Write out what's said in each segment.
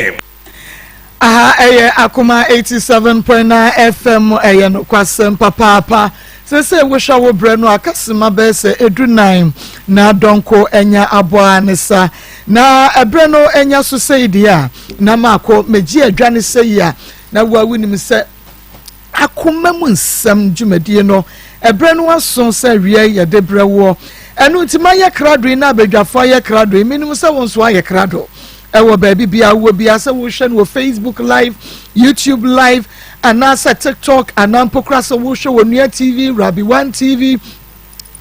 FM. Aha ɛyɛ Akoma 87.9 FM ɛyɛ nokwasɛm papaapa sese wohwɛ wo brɛ no akasema bɛyɛ sɛ edu nan na dɔnko anya aboa ne sa na ɛbrɛ no anya so sɛ yi deɛ a na maakɔ megye adwa ne sɛ yi a na wo a wonim sɛ Akoma mu nsɛm dwumadie no, ɛberɛ no aso sɛ awia yi yɛde brɛ woɔ. Ɛno nti mayɛ krado yi na abadwafoɔ ayɛ krado yi, menim sɛ wo nso ayɛ krado ɛwɔ baabi biara wowɔ biara sɛ wohwɛ no wɔ Facebook live, YouTube live, anaasɛ TikTok, anaa mpo koraa sɛ wohwɛ wɔ Nua TV, Rabi One TV,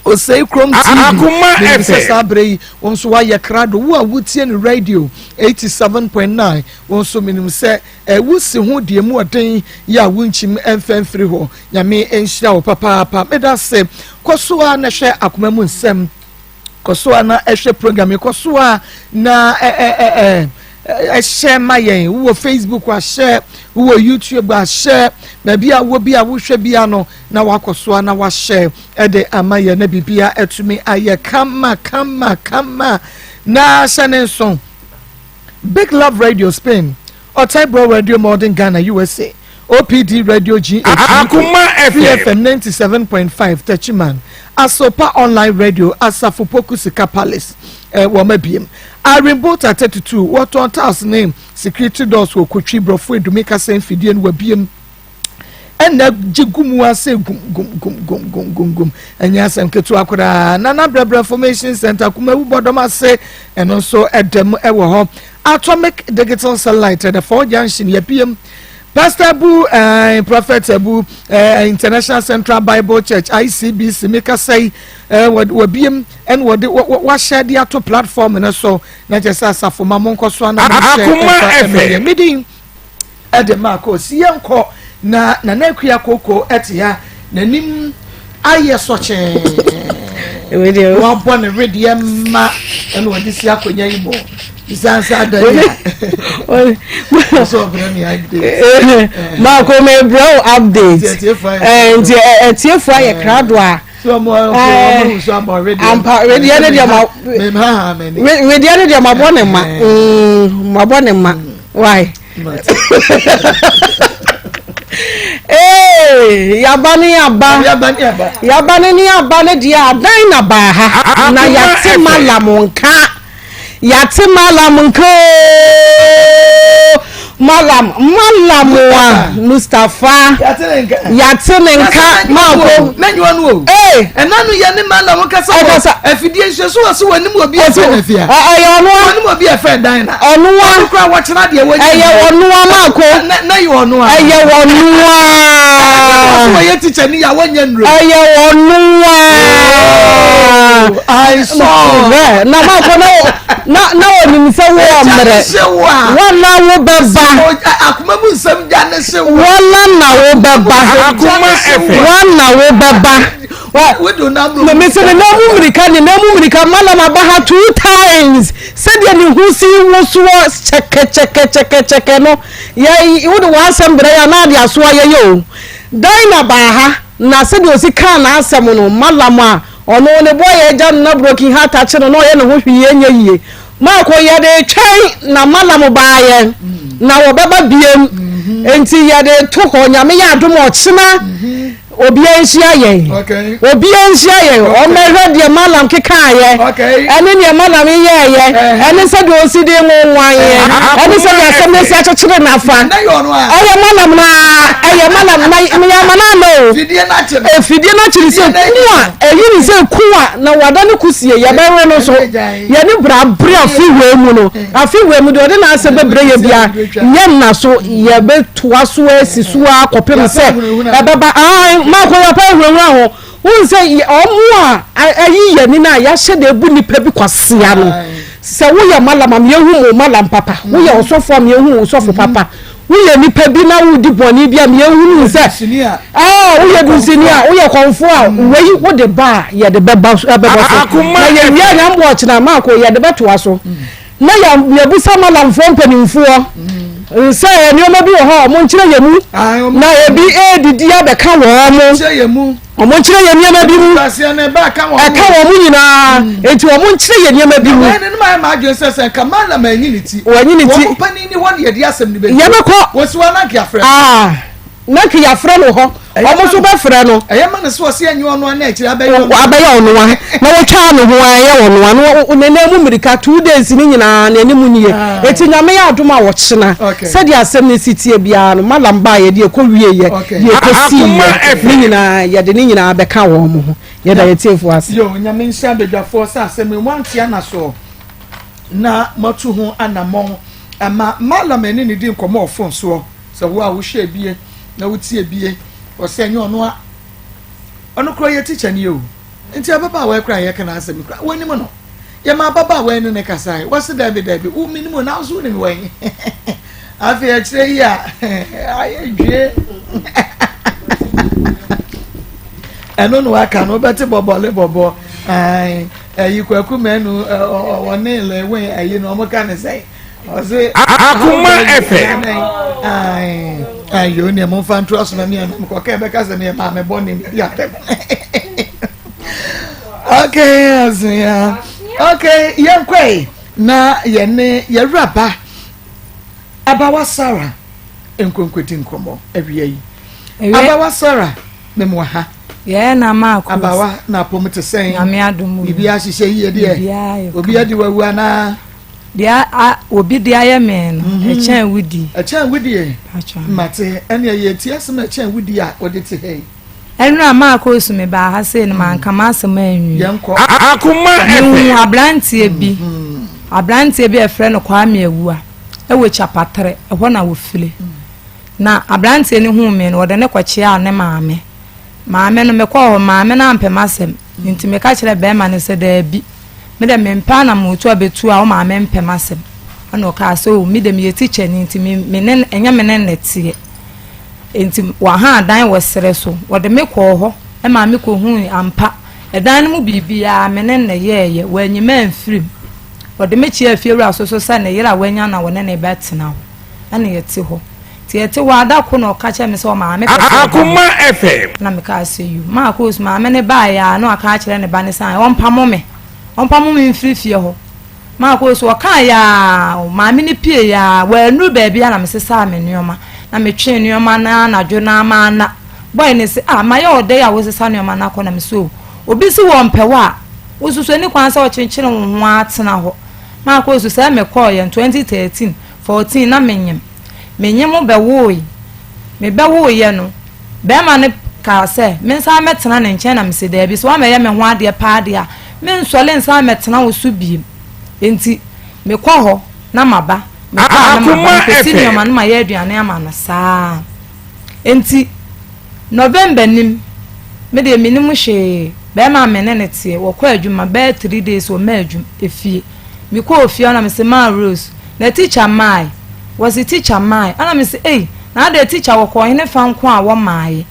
Osei Krom TV. Akoma Menim sɛ FM. saa berɛ yi wo nso woayɛ krado. Wo a wotie no radio 87.9, wo nso menim sɛ Wusi ho deɛ mu ɔden yɛ a wonkyim mfa mfiri hɔ. Nyame nhyira wo papaapa. Meda ase. Kɔ so ara na hwɛ akoma mu nsɛm. Kɔ so ara na hwɛ program yi. Kɔ so ara na ɛhyɛ ma yɛn. Wowɔ Facebook ahyɛ, wowɔ YouTube ahyɛ, baabi a wowɔ bi a wohwɛ bia no na wakɔ so ara na wahyɛ ɛde ama yɛn na biribia atumi ayɛ kama kama kama na hyɛ ne nso. Big Love Radio Spain, Ɔtae Radio Modern Ghana USA, OPD Radio GH Akoma Free FM. FM 97.5 Techiman, Asopa Online Radio, Asafo Poku Sika Palace, eh, wɔn abiem. Irene Bota 32, wɔtɔn tiles ne security doors wɔ Kotwi Borɔfo Edumi kasa mfidie no wɔabiem. Ɛna gye gu mu ase gum gum gum gum gum gum gum ɛnyɛ asɛm ketewa koraa. Nana Brɛbrɛ Formation Center Kumawu Bɔdɔm ase ɛno nso ɛdɛm ɛwɔ hɔ. Atomic Digital Satellite ɛdɛ Four Junction yɛpiem. Pastor Abu eh, Prophet Abu eh, International Central Bible Church ICBC mekasa yi eh, wɔbiem ɛna wɔde wahyɛ de ato platform no so na kyerɛ sɛ asafo ma monkɔ so ana mohyɛ Akoma ɛfa ɛmɛyɛ FM. medin de maa kɔ si yɛn kɔ na Nana Akua Koko te ha n'anim ayɛ sɔkyɛɛ wabɔ ne wedeɛ mma ɛna ɔde si akonnwa yi mu bisansa ada yi a ɔsɛ ɔbrɛ ne update maako mebrɛ wo update nti atiefo ayɛ krado a ampa wedeɛ ne deɛ ma wedeɛ ne deɛ mabɔ ne ma mabɔ ne ma why ee yaba ne yaba yaba ne ne yaba ne deɛ adan na baa ha na yate malam nka. Yɛate Mallam nka oo Mallam Mallam wa Mustapha Yɛate ne nka. Yɛate ne nka maako. Mɛnyiwa no o. Ee. Ɛna no yɛ ne Mallam kasa wɔ Ɛkasa. afidie nsuo so wɔ so wɔ anim obi ɛfɛ na fia. Ɛyɛ ɔno a. Wɔ anim obi ɛfɛ dan na. Ɔno a. Ɔno kura wɔkyerɛ deɛ wɔnyɛ. Ɛyɛ ɔno a maako. Na na yɛ ɔno a. Ɛyɛ ɔno a. Ɛna wɔsɛ wɔyɛ teacher ni yɛ a wɔnyɛ nnuro. Ɛyɛ ɔno a. Oh, I saw. Na maako na na na onim sɛ wo ɔmmerɛ. Wɔna wo bɛba. Akoma mu nsɛm gya ne se wo. Wɔna na wo bɛba. Akoma ɛfɛ. Wɔna wo bɛba. Mese ne nan mu mmirika ne nan mu mmirika malam aba ha two times sɛdeɛ ne ho si wosoɔ kyɛkɛkyɛkɛkyɛkɛkyɛkɛ no yɛ wode w'asɛm brɛ yɛ anaa de asoa yɛyɛ o Dinah baa ha na sɛdeɛ ɔsi kaa n'asɛm no malam a Ɔno ne boy a agya no na broken heart akye no na ɔyɛ ne ho hwee ɛnyɛ yie. Marko yɛde retwɛn na malam baayɛ na wɔbɛba biem nti yɛde to hɔ nyame yɛ adom ɔkyena obia nhyia yɛn obia nhyia yɛn ɔmmɛhwɛ deɛ malam kekaayɛ ɛne deɛ malam yɛɛyɛ ɛne sɛdeɛ ɔsi de nwonwanyɛ ɛne sɛdeɛ asɛm no asi akyekyere n'afa ɛyɛ malam na ɛyɛ malam na yɛama no ana o Afidie no akyere sɛ ku a ɛyi ne sɛ ku a na wada ne kusie yɛbɛwe no so yɛne bra bere afe wei mu no afe wei mu deɛ ɔde n'asɛm bɛbrɛ yɛ bia yɛ nna so yɛbɛtoa so asi so a kɔpem sɛ ɛbɛba ae maako yɛpa ahunahuna ho wohu sɛ ɔmo a ayi yɛni no a yɛahyɛ da ebu nipa bi kwasea no sɛ woyɛ malam a meɛhu mo malam papa woyɛ ɔsɔfo a meɛhu ɔsɔfo papa Woyɛ nipa bi na woredi bɔne bi a ma yɛnhunu sɛ ah, woyɛ dunsini a, woyɛ kɔmfo a, mm. wei wode ba a yɛde bɛba ɛbɛbɔ so. Na yɛwie a nyambo ɔkyena maako yɛde bɛtoa so. Mm. Na yɛbusa malamfoɔ mpanimfoɔ mm. sɛ nneɛma bi wɔ hɔ a wɔnkyerɛ yɛn mu na ebi ɛredidi abɛka wɔn mo. Wɔn nkyerɛ yɛ nneɛma bi mu. Ɛka wɔn mu nyinaa. Mm. Eti wɔn nkyerɛ yɛ nneɛma bi mu. Ɛna ne maa maa adwene sɛ sɛ nka maa na maa nyi ne ti. Wɔnyi ne ti. Wɔn panin ni hɔ na yɛde asɛm ni bɛ. Yɛbɛkɔ. Wɔsi wɔn ananke afrɛ. Aa na nka yɛafrɛ no hɔ wɔn nso bɛfrɛ no. Ɛyɛ ma no sɛ ɔsi ɛnyɛ ɔno ana akyire abɛyɛ ɔno. Abɛyɛ ɔno a na wɔtwaa ne ho a ɛyɛ ɔno a na ne nan mu mmirika 2 days ne nyinaa n'anim nie Ah. eti Nyame yɛ adom a wɔkyena sɛdeɛ asɛm no si tie biara no malam baa yɛ deɛ ɛkɔ wie yɛ deɛ ɛkɔ sii yɛ ne nyinaa yɛde ne nyinaa bɛka wɔn mo ho. Yɛda yɛ tiefoɔ ase. Yo, Nyame nhyira badwafoɔ sɛ asɛm yi moante ana soɔ na moatu ho anammɔn ama malam ɛne ne di nkɔmmɔ wɔ phone soɔ. Sɛ wo a wohwɛ bie na wotie bie, ɔsɛ ɛnyɛ ɔno a ɔno koraa yɛ tikya ni o. Nti ababaawa yi koraa yɛka n'asɛm koraa wɔnim no. Yɛma ababaawa yi ne ne kasae, wɔse daabi daabi, wo menim o, nanso wonim wɔn. Afei akyerɛ yi a ayɛ dwie. Ɛno na waka no, wobɛte bɔbɔle bɔbɔ. Ɛyi Kwaku Manu ɔne Lewin ayi no, wɔn ka ne sɛn. Ɔse Akoma FM. Ayo ne mo nfa nto aso na mi anam kɔkɛ bɛka sɛ meyɛ maame bɔ ne medi atɛm. Okay, asia. Okay, yɛnkɔe na yɛne yɛwuraba Abawa Sarah nkonkodi nkɔmmɔ awia yi. Abawa Sarah, mem wɔ ha. Yɛɛ na maa kuro. Abawa na apɔm te sɛn? Nyame adom. Biribi ahyehyɛ yie deɛ. Obi adi wawu anaa? Deɛ a obi de ayɛ me no, mhm. ɛkyɛn wudi. Ɛkyɛn wudi. Mate, ɛnea yɛ ti asɛm ɛkyɛn wudi a wɔde te ha yi. Ɛnura maa koosu mi baa ha sei no maa nka m'asɛm anwi. Yɛnkɔ. Akoma ɛfɛ. Mehu aberanteɛ bi. Mhm. Aberanteɛ bi a ɛfrɛ no Kwame Awua ɛwɔ Kyapatere, ɛhɔ na wɔfiri. Na aberanteɛ no huu me no, wɔde ne kɔkyeaa ne maame. Maame no, mekɔɔ hɔ, maame no ampɛ m'asɛm. Nti meka kyerɛɛ bɛrima no sɛ, daabi. Me dɛ mempɛ anammɔntu a bɛtu a wo maame mpɛ m'asɛm. Ɛna ɔkaa sɛ, o, me dɛ meyɛ tikyani nti me, me ne, ɛnyɛ me ne no teɛ. Nti wɔahaa dan wɔ serɛ so. Wɔde me kɔɔ hɔ maa me kɔhui ampa ɛdan no mu biribiara me ne no yɛɛyɛ. Wɔanyi me amfiri mu. Wɔde me kyeaa fiewura so so sɛ ne yere a wanya na wɔne no rebɛtena hɔ. Ɛna yɛte hɔ. Nti yɛte hɔ a, da koro na ɔka kyerɛɛ me sɛ ɔmaame pɛ sɛ ɔba hɔ. Akoma FM. Ɛna mekaa sɛ, Yu. Marcos maame no baeɛ a, na waka akyerɛ ne ba no sɛ ɔmpamo me. Ɔmpamo me mfiri fie hɔ. Marcos, ɔkaeɛ ara, maame no pieeɛ ara, wannuru baabi a na mesesaa me nneɛma. Na metwee nneɛma no ara anadwo no ara manna. Boy no se, Ah, mayɛ wo dɛn a wosesa nneɛma no akɔ? Na mese, Oh, obi se wɔmpɛ wo a, wo nso so ɛnni kwan sɛ wokyekyere wo ho ara tena hɔ. Marcos, sɛ mekɔeɛ no, 2013, 14, na menyem. Me nye mo bɛwoe. Mebɛwoeɛ no, barima no kaa sɛ mensan mmɛtena ne nkyɛn na mese daabi, sɛ woammɛyɛ me ho adeɛ paa deɛ a, merensɔre nsan mmɛtena wo so bio. Enti mekɔ hɔ na maba, mekɔ a na maba, mekɔsi nneɛma na mayɛ aduane ama no saa. Enti November nim, me deɛ mennim hwee, barima a me ne no teɛ, wɔkɔ adwuma bɛyɛ 3 days wɔmma adwuma efie. Mekɔɔ fie hɔ na mese maa Rose, na teacher mae. Wɔse teacher mae. Ɛna mese ei, na adɛn teacher wɔkɔɔ hene fa nko a wɔmaaye.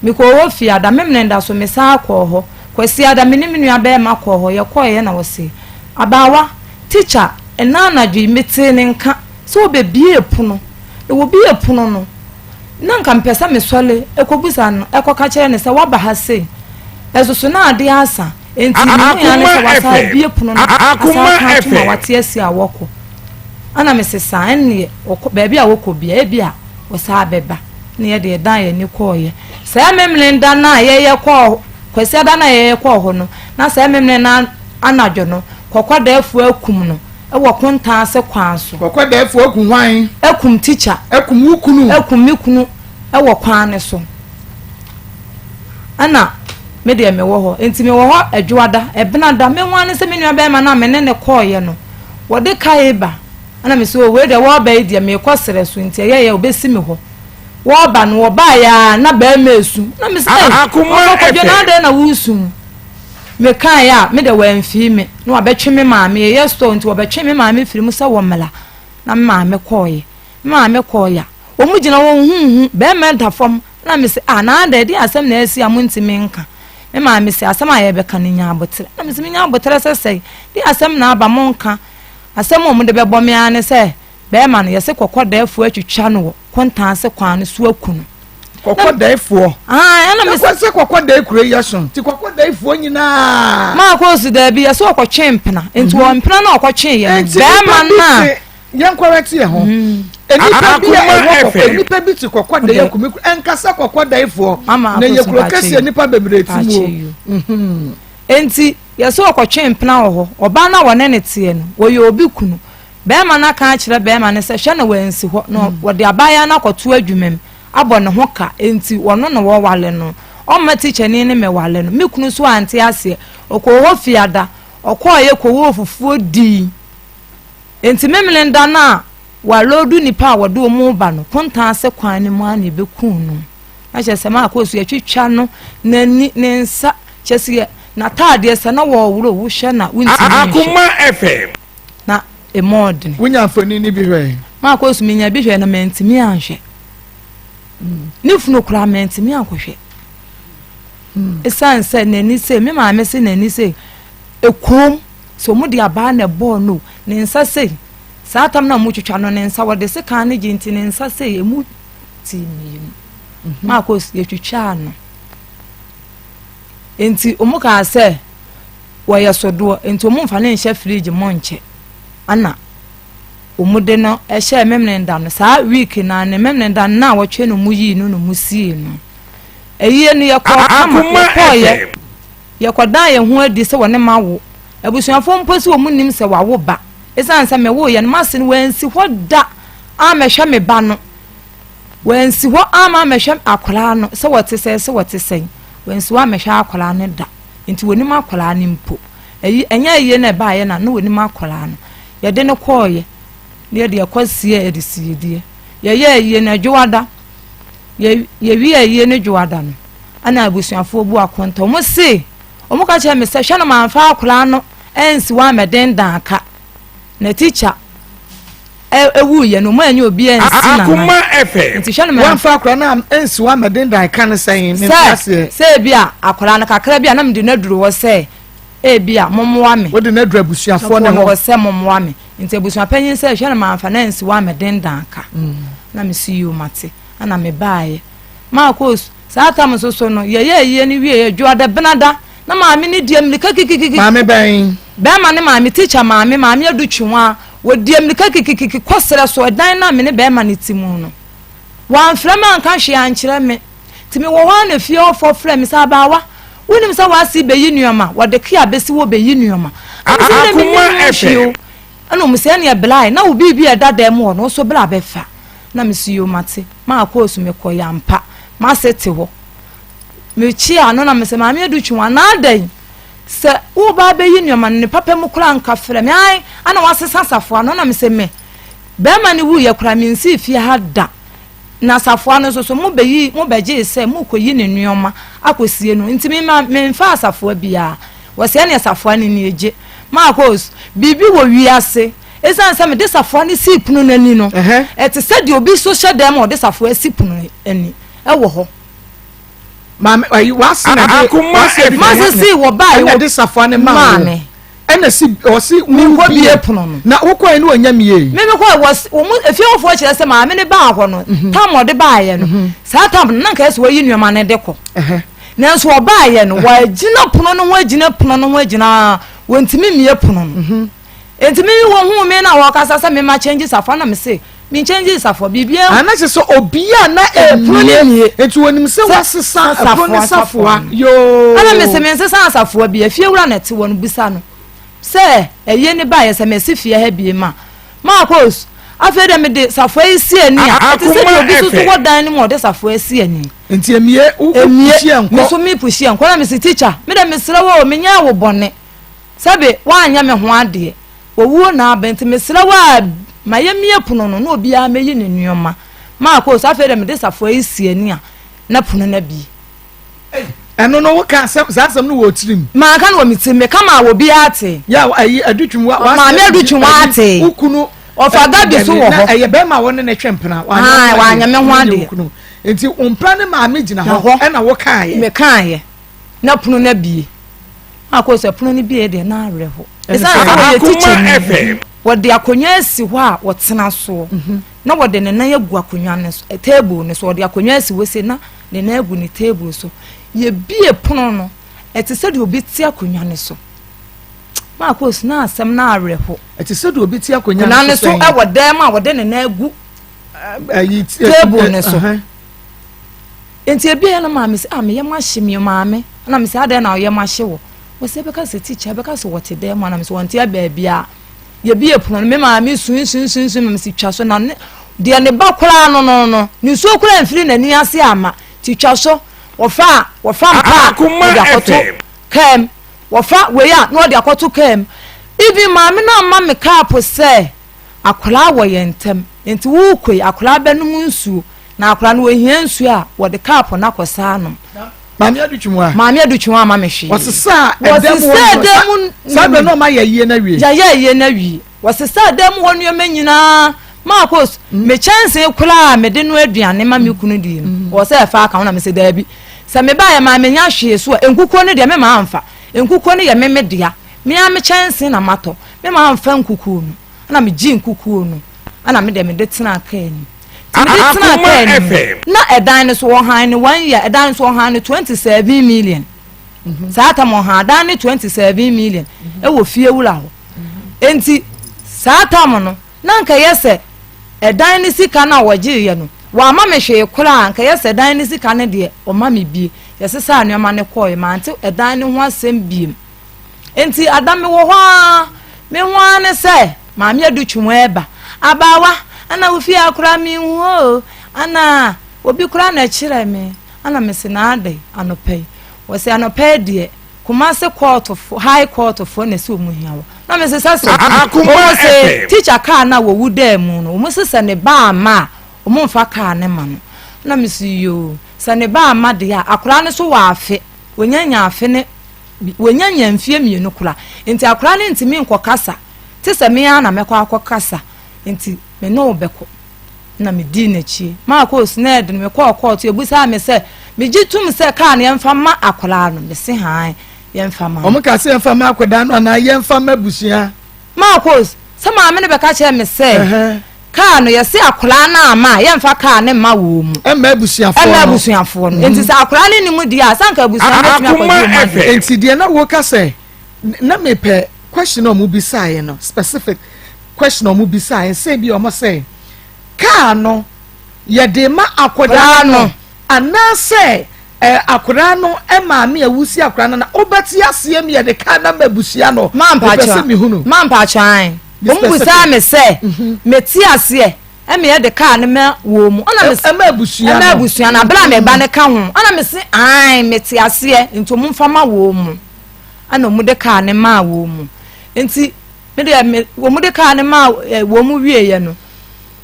Mekɔɔ hɔ Fiada, Memeneda so mesan kɔɔ hɔ. Kwasiada me ne me nua bɛɛma kɔɔ hɔ, yɛkɔeɛ na wɔse, abaawa, teacher, ɛnnɛ anadwo yi metee ne nka sɛ ɔbɛbie pono. Na wɔbie pono no, na nka mepɛ sɛ mesɔre kɔbusa no, kɔka kyerɛ no sɛ waba ha sei. Ɛsoso na adeɛ asa. Enti ne ho hia ne sɛ wasan abue pono no asan aka atom a wate asi a wɔkɔ. Ɛna mese saa ɛnneɛ wɔkɔ baabi a wɔkɔ bia ebi a wɔsan bɛba. Ne yɛ deɛ dan yɛn ani kɔɔyɛ. Saa Memene da no a yɛyɛ kɔɔ Kwasiada no a yɛyɛ kɔɔ hɔ no na saa Memene no anadwo no kɔkɔdaafoɔ akum no wɔ kontan ase kwan so. Kɔkɔdaafoɔ akum hwan? Akum tikya. Akum wo kunu? Akum me kunu wɔ kwan no so. Ɛna me deɛ mewɔ hɔ. Enti mewɔ hɔ Adwoada, Ɛbenada. Me ho ara ne sɛ me nuabarima no a me ne no kɔeɛ no, wɔde ka reba. Ɛna mese, o wei deɛ wɔreba yi deɛ merekɔ serɛ so nti ɛyɛ yɛ wɔbɛsi me hɔ. Wɔreba no, wɔbaeɛ ara na barima resu. Na mese, ei, Ɔfa Kwadwo na adɛn na woresu? Mekaeɛ a, me deɛ wɔamfii me. Na wɔabɛtwe me maame, yɛyɛ store nti wɔbɛtwe me maame firi mu sɛ wɔmmra. Na me maame kɔeɛ. Me maame kɔeɛ a, wɔgyina hɔ huhu, barima da fam. Ɛna mese, ah, na adɛn, ɛdeɛn asɛm na asi a montumi nka? Me maame se, asɛm a yɛrebɛka no, nya aboterɛ. Ɛna mese, menya aboterɛ sɛ sɛn? Deɛn asɛm na aba, monka. Asɛm a wɔde bɛbɔ me ara ne sɛ, bɛrima no, yɛse kɔkɔdaafoɔ atwitwa no wɔ Kontaase kwan no so aku no. Kɔkɔdaefoɔ. Ah, ɛna me. Ɛkɔ sɛ kɔkɔdae kuro yi so nti kɔkɔdaefoɔ nyinaa. Maa kɔ so daabi yɛ sɛ ɔkɔtwe mpena nti wɔ mpena na ɔkɔtwe yɛ no bɛrima no a. Yɛn kɔrɛ te yɛ ho. Nnipa bi a ɛwɔ kɔkɔ nnipa bi te kɔkɔdae akumi ɛnkasa kɔkɔdaefoɔ na yɛ kuro kɛseɛ nnipa bebree ti mu o. Nti yɛ sɛ ɔkɔtwe mpena wɔ hɔ ɔbaa no a wɔne ne teɛ no wɔyɛ obi kunu bɛrima no aka akyerɛ bɛrima no sɛ hwɛ na wɔansi hɔ na wɔde abaayewa no akɔto adwuma mu. abɔ ne ho ka enti ɔno na wɔwale no ɔmma tikyani no mmɛwale no me kunu nso ante aseɛ ɔkɔɔ hɔ fiada ɔkɔɔeɛ kɔwɔɔ fufuo dii enti memeneda no a wɔaloodu nnipa a wɔde wɔn reba no kontan ase kwan no mu ara na ɛbɛkuu no na kyerɛ sɛ maakɔ so yɛtwitwa no n'ani ne nsa kyerɛ sɛ yɛ n'ataadeɛ sɛ na wɔreworɔ wohwɛ na wontumi nhwɛ. Akoma FM. Na emu ɔdene. Wonya mfoni no bi hwɛe? Maakɔ so menya bi hwɛ na mantumi anhwɛ. Ne funu koraa mantumi ankɔhwɛ. Ɛsiane sɛ n'ani sɛ me maame se n'ani sɛ ɛkoom sɛ wɔn de abaa na ɛbɔɔ no ne nsa sɛ saa tam na wɔtwitwa no ne nsa wɔde sekan no gye nti ne nsa sɛ emu ti mmienu. Maakɔ so yɛtwitwaa no. Nti wɔn kaa sɛ wɔyɛ sodoɔ nti wɔn mfa no nhyɛ fridge mu nkyɛ ana wɔn de no hyɛɛ Memeneda no saa week na ne Memeneda no na wɔtwe no mu yii no na mu sie no ayie no yɛkɔɔ kama yɛkɔɔyɛ yɛkɔdan yɛn ho adi sɛ wɔne ma wo abusuafoɔ mpo sɛ wɔn nim sɛ wawo ba ɛsiane sɛ mewo yɛ no mase no wɔansi hɔ da a mɛhwɛ me ba no wɔansi hɔ ama mɛhwɛ akwaraa no sɛ wɔte sɛn sɛ wɔte sɛn wɔansi hɔ amɛhwɛ akwaraa no da Nti wɔnim akwadaa no mpo. Ayi, ɛnyɛ ayie na ɛbaeɛ na na wɔnim akwadaa no. Yɛde no kɔɔeɛ na yɛde ɛkɔ sie yɛde siedie. Yɛyɛ ayie no adwoada. Yɛ yɛwie ayie no dwoada no, ɛna abusuafoɔ bu akonta. Wɔn se, wɔn ka kyerɛ me sɛ hwɛ no mamfa akwadaa no ansi hɔ ammɛdendan ka. Na tikya ɛwuiɛ no, wɔn annya obi ansi n'anan. Akoma FM. Nti hwɛ no ma. Wɔamfa akwadaa no ansi hɔ ammɛdendan ka no sɛn? Mente Sɛ, aseɛ. sɛ ebi a akwadaa no kakra bi a na mede no aduru hɔ sɛ ebi a mommoa me. Wode no aduru abusuafoɔ no hɔ hɔ. sɛ mommoa me. Nti abusuapanyin sɛ hwɛ no mamfa no ansi hɔ ammɛdendan ka. Na mesi yoo mate. Ɛna mebaeɛ. Maakɔ saa tam nso so no yɛyɛ ayie no wieɛ dwoada benada Na maame no di amirika kikikiki. Maame bɛn? Bɛrima ne maame, tikya maame, maame adu twewaa. Wɔdi amirika kikikiki kɔ serɛ so, ɛdan no a me ne bɛrima no te mu no. Wɔamfrɛ me anka hwee ankyerɛ me. Nti mewɔ hɔ ara na fie hɔfoɔ frɛɛ me sɛ, Abaawa, wonim sɛ w'ase rebɛyi nnoɔma? Wɔde kea bɛsi hɔ rebɛyi nnoɔma. Ɛna mese, Ɛnneɛ mennim ho hwee o. Ɛna wɔn sɛ, Ɛnneɛ bla ɛ, na wo biribi a ɛda dan mu hɔ no, wo nso bla bɛfa. Na mese, Yoo, mate. Maakɔ so mekɔeɛ ampa. M'ase te hɔ. Mekyiaa no na mese, Maame Adu Twum, anaa dɛn? Sɛ woreba abɛyi nneɛma no ne papa mu koraa nka frɛ me. Ae, ana wasesa safoa no? Na mese, Me, barima no wuiɛ koraa mensii fie ha da. Na safoa no nso so, mobɛyi, mobɛgyee sɛ morekɔyi ne nneɛma akɔsie no. Nti me ma memfaa safoa biara. Wɔse ɛneɛ safoa no nie, gye. Marcos, biribi wɔ wiase. Esiane sɛ mede safoa no sii pono no ani no, ɛte sɛ deɛ obi nso hyɛ dan mu a ɔde safoa asi pono ani wɔ hɔ. Maame ayi w'ase na de w'ase de ma sisi wɔ baa ɛna de safoa ne maa wo ɛna si ɔsi wo bie pono no na wokɔ yɛ ne wɔnya mie. Mímí kɔ wɔ wɔn efie hɔfoɔ kyerɛ sɛ maame ne baa hɔ no mhm. tam ɔde baa yɛ no mhm. saa tam no nanka ɛsɛ wɔyi nneɛma no de kɔ nanso ɔbaa yɛ no wɔagyina pono no ho agyina pono no ho agyina wɔntumi mmie pono no mhm. Enti me wɔhuu me na wɔkasa sɛ mema change safoa na mese me change safoa biribiara. Ana kyerɛ sɛ obi a na emie nti wɔnim sɛ wasesa ɛpono ne safoa yoo. Ɛna mese me nsesa asafoa bi efie wura na ɛte hɔ no bisa no sɛ ɛyie ne baayɛ sɛ mesi fie ha bie ma Marcos afei deɛ mede safoa yi si ani a ɛte sɛ deɛ obi soso wɔ dan no mu a ɔde safoa si ani. Nti emie wo pushie nkɔ. Me so me pushie nkɔ na mese teacher me deɛ mesrɛ wo o menyɛɛ wo bɔne. Sɛbe woanyɛ me ho adeɛ, owuo na aba nti mesrɛ wo a ma yɛmmue pono no na obiara mmɛyi ne nnoɔma. Marcos, afei deɛ mede safoa yi si ani a na pono no abue. Ɛno no woka asɛm saa asɛm no wɔ tirim. Manka no wɔ me tirim, meka maa obiara tee. Yɛ ayi adutwum wa wa. Maame adutwum wa tee. Wo kunu. Ɔfa gabi so wɔ hɔ. Ɛyɛ bɛrima a wɔne ne twe mpena. Wanyɛ me ho adeɛ. Nti mpena ne maame gyina hɔ ɛna wokaeɛ. Mekaeɛ na pono no abue. Akɔ sɛ pono no bue deɛ na awerɛho. Ɛsiane sɛ wɔyɛ tikyani, wɔde akonnwa asi hɔ a wɔtena soɔ. Mhm. Na wɔde ne nan agu akonnwa no so, table no so, ɔde akonnwa asi hɔ sei na ne nan agu ne table so. Yɛbie pono no, ɛte sɛ deɛ obi te akonnwa no so. Marcos, na asɛm no awerɛho. Ɛte sɛ deɛ obi te akonnwa no so ɛwɔ dan mu a wɔde ne nan agu table no so. Nti ebi yɛ no maame sɛ, ah, meyɛ mo ahye me maame. Ɛna me sɛ, adɛn na ɔyɛ mo ahye wɔ? Wɔsɛ bɛka sɛ teacher, bɛka sɛ wɔte dan mu, ana me sɛ wɔnte baabi a. Yɛbie pono no, me maame suisuisuisu ma mesi twa so na ne deɛ ne ba koraa no no no nisuo koraa mfiri n'ani ase ama ti twa so. Wɔfa a wɔfa mpa a wɔde akɔto kaa mu, wɔfa wei a na wɔde akɔto kaa mu. Even maame no amma me kaapo sɛ akwadaa wɔ yɛn ntam nti wokɔ yi akwadaa bɛnom nsuo na akwadaa no wɔhia nsuo a wɔde kaapo no akɔsa anom. Maame Adutwum a. Maame Adutwum ama me hwee. Wɔsesaa ɛdan mu hɔ nneɛma. Saa bere no ɔma yɛ yie na wie. Yɛyɛ yie na wie. Wɔsesaa dan mu hɔ nneɛma nyinaa. Marcos, mm. me kyɛnsee koraa a mede no aduane ma me kunu die no, mm. wɔ sɛ ɛfa aka ho na mesɛ daabi. Sɛ mebaeɛ maa menya hwee so a, nkukuo no deɛ me maa mfa. Nkukuo no yɛ me me dea. Me ara me kyɛnsee na matɔ. Me maa mfa nkukuo no. Ɛna megye nkukuo no. Ɛna me deɛ mede tenaa kaa nim. Nti mede tenaa kaa no mu na ɛdan no so wɔhan no one year ɛdan no so wɔhan no 27 million mhm. saa tam wɔhan dan no 27 million mhm. ɛwɔ fie wura hɔ mhm. nti saa tam no na nka yɛ sɛ ɛdan no sika no a wɔgyeeɛ no wɔama me hwee koraa nka yɛ sɛ ɛdan no sika no deɛ ɔma me bie yɛsesaa nneɛma no kɔɔɛ mante ɛdan no ho asɛm biem Enti ada mewɔ hɔ ara, me ho ara ne sɛ Maame Adu Twum reba. Abaawa, ana wo fie ha koraa menhu o, ana obi koraa na ɛkyerɛɛ me? Ana mese na adɛn anɔpa yi? Wɔse anɔpa yi deɛ Kumasi kɔɔtofo, High Court foɔ na ɛsɛ wɔn hia wo. Na mese sɛ sɛ wɔn se teacher kaa no a wɔwu daa mu no, wɔn se sɛ ne ba amma a, wɔn mfa kaa no ma no. Na mese yoo, sɛ ne ba amma deɛ a, akwadaa no so wɔ afe, wɔnya nya afe ne Wanya nya mfie mmienu kora nti akora no ntumi nkɔ kasa te sɛ me ara na mɛkɔ akɔ kasa nti me ne wo bɛkɔ na me dii n'akyi maa kɔɔ snɛɛd no mekɔɔ kɔɔto ebusaa me sɛ megye tum sɛ kaa no yɛmfa ma akwadaa no mese han yɛmfa ma no. Wɔn ka sɛ yɛmfa ma akwadaa no anaa yɛmfa ma abusua. Maa kɔɔ sɛ maame no bɛka kyerɛ me sɛ Kaa no, yɛse akwadaa no amma a, yɛmfa kaa no mma wɔn mu. Ɛmma abusuafoɔ no. Ɛmma abusuafoɔ no. Enti sɛ akwadaa no nni mu deɛ a, sɛ anka abusua no bɛtumi akɔgye wɔn adeɛ. Enti deɛ na woka sɛ, na mepɛ question a wɔn bisaeɛ no, specific question a wɔn bisaeɛ, sɛ bi wɔn sɛ, kaa no yɛde ma akwadaa no anaasɛ Eh, akwadaa no maame a wusi akwadaa no na wobɛte aseɛ mi yɛde kaa na ma abusua no. Mepɛ sɛ mehunu. Ma mpakyɛ an. Wɔn busaa me sɛ mhm. mete aseɛ ɛmi yɛde kaa no ma wɔn mu. Ɛna me ɛma abusua no. Ɛma abusua no abira mi ba ne ka ho. Ɛna me se an mete aseɛ nti wɔn nfa ma wɔn mu. Ɛna wɔn de kaa no maa wɔn mu. Nti me deɛ me wɔn de kaa no maa wɔn mu wie yɛ no.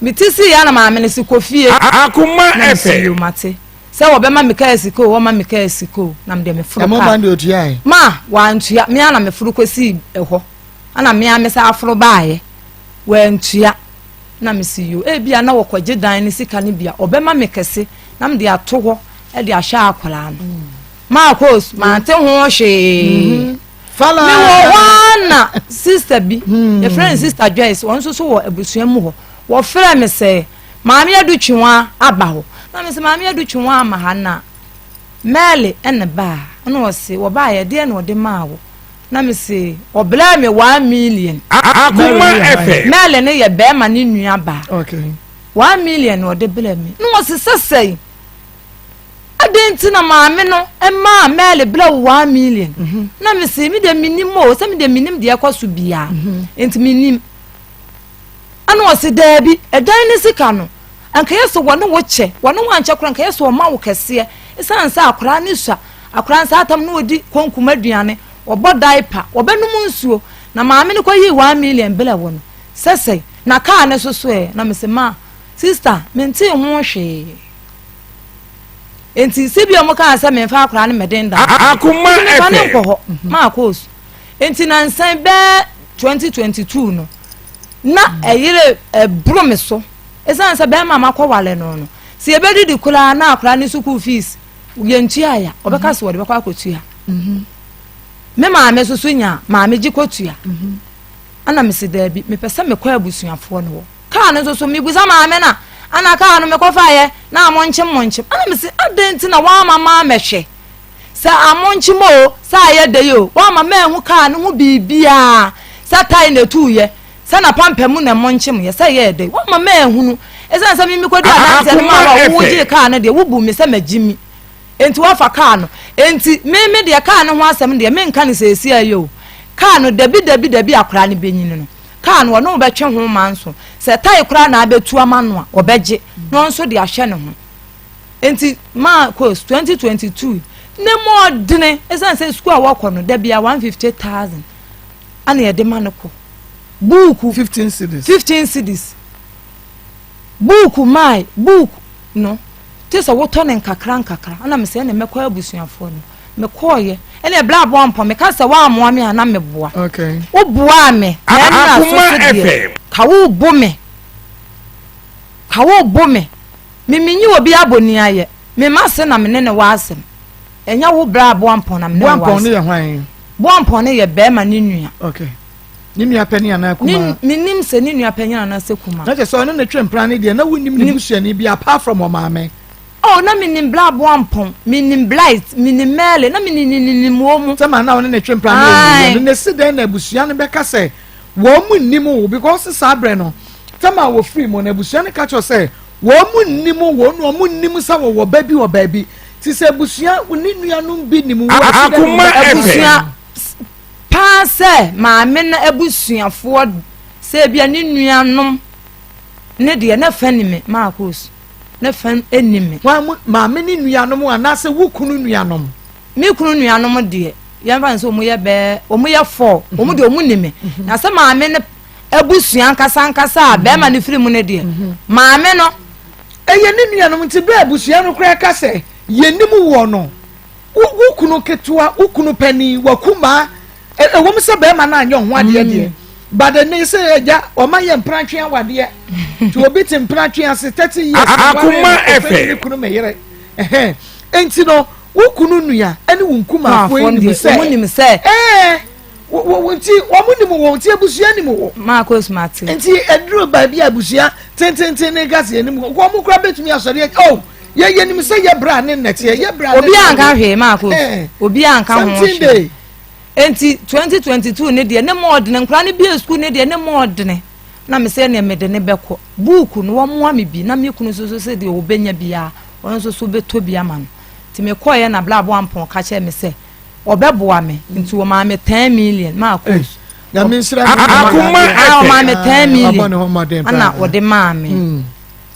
Me ti si yɛ na maame no si kɔ fie. Akoma Na me si FM. yio mate. Sɛ wɔbɛma me kaa sika o, wɔmma me kaa sika o, na medeɛ meforo Ɛmo kaa. ban deɛ otuae. Ma wantua, me ara na meforo kɔsii ɛhɔ, ɛna me ara mesan aforo baeɛ, wantua. Na mese yoo, ebia na wɔkɔgye dan no sika no bi a, ɔbɛma me kɛse na mede ato hɔ de ahwɛ akwadaa no. Marcos, mante ho hwee. Fala. Mewɔ hɔ ara na sista bi, yɛfrɛ no sista Joyce, ɔno nso so wɔ abusua mu hɔ. Wɔfrɛɛ me sɛ Maame Adu Twewaa aba hɔ. Na mese Maame Adu Twewaa ama ha na Mary ne baa. Ɛna ɔse wɔbaeɛ deɛ na ɔde maa wo. Na mese ɔbrɛɛ me 1 million. Akoma FM. Mary no yɛ bɛrima ne nua baa. 1 million na ɔde brɛɛ me. Na ɔse sɛsɛe adɛn nti na maame no maa Mary brɛ wo 1 million. Na mese me deɛ menim o, sɛ me deɛ menim deɛ ɛkɔ so biara. Nti menim. Ɛna ɔse, Daabi, ɛdan no sika no, anka yɛ sɛ wɔne wo kyɛ, wɔne wo ankyɛ koraa, anka yɛ sɛ wɔma wo kɛseɛ, ɛsiane sɛ akwadaa no sua, akwadaa no saa tam no ɔdi konkum aduane, wɔbɔ diaper, wɔbɛnom nsuo, na maame no kɔyii 1 million brɛ wo no, sɛ sɛn, na kaa no soso ɛ, na mese, ma, sister, mentee ho hwee. Enti, sɛ bi a wɔn kaa sɛ memfa akwadaa no mmɛdendan, Akoma nti mefa ne FM. nkɔ hɔ, maa kɔɔsu. Enti nansa yi bɛyɛ 2022 no, na ɛyere ɛboro me so. Ɛsiane sɛ bɛrima a makɔwale no no, sɛ yɛbɛdidi koraa na akwadaa ne sukuu fees yɛntua ya, ɔbɛka sɛ wɔde bɛkɔ akɔtua. Me maame nso so nya maame gye kɔtua. Ɛna mese daabi, mepɛ sɛ mekɔ abusuafoɔ no hɔ. Kaa no nso so mebusa maame no a, ana kaa no mekɔfaeɛ na amonkyem monkyem. Ɛna mese adɛn nti na woamma mammɛhwɛ? Sɛ amonkyem oo, sɛ ayɛ dɛn oo, woamma manhu kaa no ho biribiara, sɛ tae na ɛtuiɛ, sɛ n'apampam na ɛmonkyemyɛ, sɛ ɛyɛɛ dɛn, woamma manhunu. Ɛsiane sɛ me mekɔdii adanseɛ no maa wo a wogyee kaa no deɛ, wobu me sɛ magye mi. Enti woafa kaa no. Enti me me deɛ kaa no ho asɛm deɛ menka no seesei yi o. Kaa no, dabi dabi dabi akwadaa no bɛnyini no, kaa no ɔne wo bɛtwe ho manso. Sɛ tae koraa na abɛtu ama no a, ɔbɛgye na ɔno nso de ahwɛ ne ho. Enti maa course 2022 ne mu ɔdene ɛsiane sɛ sukuu a wɔkɔ no da bia 150,000 ana yɛde ma no kɔ. Buuku 15 cedis. 15 cedis. Buuku mae buuku no te sɛ wotɔ no nkakra nkakra ɛna mesɛ ɛna mɛkɔ abusuafoɔ no mekɔɔyɛ ɛna ɛbrɛ aboa mpɔ meka sɛ woamoa me a na meboa okay. woboaa me na ɛnora so so deɛ ka wobo me ka wobo me me menyi obi abɔni ayɛ me ma se na me ne ne wɔ asɛm ɛnyɛ wo brɛ aboa mpɔn na me ne wɔ asɛm boa mpɔn no yɛ bɛrima ne nua okay. Ne nua panin anaa kumaa? Menim sɛ ne nua panyin anaasɛ kumaa. Na kyerɛ sɛ ɔne ne twe mpena ne deɛ na wonim ne busuani bi apart from ɔmaame. Oh, na menim Bla Boampɔn, menim Blight, menim Mɛle, na meninininim wɔn mu. Sɛ maa na ɔne ne twe mpena ne ɔwuiɛ no, na esi dɛn na abusua no bɛka sɛ wɔn mu nnim wo because saa berɛ no tɛm a wɔfiri mu no abusua no ka kyerɛ sɛ wɔn mu nnim wo na wɔn nnim sɛ wɔwɔ ba bi wɔ baabi ti sɛ abusua ne nuanom bi nim wo esi dɛn na abusua Paa sɛ maame no abusuafoɔ sɛ ebia ne nuanom ne deɛ na fa ni me Marcos na fa ni me. Hwan mu maame ne nuanom anaasɛ wo kunu nuanom? Me kunu nuanom deɛ yɛmfa no sɛ wɔn yɛ bɛɛ wɔn yɛ fɔɔ wɔn deɛ wɔn ni me na sɛ maame no abusua ankasa ankasa a bɛrima no firi mu no deɛ maame no. Ɛyɛ ne nuanom nti bɛɛ abusua no koraa ka sɛ yɛnim wɔ no. Wo wo kunu ketewa, wo kunu panin, w'akumaa, ɛwom sɛ bɛrima no anyɛ ho adeɛ deɛ, mm. but ɛnɛ sɛ agya ɔma yɛ mpratwe awadeɛ nti obi te mpratwe ase 30 years akoma ɛfɛ ne kunu meyere ɛhɛn nti no wo kunu nua ɛne wo nkumafoɔ yi nim sɛ wɔn nim sɛ ɛɛ wɔn nti wɔn nim wɔn nti abusua nim wɔ. Marcus Mate. Nti ɛduru baabi a abusua tententen ne nkasi anim wɔn kura betumi asɔre akyi oh yɛ yɛ nim sɛ yɛ bra ne nnɛteɛ yɛ bra ne. Obi anka hwee Marcus obi anka ho hwee nti 2022 ne deɛ ne mu ɔdene nkora ne bie sukuu ne deɛ ne mu ɔdene na me sɛ neɛ mede ne bɛkɔ buuku no wɔn me bi na me kunu nso so sɛ deɛ ɔbɛnya biara wɔn nso so bɛtɔ bi ama no nti mekɔɔyɛ na bla aboampɔn ka kyerɛ me sɛ ɔbɛboa me nti wɔmaa me 10 million maa kos nyame nhyira no akoma ɔmaa me 10 million ana ɔde maa me hmm.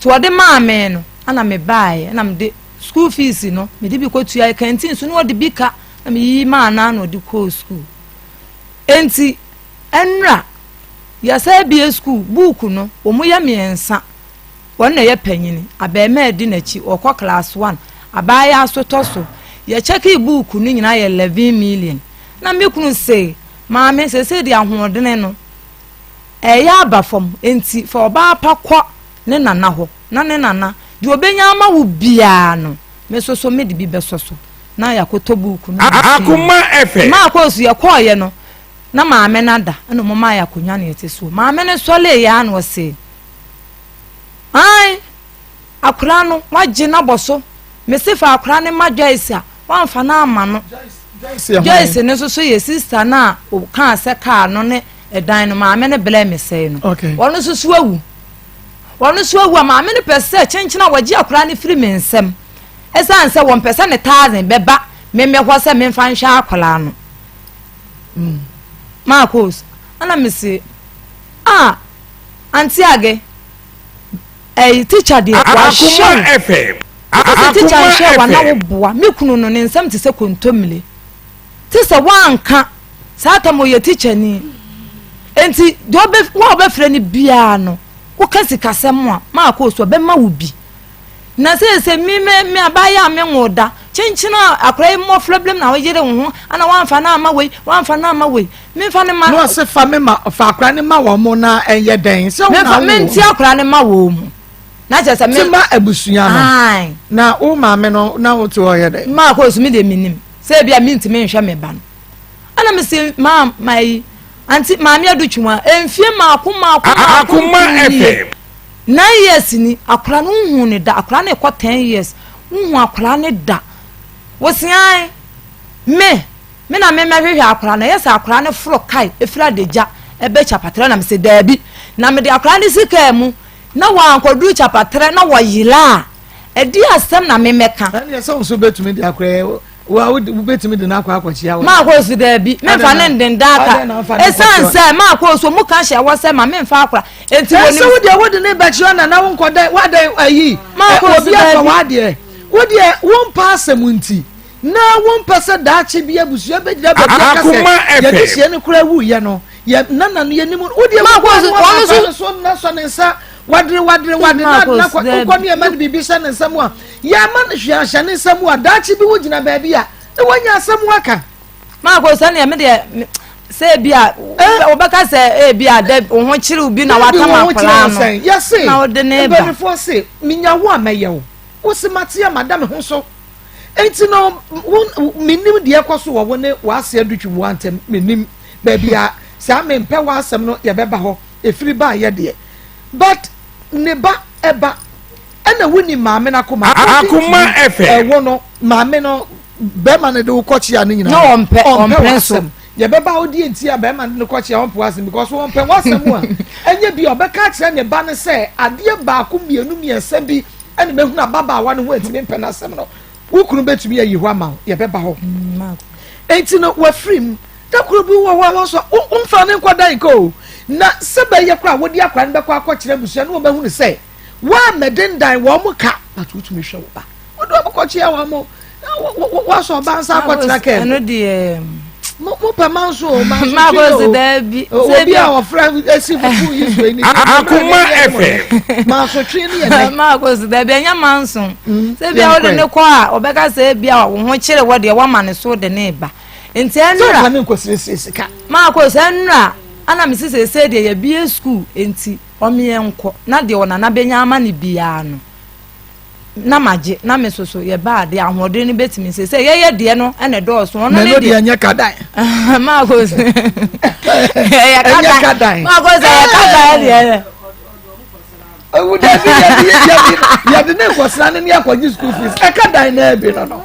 nti ɔde maa me no ana me baeɛ na mede school fees no mede bi kɔtua kantin so na ɔde bi ka na meyiyi maa no na ɔde kɔɔ school enti ɛnora yɛsɛ bie school buuku no wɔn yɛ mmiɛnsa Wɔn na ɛyɛ panyini, abarimaa di n'akyi, ɔkɔ class one, abaayaa nso tɔ so. Yɛkyɛkee buuku no nyinaa yɛ 11 million. Na me kunu se, Maame, seesei deɛ ahoɔdene no ɛreyɛ aba fam, enti fa ɔbaa pa kɔ ne nana hɔ, na ne nana, deɛ ɔbɛnya ama wo biara no, me nso so mede bi bɛsɔ so, na yɛakɔtɔ buuku no. Akoma FM. Maa kɔɔ so yɛkɔɔeɛ no, na maame no ada, ɛna wɔmaa yɛ akonnwa na yɛte soɔ. Maame no sɔreeɛ ara na ɔse, Ae, akwadaa no, wagye no abɔ so. Mese fa akwadaa no ma Joyce a, wamfa no amma no. Joyce no nso so yɛ sista no a ɔkaa sɛ kaa no ne ɛdan no maame no brɛ me sɛe no. Ɔno nso so awu. Ɔno nso awu a maame no pɛ sɛ kyenkyen a wɔgye akwadaa no firi me nsam. Ɛsiane sɛ wɔmpɛ sɛ ne taazin bɛba me me hɔ sɛ memfa nhwɛ akwadaa no. Mm. Marcos, ɛna mese, ah, Auntie Age, ɛyi teacher deɛ wahyɛ wo. Sɛ teacher nhyɛ wa na woboa. Me kunu no ne nsɛm te sɛ kontommire. Te sɛ woanka saa tam ɔyɛ teacher ni. Enti deɛ ɔbɛ wo a ɔbɛfrɛ no biara no, woka sikasɛm a maakɔ so ɔbɛma wo bi. Na seesei me me me abaayewa a menwoo da, kyenkyen a akwadaa yi mmɔfra binom na woyere wo ho, ana woamfa no amma wei, woamfa no amma wei, memfa no ma. Na ɔse fa me ma, fa akwadaa no ma wɔn na ɛnyɛ dɛn, sɛ wo na wo. Mente akwadaa no ma wɔn mu. Na kyerɛ sɛ me. Te ma abusua no. Ae. Na wo maame no na wote hɔ yɛ dɛn? Maa kɔɔ so me deɛ menim sɛ ebi a mentumi nhwɛ me ba no. Ɛna me se maa maa yi, anti maame adutwuma, mfie maako maako maako Akoma nie. FM. 9 years ni akwadaa no nhuu ne da. Akwadaa no rekɔ 10 years, nhu akwadaa no da. Wosian me na me mɛhwehwɛ akwadaa no. Ɛyɛ sɛ akwadaa no foro kae efiri adagya ɛbɛ kyapatrɛ na me sɛ daabi, na mede akwadaa no si kaa mu na wɔankɔduru kyapatrɛ na wɔyera a, ɛdi asɛm na me mɛka. Ɛne sɛ nso bɛtumi de akora wa, wobɛtumi de no akɔ akɔkyea wɔ. Maa kɔ so daabi, memfa ne ndendaaka ɛsiane sɛ maa kɔ so mu ka hyɛ wɔ sɛ ma memfa akora enti wɔ sɛ wodeɛ wode ne bɛkyerɛ na na wonkɔda woadɛn ayi obi afa w'adeɛ, wodeɛ wompa asɛm nti na wompɛ sɛ daakye bi abusua bɛgyina baabi aka sɛ yɛde hyia no koraa wuyɛ no yɛ nana no yɛnim wodeɛ wokɔ so na sɔ ne nsa wadere wadere wadere na na wokɔ ne ɛma no biribi hyɛ ne nsa mu a, yɛama no hwee ahyɛ ne nsa mu a, daakye bi wogyina baabi a na woanya asɛm aka. Maako sɛnea me deɛ sɛ ebi a wobɛka sɛ ebi a dɛ wo ho kyerɛw bi na watam akwaraa no yɛse na wode ne ba. Mpanimfoɔ se menya wo a mɛyɛ wo, wo se mate a mada me ho so, nti no wo menim deɛ ɛkɔ so wɔ wo ne w'ase adutwi wo antɛm, menim baabi a saa mempɛ w'asɛm no yɛbɛba hɔ ɛfiri ba yɛ deɛ, but ne ba ɛba ɛna wonim maame no akoma. Akoma FM. Ɛwo no maame no bɛrima no de wo kɔkyea no nyinaa na ɔmpɛ ɔmpɛ w'asɛm. Yɛbɛba wo deɛ nti a bɛrima no de kɔkyea ɔmpɛ w'asɛm, because wɔmpɛ w'asɛm a, ɛnyɛ bi a ɔbɛka akyerɛ ne ba no sɛ adeɛ baako mmienu mmiɛnsa bi ɛna mɛhunu ababaawa no ho antumi mpɛ n'asɛm no. Wo kunu bɛtumi ayi hɔ ama wo, yɛbɛba hɔ. Enti no wafiri mu da koro bi wɔ hɔ a wɔn nso womfa ne nkɔ dan kɔ o, na sɛ bɛyɛ koraa wode akora no bɛkɔ akɔkyerɛ abusua no, wɔbɛhunu sɛ woammɛdendan wɔn mo ka, but wotumi hwɛ wo ba, wode wɔn kɔkyea wɔn mo wɔasɔ ɔba nsa akɔtena kɛm. Ɛno deɛ mo pɛ manso o, manso twi o, obi a ɔfrɛ esi fufu yi so eni. Akoma FM. Manso twi ni yɛ nɛ. Maako daabi, ɛnyɛ manso sɛ bia wode ne kɔ a, ɔbɛka sɛ bia wo ho kyere wɔ deɛ woama ne so de ne ba, nti ɛnura sɛ ne nkɔsiesie sika. Maako sɛ ɛnura ana mesi sɛ deɛ yɛbie school nti ɔmeɛ nkɔ na deɛ ɔnana bɛnya ama ne biara no na magye na me soso yɛba a deɛ ahoɔden no bɛtumi sɛ yɛyɛ deɛ no ɛna ɛdɔɔso ɔno ne deɛ ɛnyɛ kadan. Maako sɛ ɛyɛ kadan, maako sɛ ɛyɛ kadan deɛ. Ewu dabi, yɛde yɛde yɛde ne nkɔsra ne ne akɔgye school fees, ɛka dan na ɛbi no.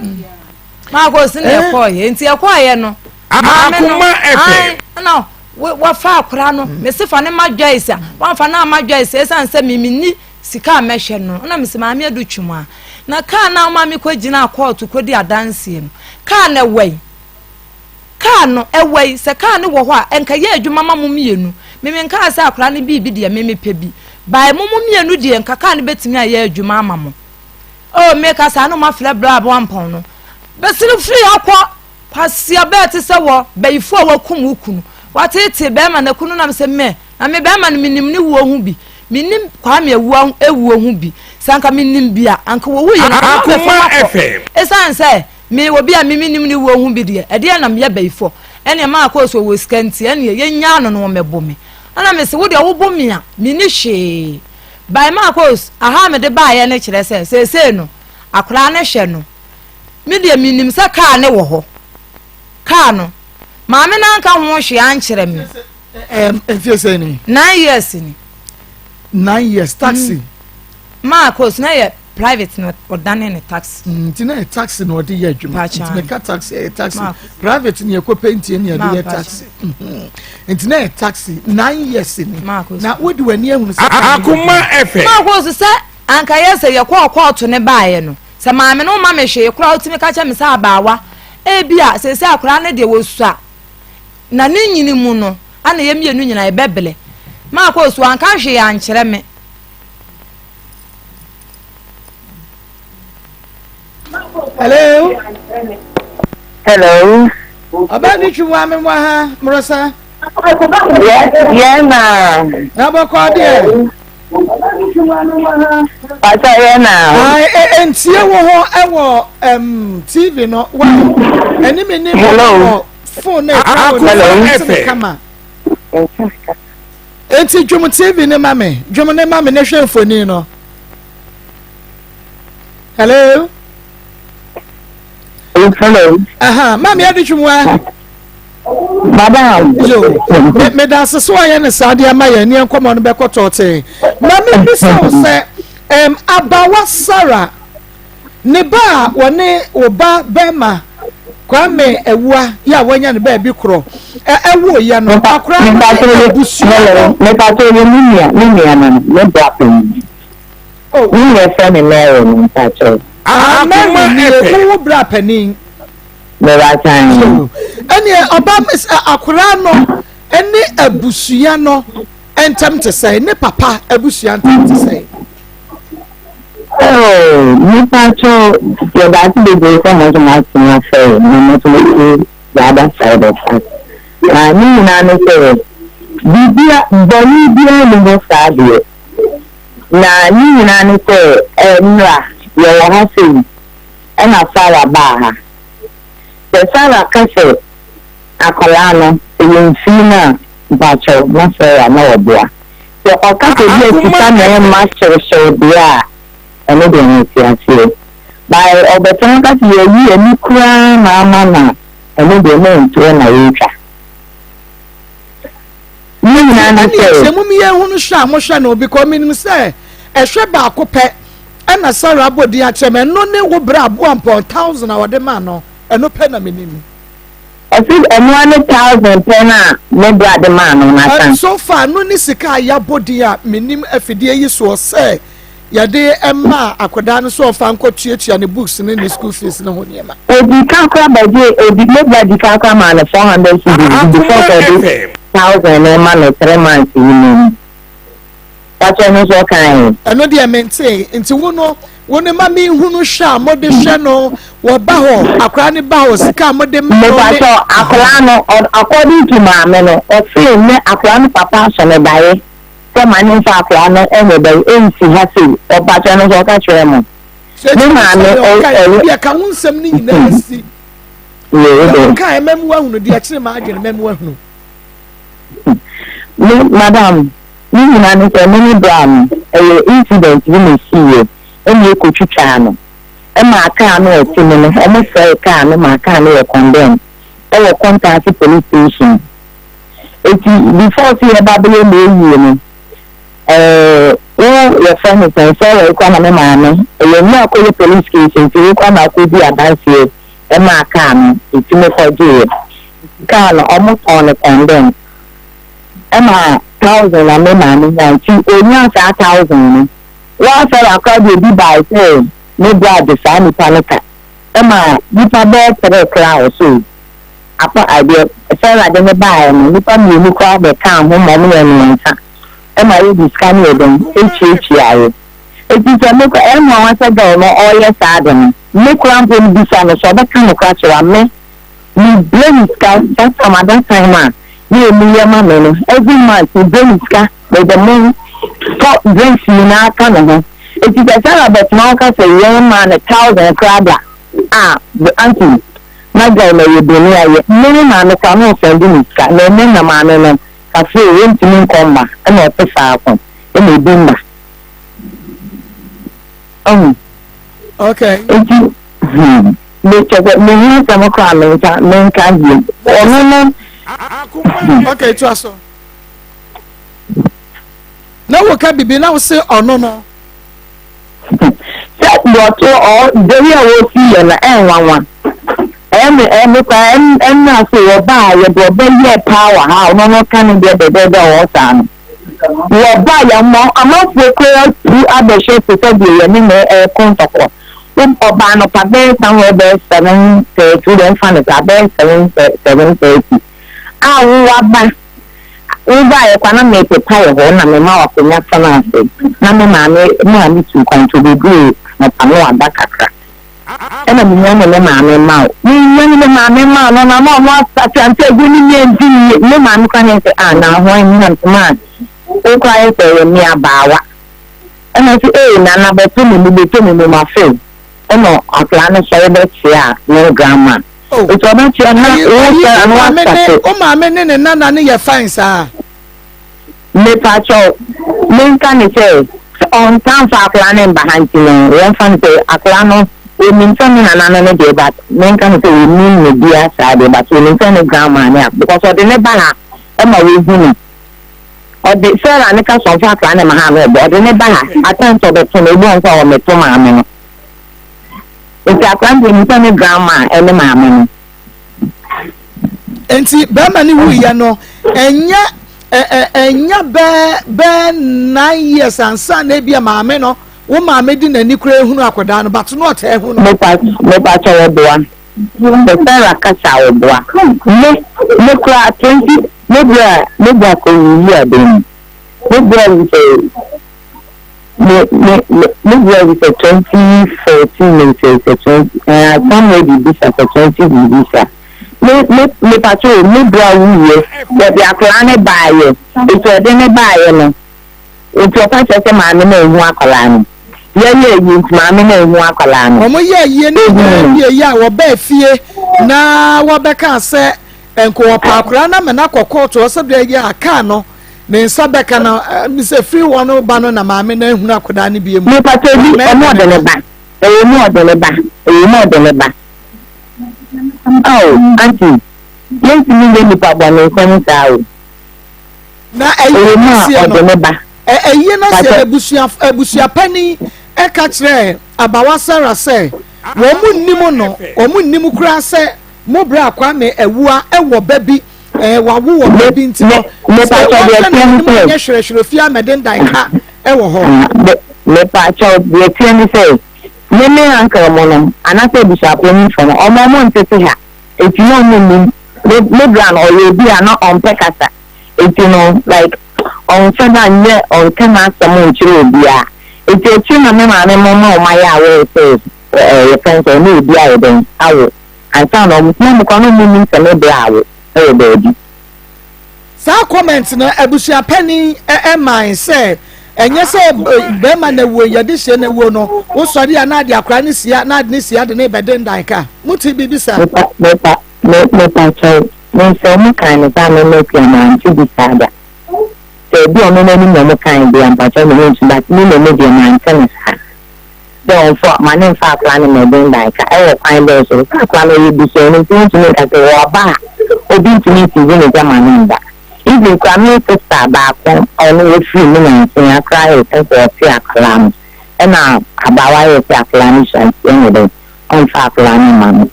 Maako si na ɛkɔɔyɛ, nti ɛkɔɔyɛ no maame no Akoma FM. Na wafa akora no, mesi fa ne ma Joyce a wamfa na ama Joyce esan sɛ mimi ni sika a mɛhwɛ no, na mesi maame adu twum a na kaa na ɔma mi kɔ gyina kɔɔto kɔdi adanseɛ no, kaa na ɛwɔ yi, kaa no ɛwɔ yi sɛ kaa no wɔ hɔ a ɛnka yɛ adwuma ma mo mmienu. Mimi nkaa sɛ akora no biribi deɛ mimi pɛ bi bae mo mo mmienu deɛ nka kaa no bɛtumi ayɛ adwuma ama mo o. Meka saa no mafrɛ bra aboampɔn no bɛsene firi akɔ kwasia bɛɛ te sɛ wɔ bɛyifo a wakum wo kunu wateetee bɛrima na kunu nam sɛ mɛ na me bɛrima no menim ne wuo ho bi, menim Kwame awuo ewuo ho bi, sɛ anka menim bi a anka wɔwu yɛ no Akoma FM. Ɛsiane sɛ me obi a me menim ne wuo ho bi deɛ, ɛdeɛ na meyɛ bɛyifo ɛneɛ maa kɔɔ so wɔ sika nti ɛneɛ yɛnyaa no no wɔmɛbo me ɛna me sɛ wo deɛ wobo me a menni hwee by maa kɔɔ aha mede baeɛ no kyerɛ sɛ seesei no akoraa no hwɛ no, me deɛ menim sɛ kaa ne wɔ hɔ, kaa no maame no anka ho hwee ankyerɛ me. Mfie sɛ ni? 9 years ni. 9 years taxi. Maa kɔɔ so na yɛ private na ɔdane ne taxi. Nti na yɛ taxi na ɔde yɛ adwuma, nti meka taxi, ɛyɛ taxi, private ni ɛkɔ painti ni yɛde yɛ taxi, nti na yɛ taxi 9 years ni na wodi w'ani ehunu sɛ. Akoma FM. Maa kɔɔ so sɛ anka yɛ sɛ yɛkɔɔ kɔɔto ne baeɛ no sɛ maame no ma me hwee koraa, wotumi ka kyerɛ me sɛ abaawa ebi a sɛ akwaraa no deɛ wɔsua na ne nyini mu no ana yɛ mmienu nyinaa yɛbɛbrɛ. Maa kɔɔ so anka hwee ankyerɛ me. Hello. Hello. Ọba ni twi wa mi wa ha morosa. Yɛ na. Na bɔkɔ deɛ. Pata yɛ na. Ayi ntie wo ho ɛwɔ TV no wa ɛni mi ni wɔ phone na ekura wɔ ne nsa ne kama. Eti dwom TV ne ma mi, dwom ne ma mi ne hwɛ mfoni no. Hello. Hello. Aha, maame adi twom wa. Madam. Yo, me meda ase so ayɛ ne saa de ama yɛn ne nkɔmmɔ no bɛkɔ tɔɔtee. Na mebisa wo sɛ, ɛm, abawa Sarah, ne ba a wɔne wo ba bɛrima Kwame Awua yɛ a wanya ne baabi korɔ ɛ ɛwoeɛ no, akora no ne abusua no. Mepatɔ yɛ me nua, me nua no no, me bra panyin. Oh. Me nua fɛ ne Mary no, mpatɔ. Ah, Mary nie, wo wo bra panin. Mewatan. So, ɛneɛ ɔba akwaraa no ne abusua no ntɛm te sɛn, ne papa abusua ntɛm te sɛn? Oh, nipa so yɛda ase bebree sɛ mo nso moatumi afrɛ yɛn na mo nso motie the other side of us. Na ne nyinaa ne sɛ biribia bɔne biara nni hɔ saa deɛ. Na ne nyinaa ne sɛ nnora yɛwɔ ha sei ɛna Sarah baa ha. Sɛ Sarah ka sɛ akwadaa no sɛ yɛmfii no a, mpakyɛw na Sarah na ɔboa. Sɛ ɔka sɛ bi a sika na ɛmma hyewhyew deɛ a, ɛno deɛ mete aseɛ. By ɔbɛtena aka sɛ yɛayi ani koraa na ama no a, ɛno deɛ na ntorɔ na yɛretwa. Ne nyinaa ne Ɛne sɛ. sɛ mom yɛnhunu hwɛ a mohwɛ no because menim sɛ ɛhwɛ baako pɛ ɛna Sarah abɔ din akyerɛ me ɛno ne wo berɛ aboa mpɔn thousand a ɔde maa no ɛno pɛ na menim. Ɔse ɛno ara ne thousand pɛ no a me bra de maa no no asa. So far no ne sika a yɛabɔ din a menim afidie yi soɔ sɛ yɛde maa akwadaa no sɛ ɔfa nkɔ tuatua ne books ne ne school fees ne ho nneɛma. Odi kan koraa bɛgye odi me bra di kan koraa maa no 400 cedis before sɛ ɔde thousand no ma no three months yi mu no. Pakyɛ no nso ɔkae. Ɛno deɛ mentee nti wo no wo no ma menhunu hwɛ a mode hwɛ no wɔba hɔ akwadaa no ba hɔ sika a mode ma no ne. Mepakyɛ akwadaa no according to maame no ɔse ne akwadaa no papa aso no daeɛ sɛ ma ne nfa akwadaa no ɛnyɛ dɛn ɛnsi ha sei ɔpakyɛ no nso ɔka kyerɛ mo ne maame ɔyɛ. Deɛ ka ho nsɛm no nyinaa si. Deɛ ɔka ɛmɛmu ahunu deɛ kyerɛ maa adwene mɛmu ahunu. Me madam Ne nyinaa ne sɛ me ne bra no ɛyɛ incident bi na ɛsiiɛ ɛna yɛkɔtwitwaa no ɛmaa car no a ɛte mu no ɔmo sɛee car no maa car no yɛ condemn ɛwɔ Kontaase police station eti before sɛ yɛba bɛyɛ ma ɛyie no ɛɛ wo yɛfrɛ no sɛn sɛ yi koraa na me maame ɛyɛ me akɔyɛ police case nti wo koraa na akɔdi adanseɛ ɛmaa car no ɛtumi kɔgyeeɛ car no ɔmo tɔn no condemn. Ɛma thousand na me maame nya nti onyaa saa thousand no woasɔre akora deɛ bi bae sɛ me bra de saa nipa no ka ɛma nipa bɛyɛ tere koraa ɔsoo apa adeɛ Sarah de ne baeɛ no nipa mmienu koraa bɛkaa ho ma ɔmo yɛ mmiɛnsa ɛma yɛde sika no yɛ dɛn ɛtuatuaeɛ eti sɛ me kora ɛma wa sɛ girl no ɔyɛ saa de no me koraa mpo no bisa no sɛ ɔbɛka no koraa kyerɛ me Me brɛ me sika that time at that time a na emu yɛ ma me no every month me brɛ me sika me de mo tɔ drinks nyinaa ka ne ho eti sɛ Sarah bɛtena hɔ ka sɛ yɛn maa no thousand koraa da a aunty na girl na yɛ boni ayɛ me ne maame koraa na ɔsɛnde me sika na ɛnɛ na maame no kafre o wɔntumi nkɔ mma ɛna ɔte faako ɛna ebi mma ɔhu okay eti hmm. Me kyɛ sɛ me ho asɛm koraa menka menka bio. Ɔno no. Hmm. Okay, to aso. Na wo ka bibi na wo se ɔno no. Sɛ deɛ ɔto ɔ dewi a wɔsi yɛ no ɛnwanwa. Ɛmi ɛmi kora ɛnna so wɔba a yɛde ɔbɛ yɛ paa wɔ ha ɔno no ka ne deɛ dɛdɛɛdɛ ɔwɔ saa no. Wɔba yɛn mɔ amanfoɔ koraa tu abɛhwɛ te sɛ deɛ yɛne no ɛreko ntɔkwa. Ɔba anɔpa bɛyɛ somewhere bɛyɛ 7:30 wode mfa no saa bɛyɛ 7:30 a wo waba wobaeɛ koraa na mepepa wɔ hɔ na mema wo akonnwa tena ase na me maame maame tu kwan nti ɔbɛduruu anɔpa na waba kakra. Ɛna menya ne me maame ma wo. Menya ne me maame ma no na na ɔno asate ante agu ne nua nti ne me maame kora ne sɛ ah na ho na ntoma wo kora yɛ sɛ ɛyɛ me abaawa. Ɛna sɛ ee nana bɛto me mu bɛto me mu ma few. Ɛna akwadaa no sɔre bɛkyea ne grandma. Nti ɔbɛkyea na wo sɛ ano asate. Wo maame ne ne nana no yɛ fine saa. Mepakyɛw, menka no sɛ, sɛ ɔntaa mfa akwadaa no mba ha nti no, yɛmfa no sɛ akwadaa no. Onim sɛ me nana no ne deɛ but menka no sɛ onim no bia saa deɛ but onim sɛ ne grandma ne a because ɔde ne ba ha ɛma wohu no. Ɔde Sarah ne ka sɛ ɔmfa akwadaa no ma ha na ɔbɔ ɔde ne ba ha at times ɔbɛto no ebi wɔ hɔ nso a ɔmmɛto maame no. Nti akwadaa no deɛ onim sɛ ne grandma ɛne maame no. Nti bɛrima no wuiɛ no ɛnyɛ ɛnyɛ bɛɛ bɛɛ nine years ansa na ebi a maame no wo maame de n'ani kura ehunu akwadaa no but no ɔtaa ehu no. Mepa mepa kyɛ ɔboa sɛ Sarah kasa a ɔboa me me kura 20 me bra me bra kɔ wuyi adan mu me bra wu sɛ me me me me bra wu sɛ 2014 me sɛ sɛ 20 ɛɛ somewhere biribi sa sɛ 20 biribi sa me me mepa kyɛ o me bra wuyɛ wɔde akwadaa ne baayɛ eti ɔde ne baayɛ no. Nti ɔka kyerɛ sɛ maame no anhu akwadaa no. Yɛyɛ ayie nti maame no anhu akwadaa no. Wɔyɛ ayie no nyinaa wieeɛ a, wɔbaa fie na wɔbɛkaa sɛ nka wɔpɛ akwadaa no ama no akɔ kɔɔto hɔ sɛdeɛ ɛyɛ a kaa no ne nsa bɛka no. Sɛ firi hɔ no ba no na maame no ahunu akwadaa no bio mu. Mepatɔ bi, ɔmo ɔde ne ba. Ɛwɔ mu ɔde ne ba. Ɛwɔ mu ɔde ne ba. Ao, auntie, yɛntumi nyɛ nipa bɔne nsɛm saa o. Na ɛyɛ Ɛwɔ mu a aseɛ no, ɔde ne ba. ɛyɛ no aseɛ Pakyɛ. no, abusua, abusuapanin ɛka kyerɛɛ Abawa Sarah sɛ wɔn mo nnim no, wɔn mo nnim koraa sɛ mo bra Kwame Awua ɛwɔ ba bi, ɛɛ wawo wɔ ba bi nti no, Me, me sɛ pakyɛ deɛ wɔhwɛ ɛteɛ no ne anim sɛ. anyɛ hwerɛhwerɛ fie amɛdendan ka ɛwɔ hɔ. Me, me pakyɛ deɛ ɛteɛ ne sɛ, me me uncle mo no, anaasɛ abusuapanimfoɔ no, wɔn wɔn ntete ha, eti na wɔn nnim. Me, me bra no ɔyɛ obi a na ɔmpɛ kasa. Enti no like ɔnhyɛ da nyɛ ɔnka n'asɛm nkyerɛ obiara. Enti akyiri na me maame mo ma ɔmo ayɛ aware sɛ ɛɛ yɛfrɛ no sɛ ɔne obi ayɛ dɛn awo ansa na ɔmo na ɔmo koraa na ɔmo nnim sɛ me bra awo ɛwɔ baabi. Saa comment no abusua panin mae sɛ ɛnyɛ sɛ bɛrima na awuo yɛde hyɛ na awuo no wosɔre a na ade akora ne sia na ade ne sia de ne bɛdendan ka mo te biribi saa. Mepa mepa me mepa kyɛw. Me nso ɔmo kae me saa me mɛtua mante bi saa da. Sɛ ebi ɔno n'anim na ɔmo kae deɛ a mpakyɛw me ho nsu but me mmom deɛ mante no saa. Sɛ ɔmfa ma ne mfa akora no mmɛden dan ka ɛwɔ kwan bɛn so? Sɛ akora no ɔyɛ busuani nti wontumi nka sɛ ɔba a obi ntumi nsizi ne gya ma no mba. Even koraa me sister baako ɔno ɔfiri mu nansa koraa yɛ sɛ nka ɔte akwadaa no ɛna abaawa yɛ sɛ akwadaa no sua nti ɛnyɛ dɛn ɔmfa akwadaa no mma no.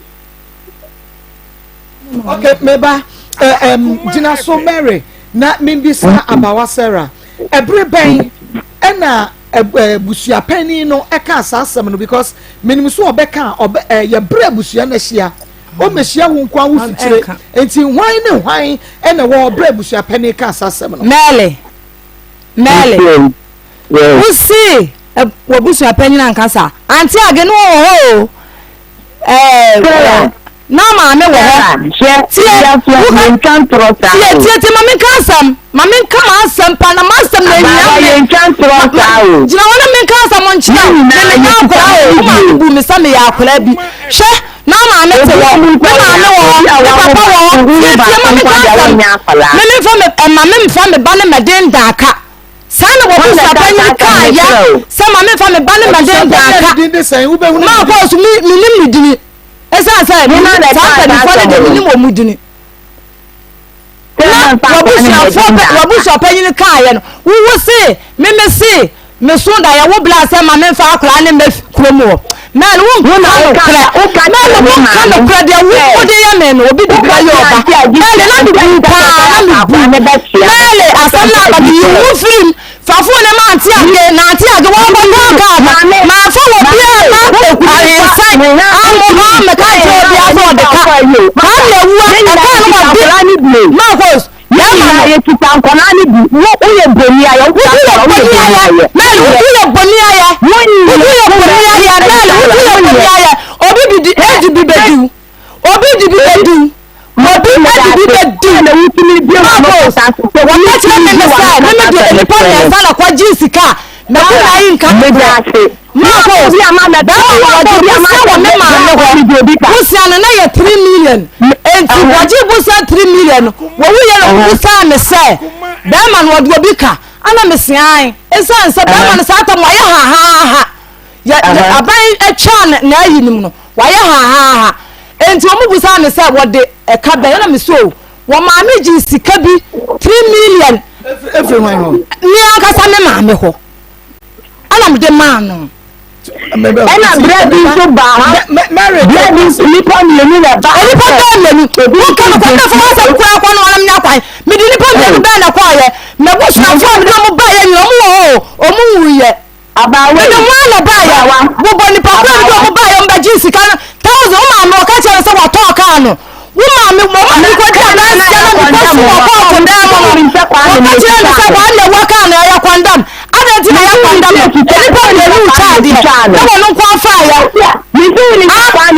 Okay, meba eh, um, gyina so Mary na membisa abawa Sarah. Ɛbere bɛn ɛna abusuapanyin no ɛka saa asɛm no because menim so ɔbɛka ɔbɛ ɛyɛ yɛbrɛ abusua no ahyia ɔmɛhyia wo nko awo fikyire nti hwan ne hwan ɛna wɔ ɔbrɛ abusuapanyin ka saa asɛm no. Mary Mary wosi w'abusuapanyin ankasa ante age no wɔ hɔ o. ɛɛ na maame wɔ hɔ tie tie tie tie maame nka asɛm maame nka ma asɛm pa na ma asɛm na ehia me gyina hɔ na me nka asɛm nkyerɛ me me nya akora o wo maame bu me sɛ meyɛ akora bi hwɛ na maame te hɔ me maame wɔ hɔ me papa wɔ hɔ tie tie maame nka asɛm me me nfa me ɛma me nfa me ba ne mɛden daaka. Saa na w'abusuapanyin kaa ya sɛ ma memfa me ba no mmɛden daa ka. Maa kɔɔ so menim ne dini. Ɛsiane sɛ menim saa mpanimfoɔ no deɛ menim wɔn mu dini. Na w'abusuafoɔ w'abusuapanyin kaa yɛ no wowo se meme se meso da yɛ wo bla sɛ ma memfa akwadaa ne mmɛ kurom hɔ. Mɛn wo nka nokorɛ. Mɛn wo nka nokorɛ deɛ wo wode yɛ me no obi de bi ayɛ ɔba. Mɛn na me bu paa na me bu. Mɛn asɛm na aba me yi wo firim. Fa phone no ma ante age na ante age wɔn bɔ tɔn kaa no. Ma fa wɔ bia na ahensan amo amɛka nkyerɛ obi asɛ ɔde ka. Kaa na awua ɛkaa no ma bi. Marcos. Yɛn nyinaa yɛkita nkwadaa no bi. Wo woyɛ boni ayɛ. Wo wotu yɛ boni ayɛ. Mɛli wotu yɛ boni ayɛ. Wotu yɛ boni ayɛ. Mɛli wotu yɛ boni ayɛ. Obi di di edi bi bɛ diw. Obi di bi bɛ diw. Obi edi bi bɛ diw. Marcos wɔka kyerɛ me ne sɛ me me de nipa mmiɛnsa na kɔ gye sika. Mɛko na ayi nka nokorɛ. Marcos, bɛrima no wɔgye bosea wɔ me maame hɔ. Bosea no na yɛ 3 million. Enti wɔgye bosea 3 million no, wɔwuiɛ na wɔbisaa me sɛ, bɛrima no wɔde obi ka? Ana mese ae. Esiane sɛ bɛrima no saa tam wayɛ hahaaha. Yɛ aban atwa n'ayi no mu no, wayɛ hahaaha. Enti wɔn busaa me sɛ wɔde ɛka bɛn, ɛna me so wɔn maame gye sika bi 3 million. Efiri hwan hɔ? Me ankasa me maame hɔ. Ɛna me de maa no. Ɛna berɛ bi nso baa ha, berɛ bi nso nnipa mmienu na ɛbaa ha. Nnipa bɛɛ mmienu, woka no kɔ mɛfo asɛm koraa kɔ no wɔn nya kwan. Mede nnipa mmienu bɛɛ na kɔɔyɛ. M'abusuafoɔ a mede wɔn baeɛ nyina wɔn wɔ hɔ o, wɔn nwuiɛ. Abaawa Mede yi, wɔn na baeɛ. abaawa, Bobɔ nnipa korɔ a mede wɔn baeɛ wɔn bɛgye sika no thousand. Wo maame ɔka kyerɛ no sɛ watɔn kaa no. Wo maame wɔn maame kɔgye adanseɛ na mekɔsi wɔ kɔɔto dan mu no. Wɔka kyerɛ no sɛ wɔn na ɛwɔ kaa no ɛyɛ kɔndam. Adɛn nti na ɛyɛ kɔndam no? Nnipa mmienu retwa adeɛ na wɔn nko afaeɛ. Ne bɛfa wo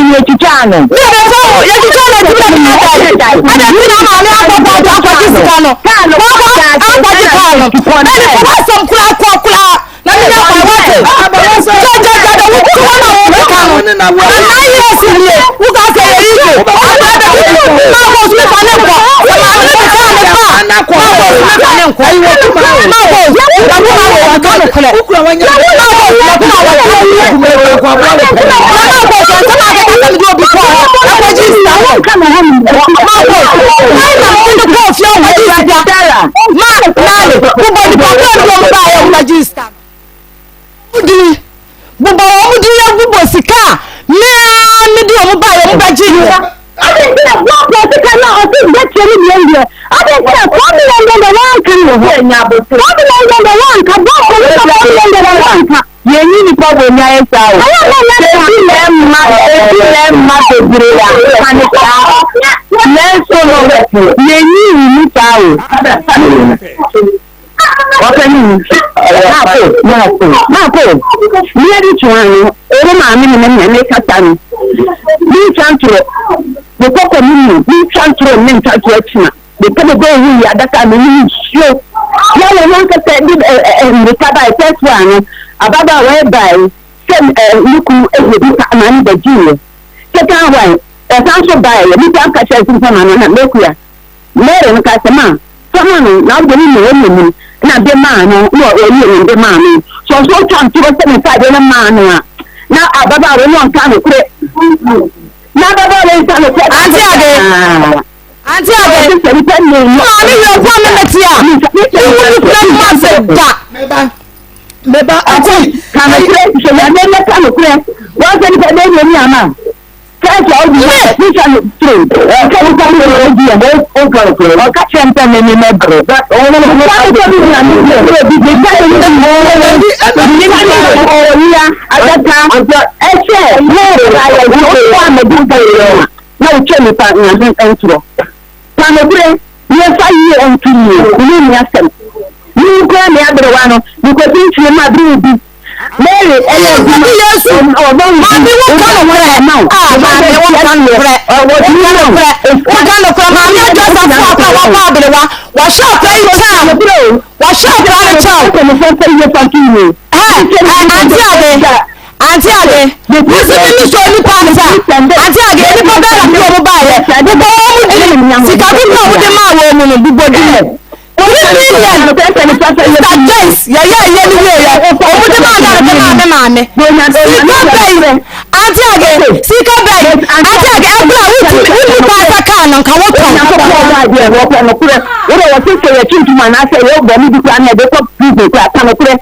yɛtwitwa no ati na meyɛ dɛn? Adɛn nti na maame akɔ kɔɔto akɔgye sika no? Wakɔ akɔgye kaa no. Ɛne fa w'asɛm koraa kɔ koraa. Na me nya kwan wate. Gyagyagya na wo kuwa na wo keka no. Na 9 years nie wo ka sɛ yɛ ego. Ɔbɛ bɛ ma kɔ so mefa ne nkɔ. Sɛ maame no de kaa ne ba ma kɔ so mefa ne nkɔ. Ma kɔ na kuma wɔ wɔka no korɛ. Ma kɔ na kuma wɔ ka no korɛ. Na ma kɔ so nsɛm akeka sɛ mede obi kɔ hɔ ɛkɔgye sika. Ma kɔ ɛna mede no kɔɔ fie ɔkɔgye sika. Ma naale bobɔ nipa koro bi ɔmo baayɛ ɔmo bɛgye sika no din bobɔ wɔn din agu bɔ sika a mea mede ɔmo baayɛ ɔmo bɛgye yɛ. Adi nti na boaboa sika na ɔsi bɛkyɛ ne deɛ deɛ adi nti na 4 million deɛ deɛ wɔnka ne ho 4 million deɛ deɛ wɔnka boaboa sika 4 million deɛ deɛ wɔnka. Yɛnyi nipa wɔ ni ayɛ saa o. Ebi na ɛmma ebi na ɛmma bebree a ka ne saa. Nanso no yɛnyi mu saa o. Ɔpɛni maako maako maako mmea bi tún ano ɔwɔ maame ne ne ne kasa no ne ntwa ntorɔ ne kɔkɔ ne mu ne ntwa ntorɔ ne ntwa ntorɔ akyina ne kɔ ne bɛ ewu yi adaka ne ne nsuo yɛ wɔn ankasa de ɛ ɛ mmirika baa first one no ababaawa yɛ baa yi sɛ ɛ ne kunu ɛyɛ bi pa maame bɛ gyi yɛ second one ɛsan so baa yɛ nipa nkasa ɛsi nfa maame na mekua. Mary no ka sɛ, Ma, fa ma no, na wode no ma wɔn anim, na de maa no, na ɔyii no de maa no. Sɛ ɔso ɔtwa ntorɔ sɛ mefa adeɛ no maa no a, na ababaawa no ɔnka nokorɛ. Na ababaawa nka nokorɛ. Ante ade. Ante ade. Maame yɛ ɔkwa me mete a, mehu me kura mu ase da. Meba. Meba. Ante. Ka nokorɛ, sɛ nyame bɛka nokorɛ. Wɔn sɛ nipa bɛyɛ ni ama. First a ɔdi hɔ ne sa no tiri ɔka nipa no yɛ ɔdi yɛ ɔka ɔka kyerɛ mpɛ ne ne mɛ brɛ ɔka nipa bi na ne brɛ bi ne sa ne ne ne ne ɔwia adaka ɛsɛ lɔɔre na yɛ ɔkɔ amadu nka yɛ ɔma na ɔkyɛ nipa nyame ntorɔ panobrɛ yɛfa yie nto yie ne ni asɛm ne nkura ne aberewa no mekɔsi nkyerɛ mu abere bi Mary ɛyɛ adwuma. Awurade Yesu, maame wo ka nokorɛ, ah maame wo ka nokorɛ, wo ka nokorɛ, wo ka nokorɛ, maame adwa safo akora wabɔ aberewa, wahyɛ akora yi kyɛw, wahyɛ akora no kyɛw. Ɛ ɛ ante ade, ante ade, wosi mi mi sɔ nipa nsa, ante ade, nipa bɛɛ na mi wɔn ba yɛ, bobɔ wɔn mu di, sika dodoɔ a wɔde maa wɔn mu no, bobɔ di. 3 million Mr Joyce yɛyɛ yɛ no wie yɛ ɔmo de maa Ghana de maa me maame sika bɛyi ante age sika bɛyi ante age ɛbla wotumi wonni kwan sɛ kaa no nka wotɔn. Wode wɔte sɛ yɛkye ntom anaasɛ yɛbɔ ne bi koraa na yɛde kɔ prison koraa ka nokorɛ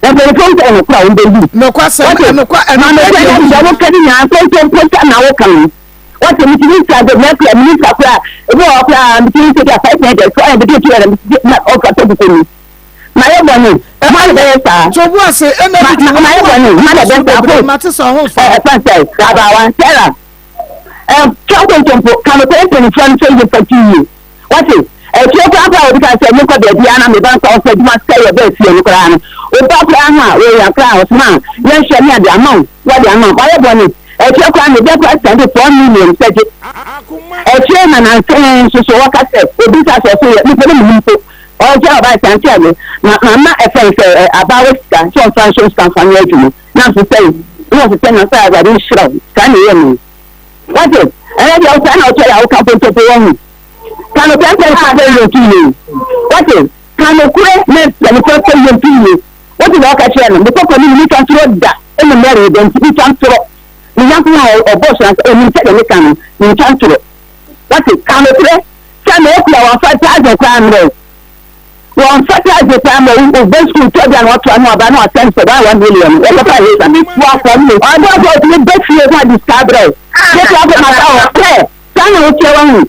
mpanyinfoɔ nsɛ nokorɛ a wɔbɛyi Nokwasɛm ɛnokwa ɛnokwa deɛ deɛ woka ne nyinaa nkontompo nsa na woka no. Wɔte me tumi nsa de mɛ kura mi nsa kura ebi wɔ hɔ kura mi tumi nsa bi a 500 400 bi 200 na ɔfa tɔ kuku ni. Ma yɛ bɔ ne ma yɛ bɛyɛ saa. To bu ase ɛna bi di ma yɛ bɔ ne ma yɛ bɛ saa ko. Ma te sɛ ɔho fa. Ɛ fɛn sɛ abawa Sarah ɛ twɛn kontompo kanokɔ mpanyinfoɔ no sɛ yɛ fɛ ti yie. Wɔte ɛtuo koraa koraa obi ka sɛ mekɔ baabi a na meba nka ɔsɛ adwuma sɛ yɛ bɛɛ fie no koraa no oba koraa ho a wɔyɛ koraa ɔsoma a yɛnhwɛ ne ade ama wo wɔde ama wo wayɛ bɔne. Ɛkyerɛ koraa no, bɛ koraa sɛnde 4 million sɛ gye. Ɛkyerɛ na nansa yi nso so wɔka sɛ obi sa sɛ ɔso yɛ nipa no mu mpo. Ɔgya ɔbaa sɛ ante ade na mama ɛfɛn sɛ abaawa sika sɛ ɔmfa nhyɛ sika mfa nyɛ adwuma na nso sɛ na ɔsɛ sɛ na sɛ awurade nhyira wo saa na ɛyɛ no. Wate ɛnɛ deɛ ɔsaa na ɔtɔ yɛ a woka mpontopo wɔ ho. Ka no pɛmpɛn sɛ sɛ yɛ ntu yie. Wate ka nokorɛ na pɛmpɛn sɛ yɛ ntu yie. Wote deɛ ɔka kyerɛ no mekɔkɔ ne mu nipa ntorɔ da. Ɛna Mary dɛ nti ntwa ntorɔ. Me nyɛnko no a ɔbɔ so ansa onim sɛdeɛ meka no, mentwa ntorɔ. Wate, ka nokorɛ sɛ na okura wɔmfa thousand koraa mmerɛ wo. Wɔmfa thousand koraa mmerɛ wo, wo bɛ sukuu tɔ bi a na watoa no aba na wasɛn sɛ 1 1 million no, wɔkɔfa yɛ sa. Ɔbɔ akɔ ɔtumi bɛ fie na ɔde sika abrɛ wo. Yɛte akɔ maka hɔ, hwɛ, saa na woteɛ wahu.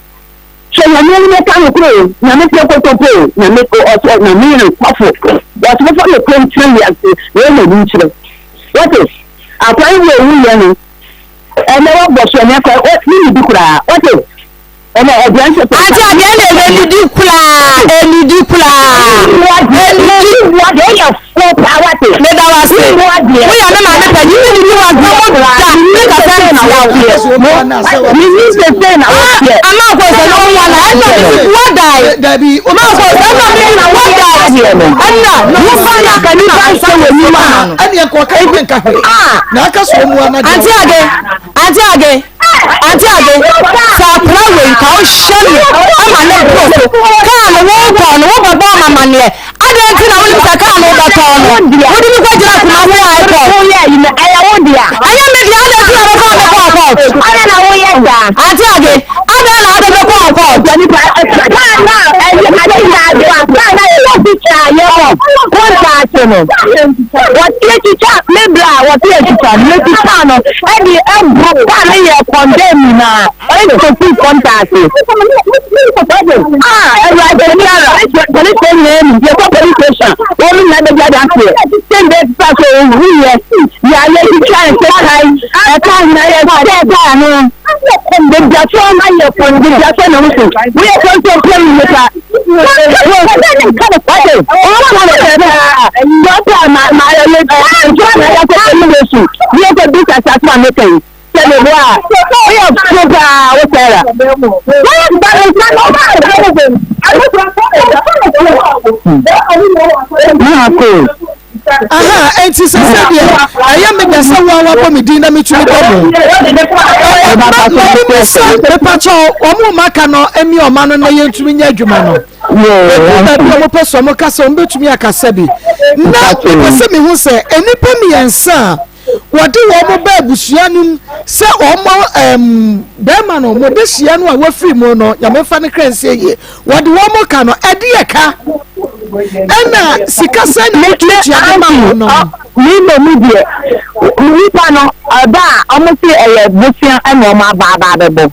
Hwɛ Nyame anim ɛka nokorɛ o, Nyame pɛ nkontompo o, Nyame o, ɔsɛ ɔ, Nyame yɛ nokwafo, ɔsɛ mofa nokorɛ ntena wiase na yɛn ani nkyerɛ. Wate? Akwan yi a owu yɛ no, ɛnɛ wabɔ so, ɛnɛ kɔ, wɔ, ne nidi koraa, wate? Ɛnɛ aduan sɛ sɛ. Ante adeɛ na ɛyɛ nidi koraa, ɛnidi koraa, ɛnidi. Deɛ ɔyɛ fo paa, wate? Meda wo ase. Woyɛ me maame panyin, me nidi wo asɛm da, me kasa ntia wo. Menim sɛ sei na woteɛ. Ama nkɔ sɛ na ɔmo ana ɛna wadae. Ama nkɔ sɛ ɛna me na wadae. Ɛna wofa na ka nipa nsɛ wɔ anim a. Ɛne ɛkɔ ɔka yi nka hwee. Na aka so ɔmo ana deɛ. Ante age, ante age, ante age. Sɛ akora wei ka wohyɛ no ama ne boro so. Kaa no wotɔn no wobɛbɔ amamaneɛ. Adɛn nti na wonim sɛ kaa no wobɛtɔn no? Wode me kɔgyina Kumasi High Court. Ɛyɛ wo dea. Ɛnyɛ me dea, adɛn nti na wobɛfa me kɔɔ court? Adɛn na woyɛ saa? Ante Age, adɛn na wode me kɔɔ court? Kaa no a ɛyɛ ade na adewa, kaa no a yɛwɔ twitwa yɛ hɔ, kɔntaate no. Wɔte twitwa, me bra a wɔte twitwa no, metwitwa no ɛde ɛboro kaa no yɛ kɔndɛm nyinaa. Ɔyɛ kɔsi kɔntaate. Ah, Awurade biara, polisi nyinaa ni, yɛkɔ police station, wɔn nyinaa bɛdi adanseɛ. Sɛ mbɛ fa so owu yɛ, yɛ ayɛ twitwa nse kae, ɛka nyinaa yɛ sɛ kaa no. Deduafoɔ ayɛ kɔn, deduafoɔ na wosu. Woyɛ kɔnso mpɛ mu nipa. Wate, wɔn ma no sɛ paa, dɔkta ma ma yɛ yɛ, ntua na yɛ kɔ police station, yɛ kɔ bisa sasoma mekɛn. Sɛ me boa a, woyɛ fo paa wo Sarah. Maako. Aha, enti sɛ sɛ deɛ ɛyɛ me dɛ sɛ wo a wabɔ me din na metumi bɔ mo. Mami sɛ mepakyɛ wɔn mu aka no ɛmi ɔma no na yɛntumi nyɛ adwuma no. Ebi baabi a wɔpɛ sɛ wɔn kasa wɔn bɛtumi akasa bi. Na mepɛ sɛ mehu sɛ nnipa mmiɛnsa a wɔde wɔn ba abusua no mu sɛ wɔn ɛɛm bɛrima no wɔn bɛhyia no a wɔafiri mu no nyame nfa ne kra nsie yie wɔde wɔn ka no ɛde yɛ ka ɛna sika sɛ na wɔtuatua de ma wɔn no. Mi na mu deɛ nipa no ɔba a wɔn se ɛyɛ bosea ɛna wɔn aba aba abɛbɔ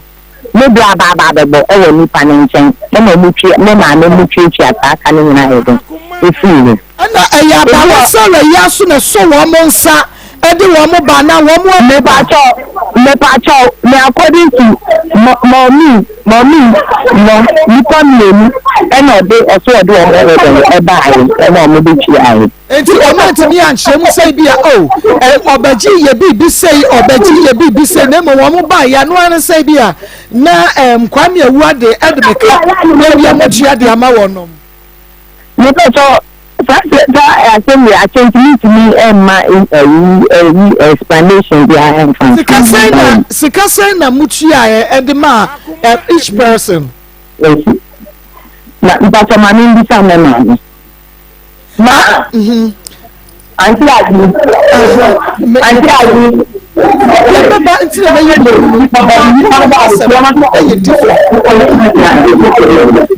ne bere aba aba abɛbɔ ɛwɔ nipa no nkyɛn ɛna wɔn twi ne maame mu tuatua saa ka no nyinaa yɛ den efiri hɔ. Ɛna ɛyɛ abaawa Sarah yi aso na ɛsɔ wɔn nsa de wɔn ba na wɔn a. Mepakyɛw, mepakyɛw, me according to mɔmi, mɔmi no, nipa mmienu ɛna ɔde ɔso ɔde wɔn ɛyɛ dɛn ɛbaayɛ ɛna wɔn de tuaayɛ. Nti wɔn antumi ankyerɛ mu sɛ bi a o ɛ ɔbɛgye yɛ biribi sei ɔbɛgye yɛ biribi sei na mmom wɔn ba yɛ ano ano sɛ bi a na ɛm Kwame Awuade ɛde me ka na ebi a mo tua de ama wɔn nom. Mepɛsɛ saa saa asɛm wei akyɛ nti mentumi mma ayi ayi explanation biara mfa. Sika sɛn na sika sɛn na mutuaeɛ ɛde maa each person? Esi na mpatɔ ma me mbisa me maame. Ma aunty Adi aunty Adi. Yɛbɛba nti na mɛyɛ mmienu baako wɔ asɛm ɛyɛ different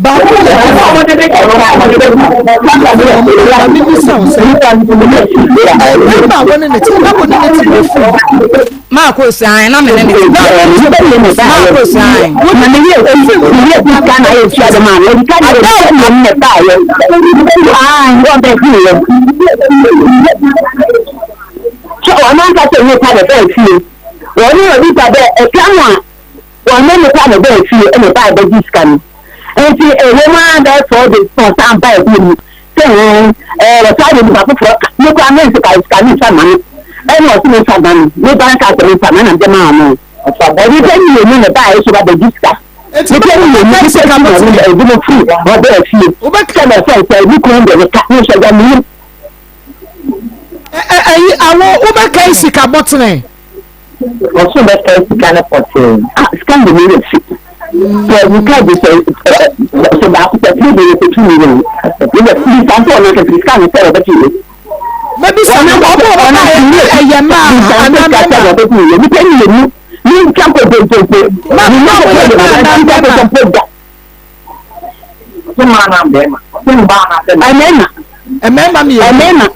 baako yɛ different maame bisa wo sɛ ɛbɛrima a wɔne ne te na wɔne ne te wɔ firi Maako san na mene ne te. Maako san. Na me yɛ efi mu yɛ sika na ayɛ tua de maa no sika de ɛdi mu na ɛba yɛ aa wɔn bɛ fi yɛ sɛ wɔn ankasa nipa na ɛbɛ fie wɔn ne obi pa bɛ ɛka mu a wɔn ne nipa na ɛbɛ fie ɛna ɛba ɛbɛgye sika no nti ɛwɔ mu ara bɛyɛ 4 days na ɔsan ba ɛbi mu sɛ ɛɛ ɛɛ wɔsan de nipa foforɔ ne kora ne nsika sika ne nsa ma no ɛna ɔsi ne nsa ma no ne ba nka sɛ ne nsa ma na de maa no ɔde sɛ mmienu na ɛba a ɛso ba bɛgye sika nipa mmienu nipa mmienu na ebi mo firi ɔbɛ fie sɛ na ɛsɛ sɛ ebi kɔn de ne ka ne nhyɛ gya mmienu. Ɛyi awo wobɛkae sika bɔtene. Ɔso bɛkae sika no pɔtee. Ah, sika no de ne werɛ fi. Sɛ sika de sɛ sɛ baako sɛ tiri de yɛ sɛ 2 million. Ne bɛ firi saa nso ɔno sɛ sika no sɛ ɔbɛgye yɛ. Mɛbisa no ɔmo a ɔmo baeɛ no ɛyɛ mmaa anaa mmarima? Nipa mmienu ne ntwa nkontompo. Ma ma mo yɛ mmaa anaa mmarima? Mmarima. Mmarima mmienu. Mmarima.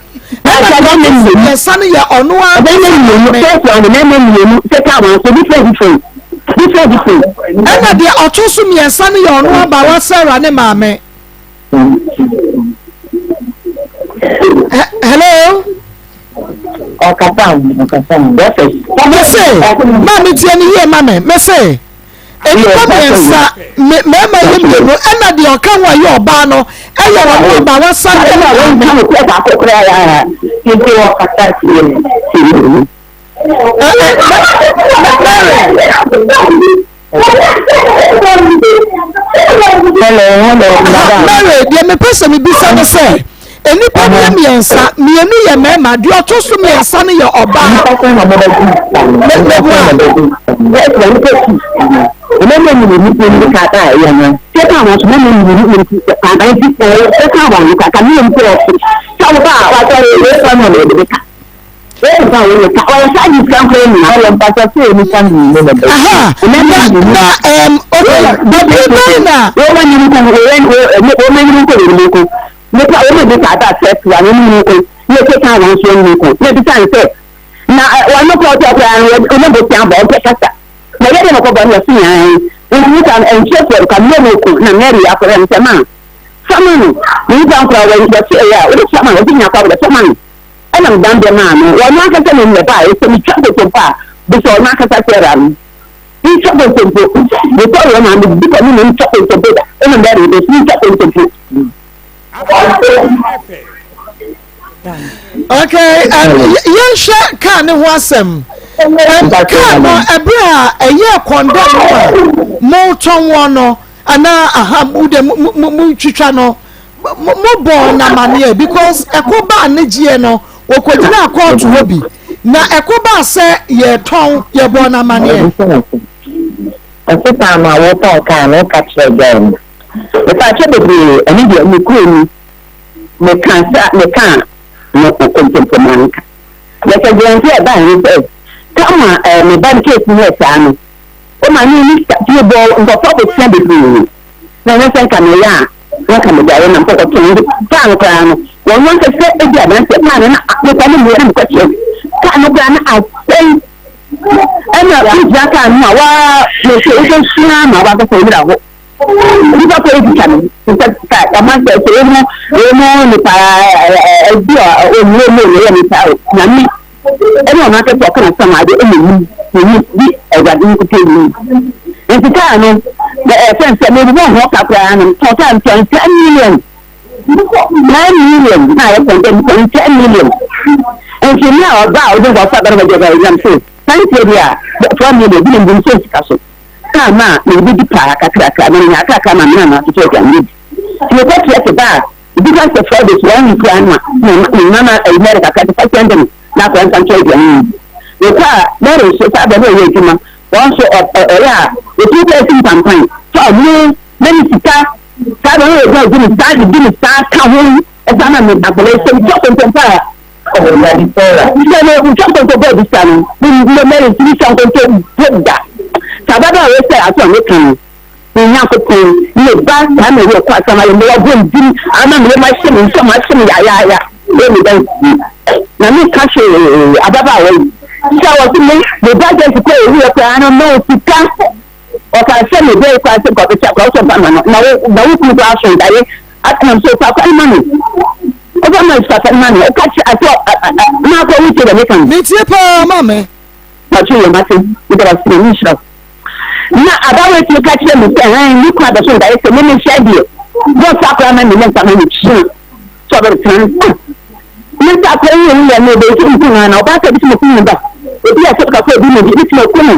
Ɛna mmiɛnsa no yɛ ɔno ara. Mmarima mmienu first one mmarima mmienu second one so different different different different. Ɛna deɛ ɔto so mmiɛnsa no yɛ ɔno abaawa Sarah ne maame. Hello. Ɔkasa ɔkasa. Mese maame tie ne yie ma me mese nnipa mmiɛnsa mmarima yɛ mmienu ɛna deɛ ɔka ho a ɛyɛ ɔbaa no ɛyɛ ɔno abaawa Sarah ne maame. Mary, deɛ mepɛ sɛ mebisa ne sɛ, nnipa no yɛ mmiɛnsa, mmienu yɛ mmarima, deɛ ɔtɔ so mmiɛnsa no yɛ ɔbaa. Aha, na na ɛm okay, baabi bɛn na. Ɛna medan bɛmaa no, ɔno ankasa na ɔnya baeɛ, sɛ metwa nkontompo a, bisa ɔno ankasa Sarah no. Mentwa nkontompo, mekɔ Roma a, medi kɔ ne mentwa nkontompo da, ɛna Mary nso, mentwa nkontompo. Okay, um, yɛnhwɛ kaa ne ho asɛm. Um, kaa no, ɛberɛ a ɛyɛɛ kɔndɛm no a motɔn wɔn no, anaa aha, mo de mo twitwa no, mo bɔɔ no amaneɛ because ɛkɔ baa ne gyeɛ no wɔkɔgyinaa kɔɔto hɔ bi na ɛkɔ baa sɛ yɛtɔn yɛbɔɔ no amaneɛ. Ɔse saa no a wotɔn kaa no woka kyerɛ girl no mepaakyɛ bebree ɛno deɛ me kuro ni meka sa meka no nkontompo manka na sɛ deɛ nti ɛbaa ne sɛ kama ɛɛ me ba no case no yɛ saa no o ma ne ni fie bɔ nkɔfɔ bɛsia bebree na ɛnyɛ sɛ nka meyɛ a na nka mede ayɛ na mekɔkɔto no nti kaa no koraa no wɔn ankasa edi adanseɛ kaa no na mekɔ ne mmeɛ na mekɔkyerɛ kaa no koraa na asɛe ɛna wogyina kaa no a waa mehwɛ wobɛsua ma wankasa owura hɔ nipa kɔ ekita no sɛ ka ɔma sɛ sɛ emu emu nipa ɛbi a ɔmu emu ɔmu yɛ nipa nyame Ɛna ɔno ankasa ɔka n'asɛm ade ɛna nim n'ani di Awurade nkuto nim. Nti kaa no na ɛfɛn sɛ mebobɔ ho ka koraa no tɔn kaa no tɔn 10 million 9 million na ayɛ kɔn dɛ tɔn 10 million. Nti ne a ɔba a ɔde nkɔfa ba no bɛgye ba ɛnam so santie bi a 4 million bi na mbom sɛ sika so kaa ma a mede bɛdi paa kakrakra na menya kakra ma mena na atotɔ aduane no bi. Nti mekɔ kyerɛ te ba a ebi ka sɛ Friday so wɔn koraa no a na me mama ɛyi mɛre kakra te fa sɛnde no na akɔyɛ nsa nkyɛn aduane no bi. Mekɔ a Mary nso saa bɛ na ɔyɛ adwuma wɔn nso ɔyɛ a otu kɔ esi mpampan fa ɔmo na ne sika saa bɛ na ɔyɛ adwuma di ne saa de di ne saa ka ho ɛsan na me akɔla sɛ metwa kontompo a sɛ no metwa nkontompo a bisa no me Mary ntumi twa nkontompo da saa bɛ na ɔyɛ sɛ aso a meka no Me Nyankopɔn, me ba, saa na ɛyɛ kɔ asɛm ayɛ mewɔ bɔ ndim ama me yam ahye me nsam ahye me yayaaya wɔ me dan mu na menka hwee ababaawa yi sɛ wɔse me me budget kɔ ewura koraa no ma sika ɔka sɛ me bɛyɛ koraa sɛ nkɔbɛkyɛ koraa wosɛ mfa ma no na wo na wo kunu koraa so daeɛ atenam so fa kwan ma no wofa ma sika fa ma no woka kyerɛ asɛ na akɔ wotie dɛ meka no Metie paa maame. Pakyɛ yɛ mate meda wase nyame nhyira wo. Na abaawa yi tumi ka kyerɛ me sɛ ɛn me kunu abɛso daeɛ sɛ me menhyɛ deɛ bɔs akora ma me ne nsa ma me kyia sɛ ɔbɛtena no ah me nsa akora yi yɛ no ɔbɛyɛ sɛ mku no ana ɔbaa sɛ bi sɛ mku no ba obi a sɛ kakɔ obi ne bi bi sɛ mku no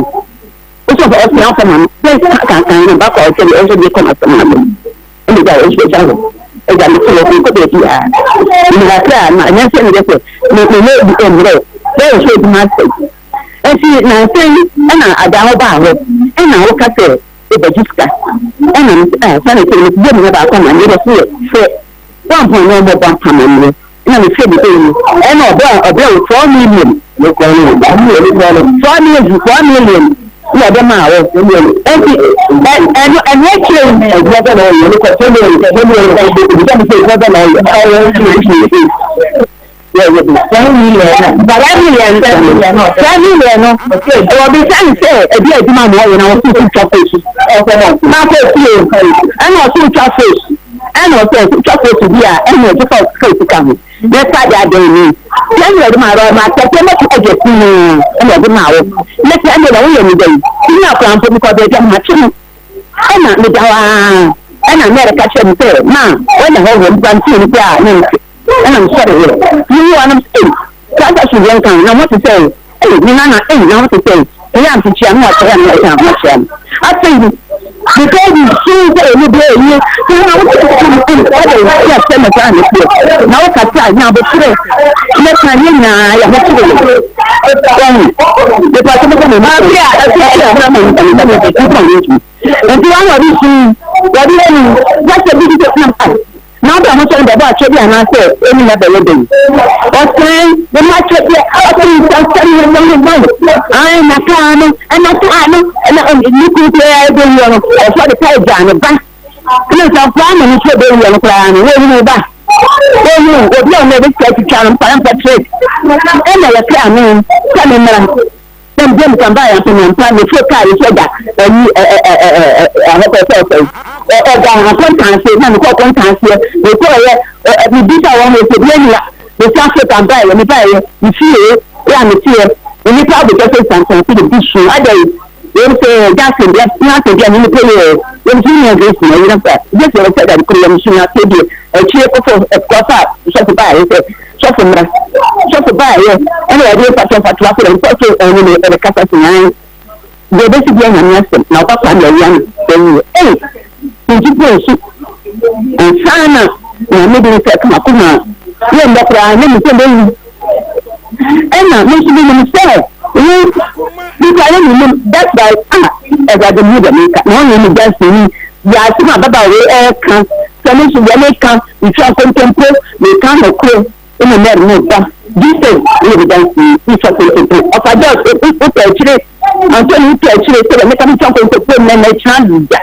wosɛ ɔfɛ ɔsɛ afɔ ma no sɛ kankan no ba kɔ ɔsɛ bi ɔsɛ bi kɔ na sɛm na ɛna gya ɔsɛ gya hɔ ɛgya me sɛ ɔkɔ baabi a me kakra na ɛnyɛ sɛ meyɛ sɛ me me yɛ bi mmerɛ sɛ ɔsɛ adwuma asɛ Enti nnansa yi na adaa wo baa hɔ na wo ka sɛ wo bɛ gye sika ɛna me se ah saa na ɛteɛ me bɔ mu baako amaneɛ bɛ so yɛ frɛ wampɔn na ɔmɔ bɔ amaneɛ na mefie me bɛyi ɛna ɔbrɛ ɔbrɛ wo 4 million, 4 million, 4 million na ɔde maa wo. Nti ɛno akyire yi, 10 million, 10 million no, wɔbisa ne sɛ ɛbi adwuma na ɔyɛ na wɔso twa fish n'akɔ fie, ɛna ɔso twa fish, ɛna ɔsɛ twa fish bi a ɛna ɔgye fa fish ka ho ne sa de adan ni. 10 million maa rɔ ma tɛtɛ mɛto ɛgye pii ɛna ɔde maa wo ne 10 million. Woyɛ ne dɛn ne akora mpo mi kɔ baabi a ma kye no, ɛna meda hɔ aa, ɛna mɛrɛ ka kyerɛ me sɛ ma wɔnyɛ hɔ wɔ nipa nti nipa a ne nti, ɛna mesɔre yɛ mehu anam sɛ saa so yɛn kan na wɔte sɛ ɛy me nana ɛy na wɔte sɛ ɛyɛ amfikyia na wɔasɔre a na wɔsɛ ahokyia no. Afei mepɛ bi suu sɛ ɛmu bi ɛyie sɛ na wote sɛ ɔde yɛ sɛ mɛsa ne seɛ na wokasa nya abotrɛ mɛka yɛ nyinaa yɛ ho kyerɛ yɛ wɔn nipa sɛ bɛbɛ mɛ bi a ɛsɛ sɛ ɛbɛrɛ mɛ nti wɔn a wɔde suu wɔde yɛ no wɔsɛ bi bi sɛ na ɔbɛ ho sɛ bɛbɔ akyɛ bi anaasɛ ɛni na bɛyɛ dɛn ɔsɛn bɛma akyɛ bi ɔsɛn nsɛm ne ne ne ne ayi na kaa no ɛna kaa no ɛna ne kuru kura ɛbɛ wia no ɔfɔ de kaa gya ne ba ɛna nsanfo ama ne so bɛ wia no koraa no wɔn mu ba wɔn mu obi a ɔno ɛbɛ sika twitwa no mpa mpa trade ɛna yɛ kaa no sɛ ne mmara na mbɛ mu kan ba yɛ nso nyampa ne fo kaa yi sɛ da ɛyi ɛ ɛ ɛ ɛ ɛ ahɔkɔ sɛ ɔsɛ ɔda akɔntanse na mekɔ akɔntanseɛ mekɔ yɛ ɛ mebisa wɔn sɛ bi anila mesi Africa baeɛ mebaeɛ mefie yɛ a meteɛ nnipa abotɔ sɛ sansanse de bi su adɛn wɔn sɛ jackson bia n'asɛ bia ne nipa yɛ wɔn nso ne Grace na yɛrɛ fa Grace yɛrɛ sɛ dade koro yɛm so n'asɛ deɛ akyire kɔfɔ kɔfa sɔfo baeɛ sɛ sɔfo mmra. Sɔfo baeɛ ɛna yɛde mfatɔ mfatoa koro mfatɔ ɛne ne ɛde kasa se yan deɛ ɛbɛsi bia Nyame asɛm na ɔba kwa deɛ awia no ɛwuo ɛy nti po nsu ansa na Nyame de sɛ kama koma yɛ mbɔ koraa na mesɛ bɛwu ɛna me nso menim sɛ wo nipa yɛ menim. That's why ah Awurade mu deɛ meka na ɔnyɛ me dansi ni deɛ asɛm a baba wei ɛɛka sɛ me nso deɛ meka metwa nkontompo, meka nokorɛ. Ɛna Mary ne ba Jesus yɛ me dansi, metwa nkontompo. Ɔfa George wotɔ akyire, Antoni wotɔ akyire sɛ deɛ meka metwa nkontompo nnɛ na ɛkyena da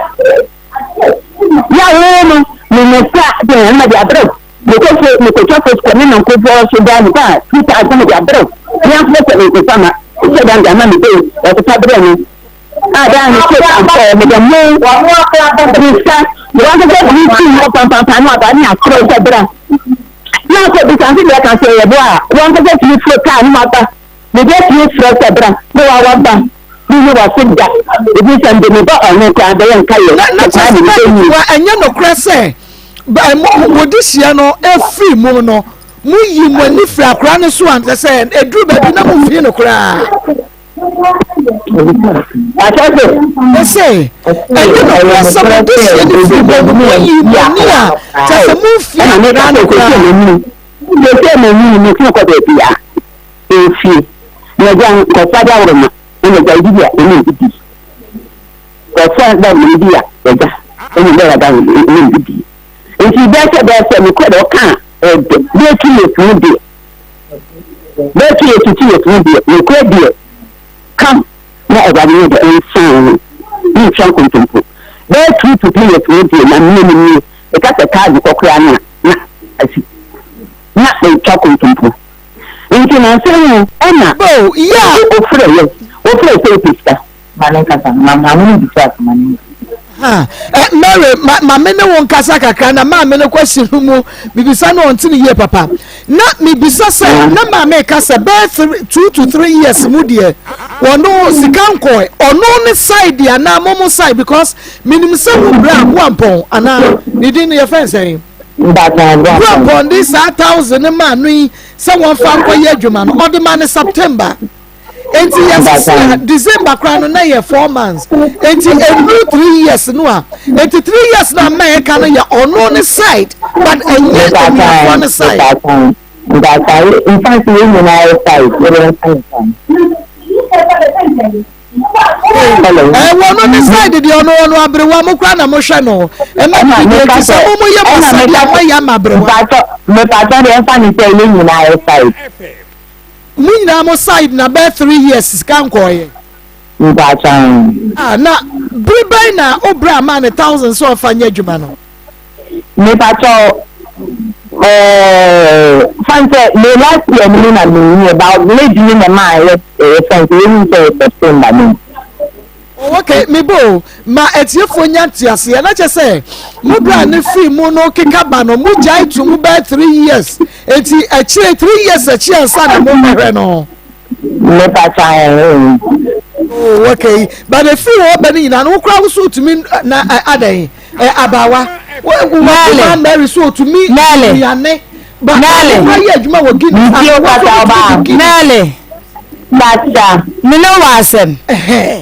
yɛ wo no menya sa deɛ ɛna de abrɛw mekɔfo mekɔtwa fo kɔ ne nankofoɔ so daa me ba 2,000 de abrɛw ne afo sɛ mekɔfa ma sɛ dan de ama me bɛyi ɔkɔfa brɛ no a daa ne sɛ ampɔ mede mo nsa wankasa bi si hɔ pampampa no aba ne akorɔ sɛ bra na akɔ bisa nso deɛ ka sɛ yɛboa a wankasa tumi furo kaa no aba mede tumi frɛ sɛ bra na wawa ba ne wase da ebi sɛ mde me ba ɔno koraa bɛyɛ nka yɛ na kyerɛ sɛ wa ɛnyɛ nokorɛ sɛ wɔde hyia no efiri mu no mo yi mo ani firi akora no so a sɛ eduru baabi na mo fi no koraa. Ɛsɛ ɛnyɛ nokorɛ sɛ mode hyia no firi mu no mo yi mo ani a kyerɛ sɛ mo fi akora no koraa. Sɛ mo yi mo fi kɔ baabi a efie na gya nkɔfa daworo ma ɛna gya didi a ɛna didi kɔfa daworo di a ɛgya ɛna bɛyɛ daworo ɛna didi nti bɛsɛ mekɔ dɛ ɔka ɛdɛ bɛyɛ 2 years mu deɛ, bɛyɛ 2 years to 2 years mu deɛ, mekɔ deɛ ka na Awurade ne deɛ ɛnsan ho ne ntwa nkontompo, bɛyɛ 2 to 3 years mu deɛ na mmea mu nie ɛka sɛ kaadi kɔkora no a na asi na ɛtwa kontompo nti na nsɛm no ɛna ofrɛ yɛ ofrɛ sɛ ɔpɛ sika. Ma ne nkasa ma maame no bisa ase ma ne nkasa. Mary, ma maame ne wo nkasa kakra na maame no kwasi no mu mibisa no ɔnte ne yie papa na mibisa sɛ na maame ka sɛ bɛyɛ 2 to 3 years mu deɛ ɔno sika nkɔɛ ɔno ne side anaa mo mo side, because minim sɛ wo bra Boampɔn anaa ne din no yɛfɛn sɛn, Boampɔn de saa thousand ne maa no yi sɛ wɔn fa nkɔyɛ adwuma no, ɔde ma ne September nti yɛsisi a December koraa no na yɛ 4 months nti enu 3 years no a nti 3 years na ama ɛka no yɛ ɔno ne side but ɛnyɛ anuafoɔ ne side. Ntaatae nfa si yɛn nyinaa yɛ side yɛ bɛ nfa nfa. Ɛwɔ no ne side deɛ ɔno ɔno aberewa mo kora na mohwɛ no ɛma Ɛna bi deɛ meka nti sɛ sɛ mo mo yɛ mo ɛna asɛdeɛ meka a moayɛ ama aberewa. Mpatsɔ mepatsɔ deɛ ɛmfa ne sɛ yɛn nyinaa yɛ side. Mo nyinaa mo side na bɛyɛ 3 years sika nkɔɔyɛ. Mpatsɔ. Ah, na bere bɛn na wo bra maa ne 1,000 sɛ ɔfa nyɛ adwuma no? Mepatsɔ ɛɛ fan sɛ me last year ni na me nyi about lady ni na maa yɛ ɛyɛ fan sɛ yɛn sɛ yɛ September ni. Oh, okay, me bo ma atiefoɔ nya nteaseɛ na kyɛ sɛ mo bra ne firi mu no keka ba no mo gyae to mu bɛyɛ 3 years, eti akyire 3 years akyi ansa na mo bɛhwɛ no. Mepatsɔ ɛɛ. Oh, okay, but efiri hɔ bɛ ne nyinaa no wokura woso otumi na ɛ adan ɛ abawa wo wo Mɛɛle. ma Mary so otumi Mɛɛle. nnuane ba Mɛɛle. wokura yɛ adwuma wɔ Guinness. Ntie kasa ɔbaa. Mɛɛle. Kasa. Me ne wɔ asɛm.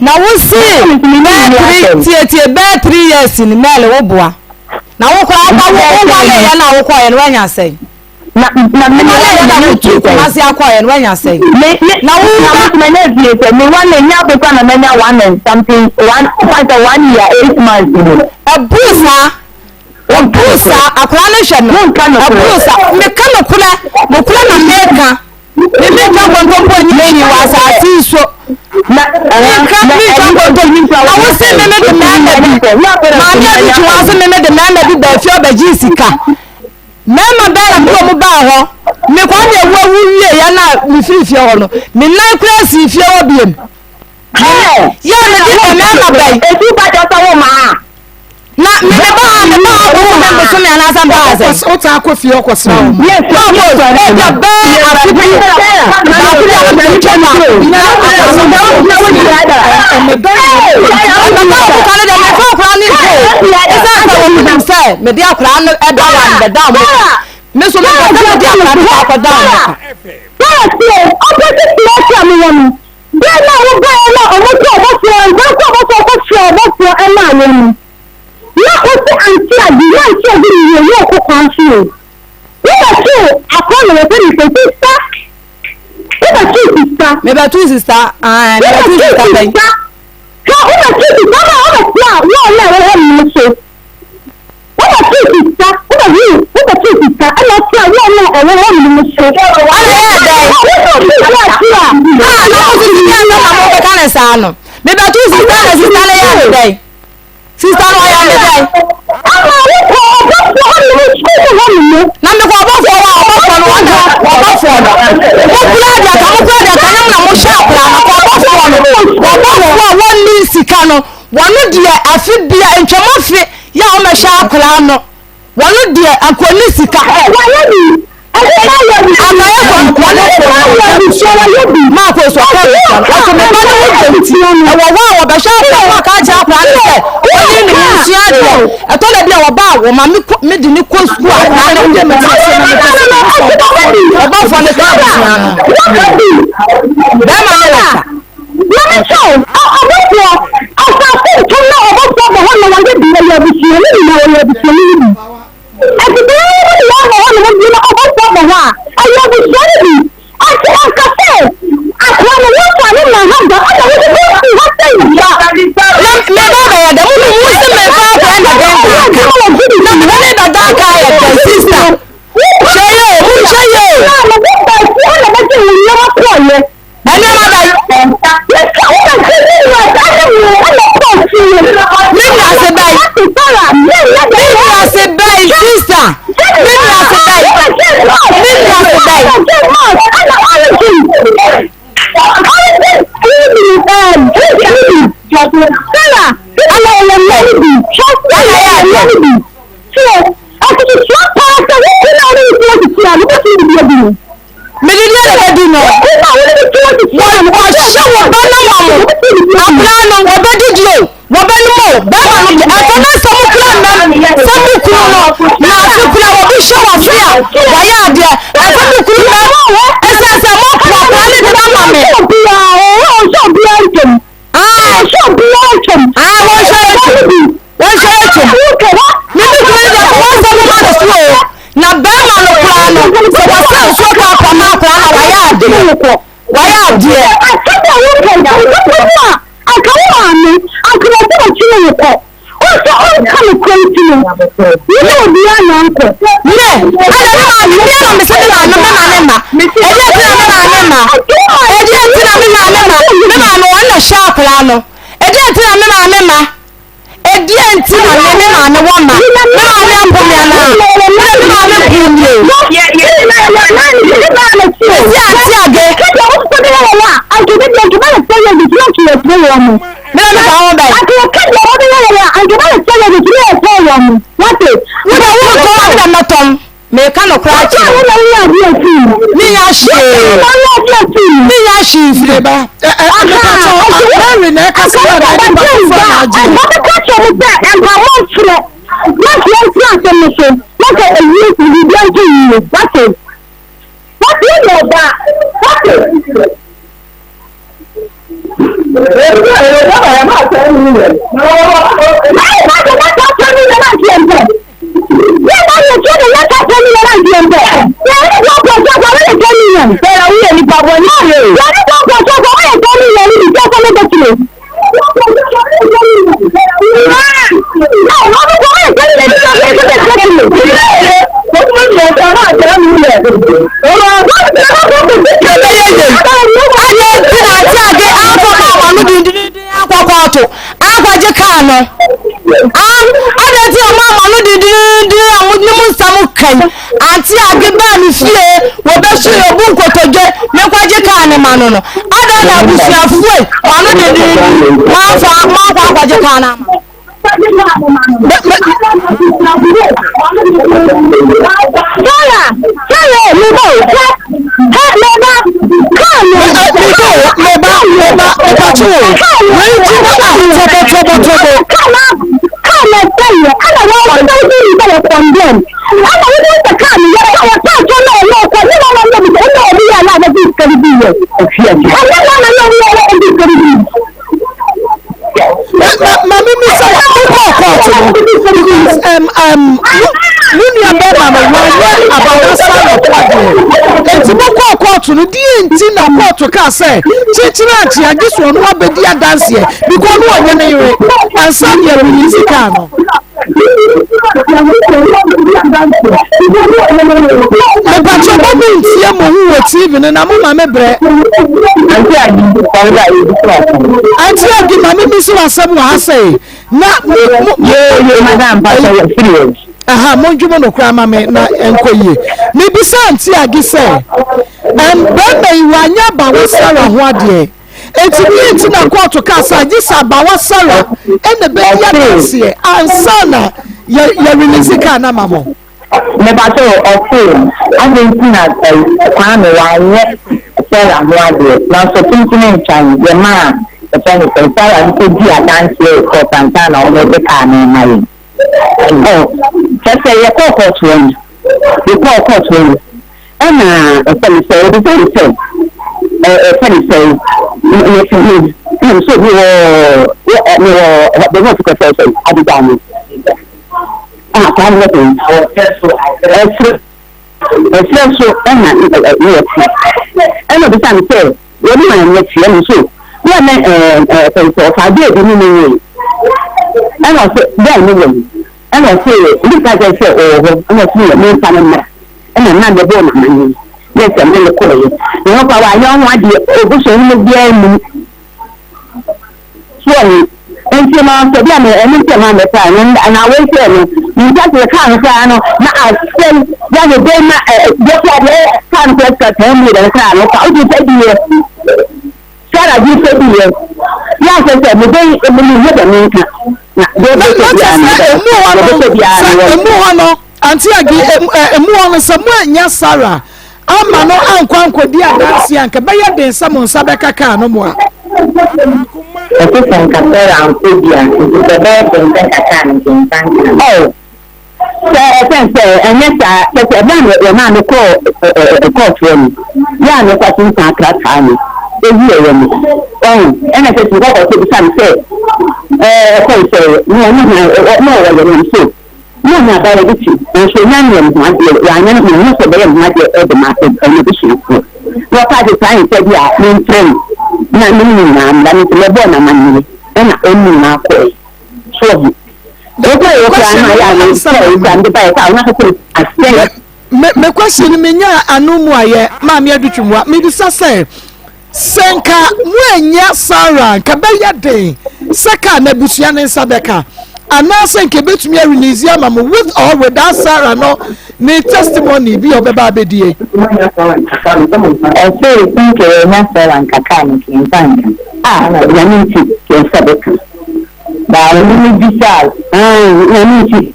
Na wo se bɛɛ three, tietie, bɛɛ 3 years ni. Mɛɛle, wo boa na wo kɔ akɔ wo wo wale yɛ na wo kɔ yɛ no wanya sɛn? Na na me Wo wale yɛ na wo tu Kumasi akɔ yɛ no wanya sɛn? Me me Na wo na ba me manya fie sɛ me one nya akokɔ na manya one and something, one fan sɛ 1 year 8 months ni. Ɛburu saa, ɛburu saa, akwadaa no hwɛ no. Wonka nokorɛ. Ɛburu saa, meka nokorɛ, nokorɛ na meka. Mimi nka nkontompo nyi ni wɔ asase yi so. Na Meka mi nka nkontompo na wo se meme de mmarima bi maame adi twe wɔn ase, meme de mmarima bi baa fie ɔbɛgye sika. Mmarima bɛɛ na mede wɔn baa hɔ. Mekɔ ne ewu awu wie yɛ na mefiri fie hɔ no, me nan kura si fie hɔ biem yɛ mede mmarima bɛn. Etu ba kyɛ sɛ wo maa. Na mede ba ha, me ba ha bosome bosome anaasɛ mba ha sɛ. Wotaa kɔ fie ɔkɔsra wo ma? Yes. Ebia bɛɛ afe bi baako bi a mede twam a ɛmɛba ɔkuta no deɛ mefa akora no mpo, ɛsiane sɛ wɔnim sɛ mede akora no ɛda wa no bɛda ɔmo ka, me so mepɛ sɛ mede akora no kɔ akɔda ɔmo ka. Sɛ opposite place a mewɔ no, bɛɛ na wobaeɛ na ɔmo kɔ ɔbɔfoɔ nkwankɔ ɔbɔfoɔ kɔkyerɛ ɔbɔfoɔ ɛmaa yɛn no, na ɔsi ante ade na ante ade ne yie yɛ ɔkɔ kwan so o. Wobɛto akɔ no wɔfɛ ne sɛ sista, wobɛto sista. Mebɛto sista, mebɛto sista bɛn? Hwɛ, wobɛto sista ma wobɛto a wɔn na ɛwɔ hɔ nom so. Wobɛto sista, wobɛhu, wobɛto sista ɛna ɔte a wɔn na ɛwɔ hɔ nom so. Ana ɛyɛ dɛn? Wobɛto sista ase a. Ah, na mo sisi yɛ na mo bɛka ne saa no. Mebɛto sista na sista no yɛ ne dɛn? Sista no ɔyɛ ne dɛn? Ama wokɔ ɔbɔfoɔ hɔ nom, sukuu mu hɔ nom. Na mekɔ ɔbɔfoɔ hɔ a, ɔbɔfoɔ no ɔna ɔbɔfoɔ no. Mo kura deɛ ka, mo kura deɛ ka ne mo na mo hyɛ akora no kɔ ɔbɔfoɔ no. Ɔbɔfoɔ a wɔnni sika no, wɔno deɛ afe bia ntwam afe yɛ a wɔmɛhyɛ akora no. Wɔno deɛ akɔni sika. Wayɛ bi. Akayɛ kɔ wɔne maako so ɔka abusua no ɔso me ba no ho dwa nti ɛwɔ hɔ a wɔbɛhwɛ akora no aka akyerɛ akora no sɛ ɔne ne ho nsua adeɛ. Ɛtɔ da bi a wɔba a wɔma me kɔ, mede ne kɔ sukuu. Akora no ɔbɔfoɔ no ka abusua no bɛrima no wɔ ka. Mamekyɛw, ɔbɔfoɔ, asase ntom na ɔbɔfoɔ bɔ hɔ na wayɛ bi, wɔyɛ abusua no nyinaa, wɔyɛ abusua no bi. Ɛtete no mu nyinaa bɔ hɔ na wɔbie na ɔbɔfoɔ bɔ hɔ a, ɛyɛ abusua no bi. Ɛnti ɛnka sɛ akoa no wɔfa ne ma ha da ɛna wode bɛsi ha sɛ ya. Na me ba bɛyɛ dɛ mo mo se me ba akɔyɛ na dɛn aka na me ne dada aka ayɛ dɛn? Sister, hwɛ yɛ o, mo nhwɛ yɛ o. Na mo bɛ si ha na bɛgye wo nneɛma kɔɔyɛ. Ɛnneɛma bɛn? Me nua se bɛn? Me nua se bɛn, sister? Me nua se bɛn? Me nua se bɛn? Ana ɛyɛ dɛ? Mede deɛ na bɛdi no. Wɔhyɛ wo ba no ma mo akora no wɔbɛdidi o, wɔbɛnom o, bɛrima no deɛ ɛfɛ no sɛ mo kura nnam sɛ mo kunu no na afe kura wɔbi hyɛ wɔ afe a wɔyɛ adeɛ ɛfɛ mo kunu nnam ɛsiane sɛ mo po akora no de no ama me. Ah, wɔnhyɛ atwam, wɔnhyɛ atwam. Me me kunu no deɛ kɔ wɔn nsɛm ma no so o, na bɛrima no koraa no sɛ wɔsɛ nsuo kɔ akɔma akora na wayɛ adeɛ, wayɛ adeɛ. Asɛm a woka yi, nnipa mu a anka wo maame. no kɔ. Ɔsɛ ɔnka nokorɛ nti no, wo ne obiara na ankɔ. Me, ada me maame, me ama me sɛ me maame, me maame mma. Ɛdeɛ nti na me maame mma. Ɛdeɛ nti na me maame mma. Me maame wɔn na hyɛ akwadaa no. Ɛdeɛ nti na me maame mma. Ɛdeɛ nti na me me maame wɔ mma. Me maame apo me anaa? Me na me maame po me o. Mesi ante ade. Me na me fa ho bɛn. Wo na woretɔn a me na mɛtɔn. Meka nokorɛ akyerɛ wo. Mennya hwee. Mennya hwee mfiri. Ba, ɛ ɛ mepatɔ Mary na ɛka sɛ na nipa foforɔ na agye. Ɛbɛyɛ yie. Adɛn nti na ate ade amfa ma wɔn ano dendenden ankɔ kɔɔto ankɔgye kaa no? Ah, adɛn nti na moama ano dendenden a mo ne mo nsɛm kan? Ante ade baa me fie, wɔbɛso yɛ obu nkotodwe, menkɔgye kaa no ma no no. Adɛn na abusuafoɔ yi, mo ano dendenden, moamfa moankɔ ankɔgye kaa no ama? Ma me misa wokɔɔ kɔɔto no because um, um, mo nua bɛrima no wanyɛ abawasa nɔkɔ adeɛ nti mokɔɔ kɔɔto no deɛ nti na kɔɔto kaa sɛ kyekyere akye agye so ɔno abɛdi adanseɛ because ɔno ɔnyɛ ne yere ansa deɛ release kaa no. Mepakyɛ mo mo ntie mo ho wɔ TV no na mo ma me brɛ. Auntie Adi ma me misi w'asɛm wɔ ha sɛ na mo mo. Yee madam mpakyɛ yɛ serious. Aha mo ndwo mo nokora ma me na ɛnkɔ yie. Mebisa Auntie Adi sɛ ɛm bɛrima yi wanyɛ abawa Sarah ho adeɛ. Enti deɛ nti na kɔɔto kaa sɛ agye sɛ abawa Sarah ɛna bɛdi adanseɛ ansa na yɛ yɛ release kaa no ama mo. Mepakyɛ o, ɔse adɛn nti na Kwame wanyɛ Sarah ho adeɛ nanso tentene ntwan yɛmaa yɛfrɛ no sɛn Sarah no kɔdii adanseɛ wɔ court ansa na wɔde kaa no rema yɛn. Oh, kyerɛ sɛ yɛkɔɔ court hɔ no, yɛkɔɔ court hɔ no, ɛna ɛfɛ no sɛ ɔbisa no sɛ ɛfɛ no sɛ mete he ɛna mesɛ obi wɔ mewɔ baabi a ɔte kɔsɛ sɛ Abidjan no. Ah, saa no bɛtɛn. Ɛsere ɛserɛ so ɛna ne yɛ te. Ɛna obisa me sɛ wɔne ma nyɛ te ɛna so bɛɛ ne ɛɛ ɛɛ sɛ ɔfa adeɛ bi ne ne yɛ. Ɛna ɔsɛ bɛɛ ne wɔ yi. Ɛna ɔsɛ obi ka kyerɛ sɛ ɔwɔ hɔ ɛna ɔsɛ yɛ me nfa no mmra. Ɛna nna bɛbɔɔ n'amanneɛ ne sɛ me ne kɔɔyɛ. Na ɔkɔ a wanyɛ ho adeɛ obusuani no biara nnim. Soɔ no, nti no sɛ bi a me ɛno nti ɛma mɛpɛ a na na wei sɛ no menka sɛ kaa no koraa no na asɛm ya ne bɛn ma ɛ deɛ kora deɛ kaa no koraa sika 10 million koraa no ka wogye sɛ diɛ Sarah gye sɛ diɛ yɛ asɛ sɛ me bɛn me me ho dɛ menka na deɛ ɔbɛsɛ biara no deɛ ɔbɛsɛ biara no emu hɔ no Auntie Agi emu hɔ no sɛ mo anya Sarah ama no ankɔ ankɔdi adanse a nka ɛbɛyɛ den sɛ mo nsa bɛka kaa no mo a. Ɛte sɛ nka Sarah ankɔ bi a, nti sɛ ɛbɛyɛ den sɛ nka kaa no nka nsa nka no. Oh, sɛ ɛsɛn sɛ ɛnyɛ saa, kyɛ sɛ ɛberɛ a yɛmaa no kɔɔ kɔɔtoɔ no, yɛ a mekɔ akenkan krataa no, ɛwieɛ no, ɔho, ɛna sɛ mekɔ kɔɔto bisa no sɛ, ɛɛ, ɛkɔe sɛ, ne ɔne hwan, na ɔwɔ yɛ nam so. Na ɔnya abayewa bi te, nanso ɔnnya nyɛɛ ne ho adeɛ, wanyɛ ne ho, ɔnhu sɛ ɔbɛyɛ ne ho adeɛ de ma n'abusuafoɔ. Na ɔkaa sɛ, Saa nsa bi a memfrɛ no na ne nyinaa mmra no nti, mɛbɔɔ no amanneɛ, ɛnna wɔn nyinaa kɔeɛ. So. me question no ansa ma me me question no menya ano mu ayɛ maame adutwumwa mebisa sɛ sɛ nka mo anya Sarah nka bɛyɛ den sɛ kaa na abusua ne nsa bɛka anaasɛ nka ebetumi arelease ama mo with or without Sarah no ne testimony bi a ɔbɛba abɛdie. Ɛsɛ nka yɛnya Sarah nka kaa no nka yɛmfa nka. Ah, nyame nti yɛnsa bɛka. Na ɔno no bisaa, ah, nyame nti.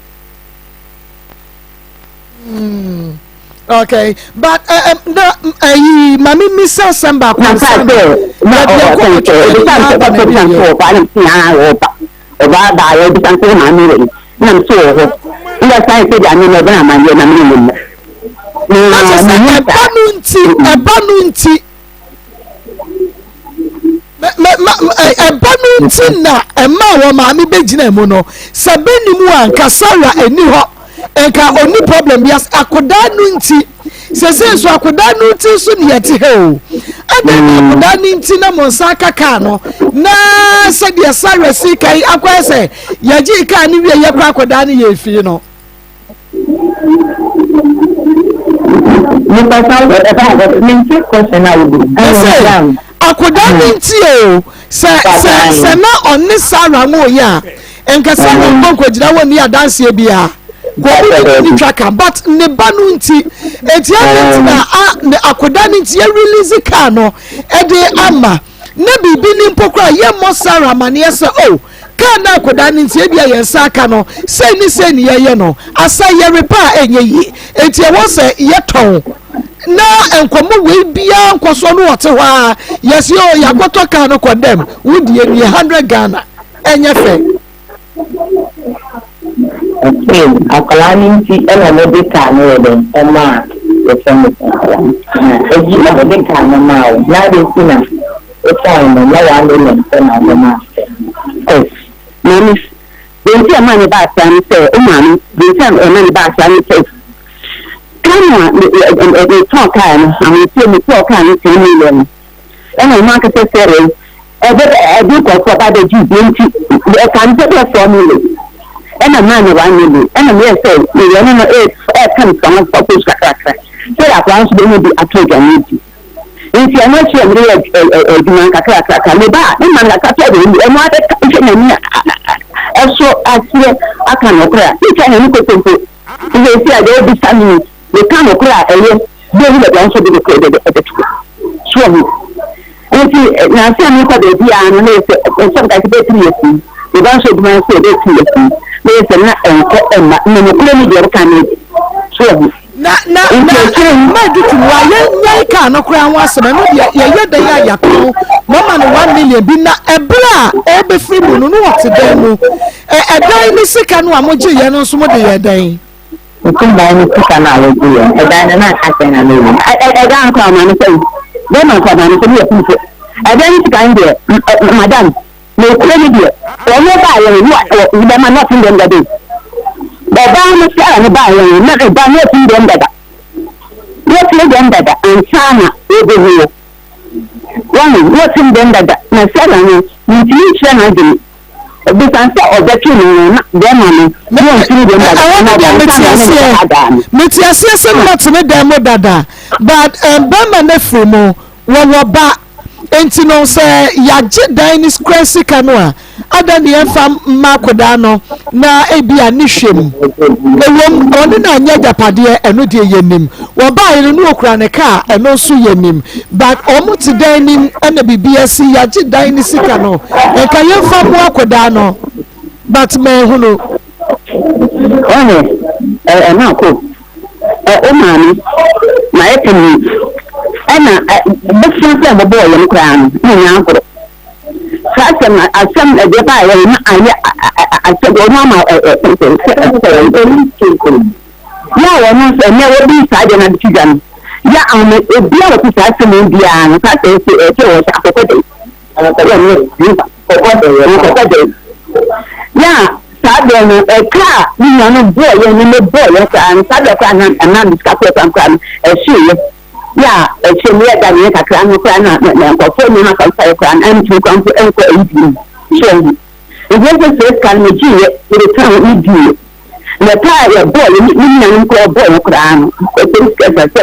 Okay, but na ayi maame misa asɛm baako ansa na yɛde akɔ ɔtwe na aba na bi yɛ. Ɔbaa na si ha ɔba ɔbaa baa yɛ bisa nso maame wɔ yi na nso wɔ hɔ ndɛ san sɛ deɛ na ɔbɛn amadeɛ na mene ne mu. Na kyerɛ sɛ ɛba no nti ɛba no nti. Ɛba no nti na ɛma wɔn maame bɛgyina mu no sɛ bɛni mu a nka Sarah ɛni hɔ nka ɔni problem bi ase akodaa no nti sese nso akodaa no nti nso ne yɛte ha o ɛdɛn na akodaa no nti na mo nsa aka kaa no na sɛdeɛ Sarah si kan akɔyɛ sɛ yɛgye kaa no wie yɛkɔ akodaa no yɛ efie no. Ɛsɛ akwadaa no nti o sɛ sɛ sɛ na ɔne Sarah ŋo yɛ a nka Sarah nkɔ nkɔgyina hɔ ni adanseɛ biara kɔn mu ne ne twa ka but ne ba no nti eti adi nti na a ne akwadaa no nti yɛ release car no ɛde ama na biribi ni mpo koraa yɛ mmɔ Sarah amaneɛ sɛ o. Oh, Kaa no akwadaa no nti ebia yɛn nsa aka no sei ne sei ne yɛyɛ no asa yɛrepa a ɛnyɛ yie enti ɛwɔ sɛ yɛtɔn na nkɔmmɔ wei biara nkɔ so no ɔte hɔ a yɛsi o yɛakɔtɔ kaa no kɔ dɛm wodie nie 100 Ghana ɛnyɛ fɛ. Okay, akwadaa no nti ɛna wɔde kaa no yɛ dɛn ɛmaa yɛfrɛ no sɛ akwadaa no ɛyi wɔde kaa no maa wo na adi nti na Wotɔn no na one million pɛ na wode maa sɛ. Oh, maame, deɛ nti a ɛmaa me baa saa ne sɛ, wo maame, deɛ nti a ɛma me baa saa ne sɛ, kaa no a metɔɔ kaa no, ahometeɛ metɔɔ kaa no 10 million no, ɛna ɔno ankasa sɛre, ɛbɛ ɛde nkurɔfoɔ ba bɛgye deɛ nti, ɛka no sɛ bɛyɛ 4 million, ɛna maa me 1 million, ɛna meyɛ sɛ meyɛ no no ɛɛka me sika ho fɔkɔs kakrakra, sɛ akwadaa nso bɛnya bi atɔ aduane adi. Enti ɛno akyi a mede yɛ adwuma nkakrakrakra. Me ba a, me ma no kakra pɛ de, ɔno ara bɛka hwɛ n'ani ɛso aseɛ aka nokorɛ a, mentwa n'ani kontompo. Nti seesei a deɛ wobisa me yi, meka nokorɛ a ɛyɛ, deɛ ɛhu baabi a wo nso wode nokorɛ bɛto hɔ. So wahu? Enti nansa a merekɔ baabiara no, na ɛyɛ sɛ, nso mekae sɛ bɛyɛ 3 years ni, me ba nso adwuma nso ɛbɛyɛ 2 years ni, na ɛyɛ sɛ na ɛnkɔ ɛmma, na nokorɛ ni deɛ woka no adi. So wahu? Na na na mma dutu wa yɛn nyɛn kaa no koraa ho asɛm ɛno deɛ yɛyɛ dɛn a yɛatɔn mama no 1 million bi na ɛberɛ a ɔrebɛfiri mu no na ɔte dan mu ɛ ɛdan ne sika no a mogye yɛn no nso mode yɛ dɛn. Nti dan ne sika no a wogye yɛn ɛdan no na aka sɛn na mewɔ. Ɛdan nkɔ ama no sɛ bɛrima nkɔ ama no sɛ meyɛ funu sɛ ɛdan ne sika no deɛ madam. Nokorɛ mu deɛ, wɔn baeɛ no, na wɔ bɛma no ɔfom dɛm dada o. Ɔbaa no Sarah no baeɛ no, na ɛba no ɔfom dɛm dada. Na ɔfom dɛm dada ansa na wɔbɛhu wɔ. Wɔn, na ɔfom dɛm dada. Na Sarah no, mentumi nkyerɛ n'adwene. Ɛbɛsan sɛ ɔbɛtwe ne ho na bɛrima no, na ɔmfiri dɛm dada. Ɛhɔ no deɛ mete aseɛ, mete aseɛ sɛ na ɔte ne dan mu dada, but bɛrima no afiri mu, wɔwɔ ba. Enti no sɛ yɛagye dan no kura sika no a, adɛn na yɛmfa mma akwadaa no na ebia ne hwɛ mu? Ɛwom, ɔne no anyɛ agyapadeɛ, ɛno deɛ yɛnim. Wɔbaeɛ no na ɔkura ne kaa, ɛno nso yɛnim. But wɔn te dan no mu ɛna biribi asi, yɛagye dan no sika no, nka yɛmfa mmoa akwadaa no. But manhunu. Ɔhɛ, ɛna akɔ. Ɛ wo maame ma yɛ panin ɛna ɛ bosea sɛ wɔbɔɔ yɛn koraa no na ɛnyɛ agorɔ. Saa asɛm na asɛm ɛdeɛ baa yɛ na ayɛ asɛm wɔn ama ɛ ɛ sɛ sɛ yɛ a wɔn nso ɛnɛ wɔde saa deɛ no abɛto dwa no yɛ ahome obi a wɔte saa asɛm yi biara no saa asɛm sɛ ɛsɛ wɔ sɛ akɔkɔ dɛn akɔkɔ dɛn yɛ a Saa berɛ no, ɛka a me nua no bɔɔ yɛn ne me bɔɔ yɛn koraa no, saa berɛ koraa na na me sika koraa koraa no ɛhyeeɛ. Yɛ a ɛkyɛ mu yɛ da meɛ kakra no koraa na na nkurɔfoɔ nneɛma fa mfa yɛ koraa no ɛntumi koraa mpo ɛnkɔ ayi bi mu. So ahu. Nti ɛsɛ sɛ sika no megyeeɛ mede kaa ho mediiɛ. Na ɛpɛ a yɛbɔɔ yɛ me nuanom koraa bɔɔ yɛ koraa no ɛpɛ sika sɛ sɛ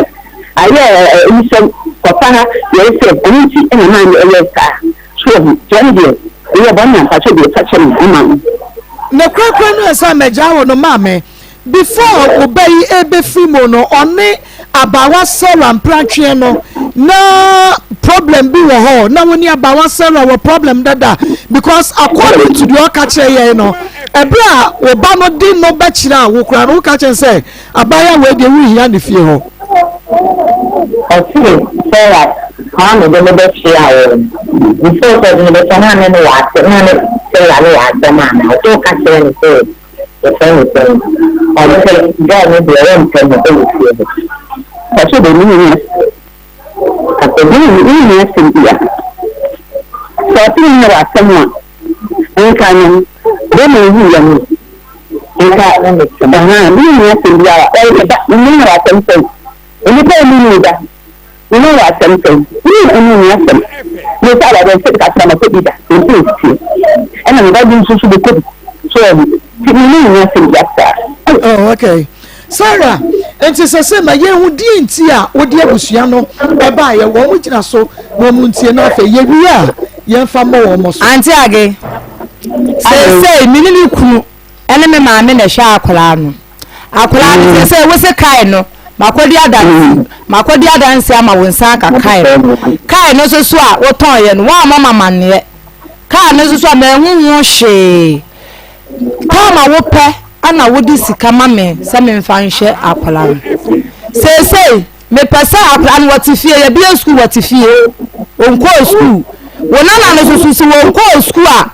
ayɛ ɛnisɛm kɔfa ha yɛyɛ sɛ ɛno nti ɛna maa me ɛyɛ saa so wɔ ho nti ɛno deɛ ɛyɛ bɔne a mpakyɛ deɛ fa kyɛ me ama me. Ne korakora no ansa mɛgyaa wo no maame before wo ba yi ɛbɛfiri mu no ɔne abaawa Sarah mprantweɛ no na problem bi wɔ hɔ na wo ne abaawa Sarah wɔ problem dada because according to deɛ ɔka kyerɛ yɛn no ɛberɛ a wo ba no de no bɛkyerɛ a wo koraa no woka kyerɛ sɛ abaayewa wei deɛ wohia ne fie hɔ. Ɔse Sarah Kwame de no bɛkyea wɔn before sɛ ɔde no bɛkyɛ na ne no wɔ asɛm na ne Sarah no wɔ asɛm anaa ɔse woka kyerɛ no sɛ Yɛfrɛ no sɛn? Ɔmpɛ, girl no deɛ ɔmpɛ no wɔ fie hɔ. Ɔsɛ dɛ me nni asɛm. Ɔsɛ dɛ me nni asɛm bia. Sɛ ɔse me nyɛ wɔ asɛm a, nka no bɛma owu yɛ no. Nka ɛhaa me nni asɛm bia. Ɔyɛ ba, me nyɛ wɔ asɛm sɛn. Onipa a ɔnni ba. Me ne wo asɛm sɛn? Me ne wo nni asɛm. Me nsa awurade nse kakra makɔ bi da, mempɛ nsuo. Ɛna me ba bi nso so bɛkɔ bi. So wahu? Nti me ne wo nni asɛm bia saa. Oh, okay. Sarah, nti sɛ sɛ ma yɛn ho die nti a wode abusua no ɛbaeɛ wɔn gyina so na wɔn ntie na afei yɛwie a yɛmfa mmɔ wɔn so. Auntie Age, seesei me ne me kunu ne me maame na ɛhwɛ akwadaa no. Akwadaa no sɛ sɛ wose kae no makɔdi adanse makɔdi adanse ama wo nsa aka kae no. Kae no nso so a wotɔnyɛ no woammɔ me amanneɛ. Kaa no nso so a manhu ho hwee. Time a wopɛ ana wode sika ma me sɛ memfa nhwɛ akwadaa no. Seesei Mepɛ sɛ akwadaa no wɔte fie, yɛbue sukuu wɔte fie, ɔnkɔɔ sukuu. Wo nana no nso so sɛ wɔnkɔɔ sukuu a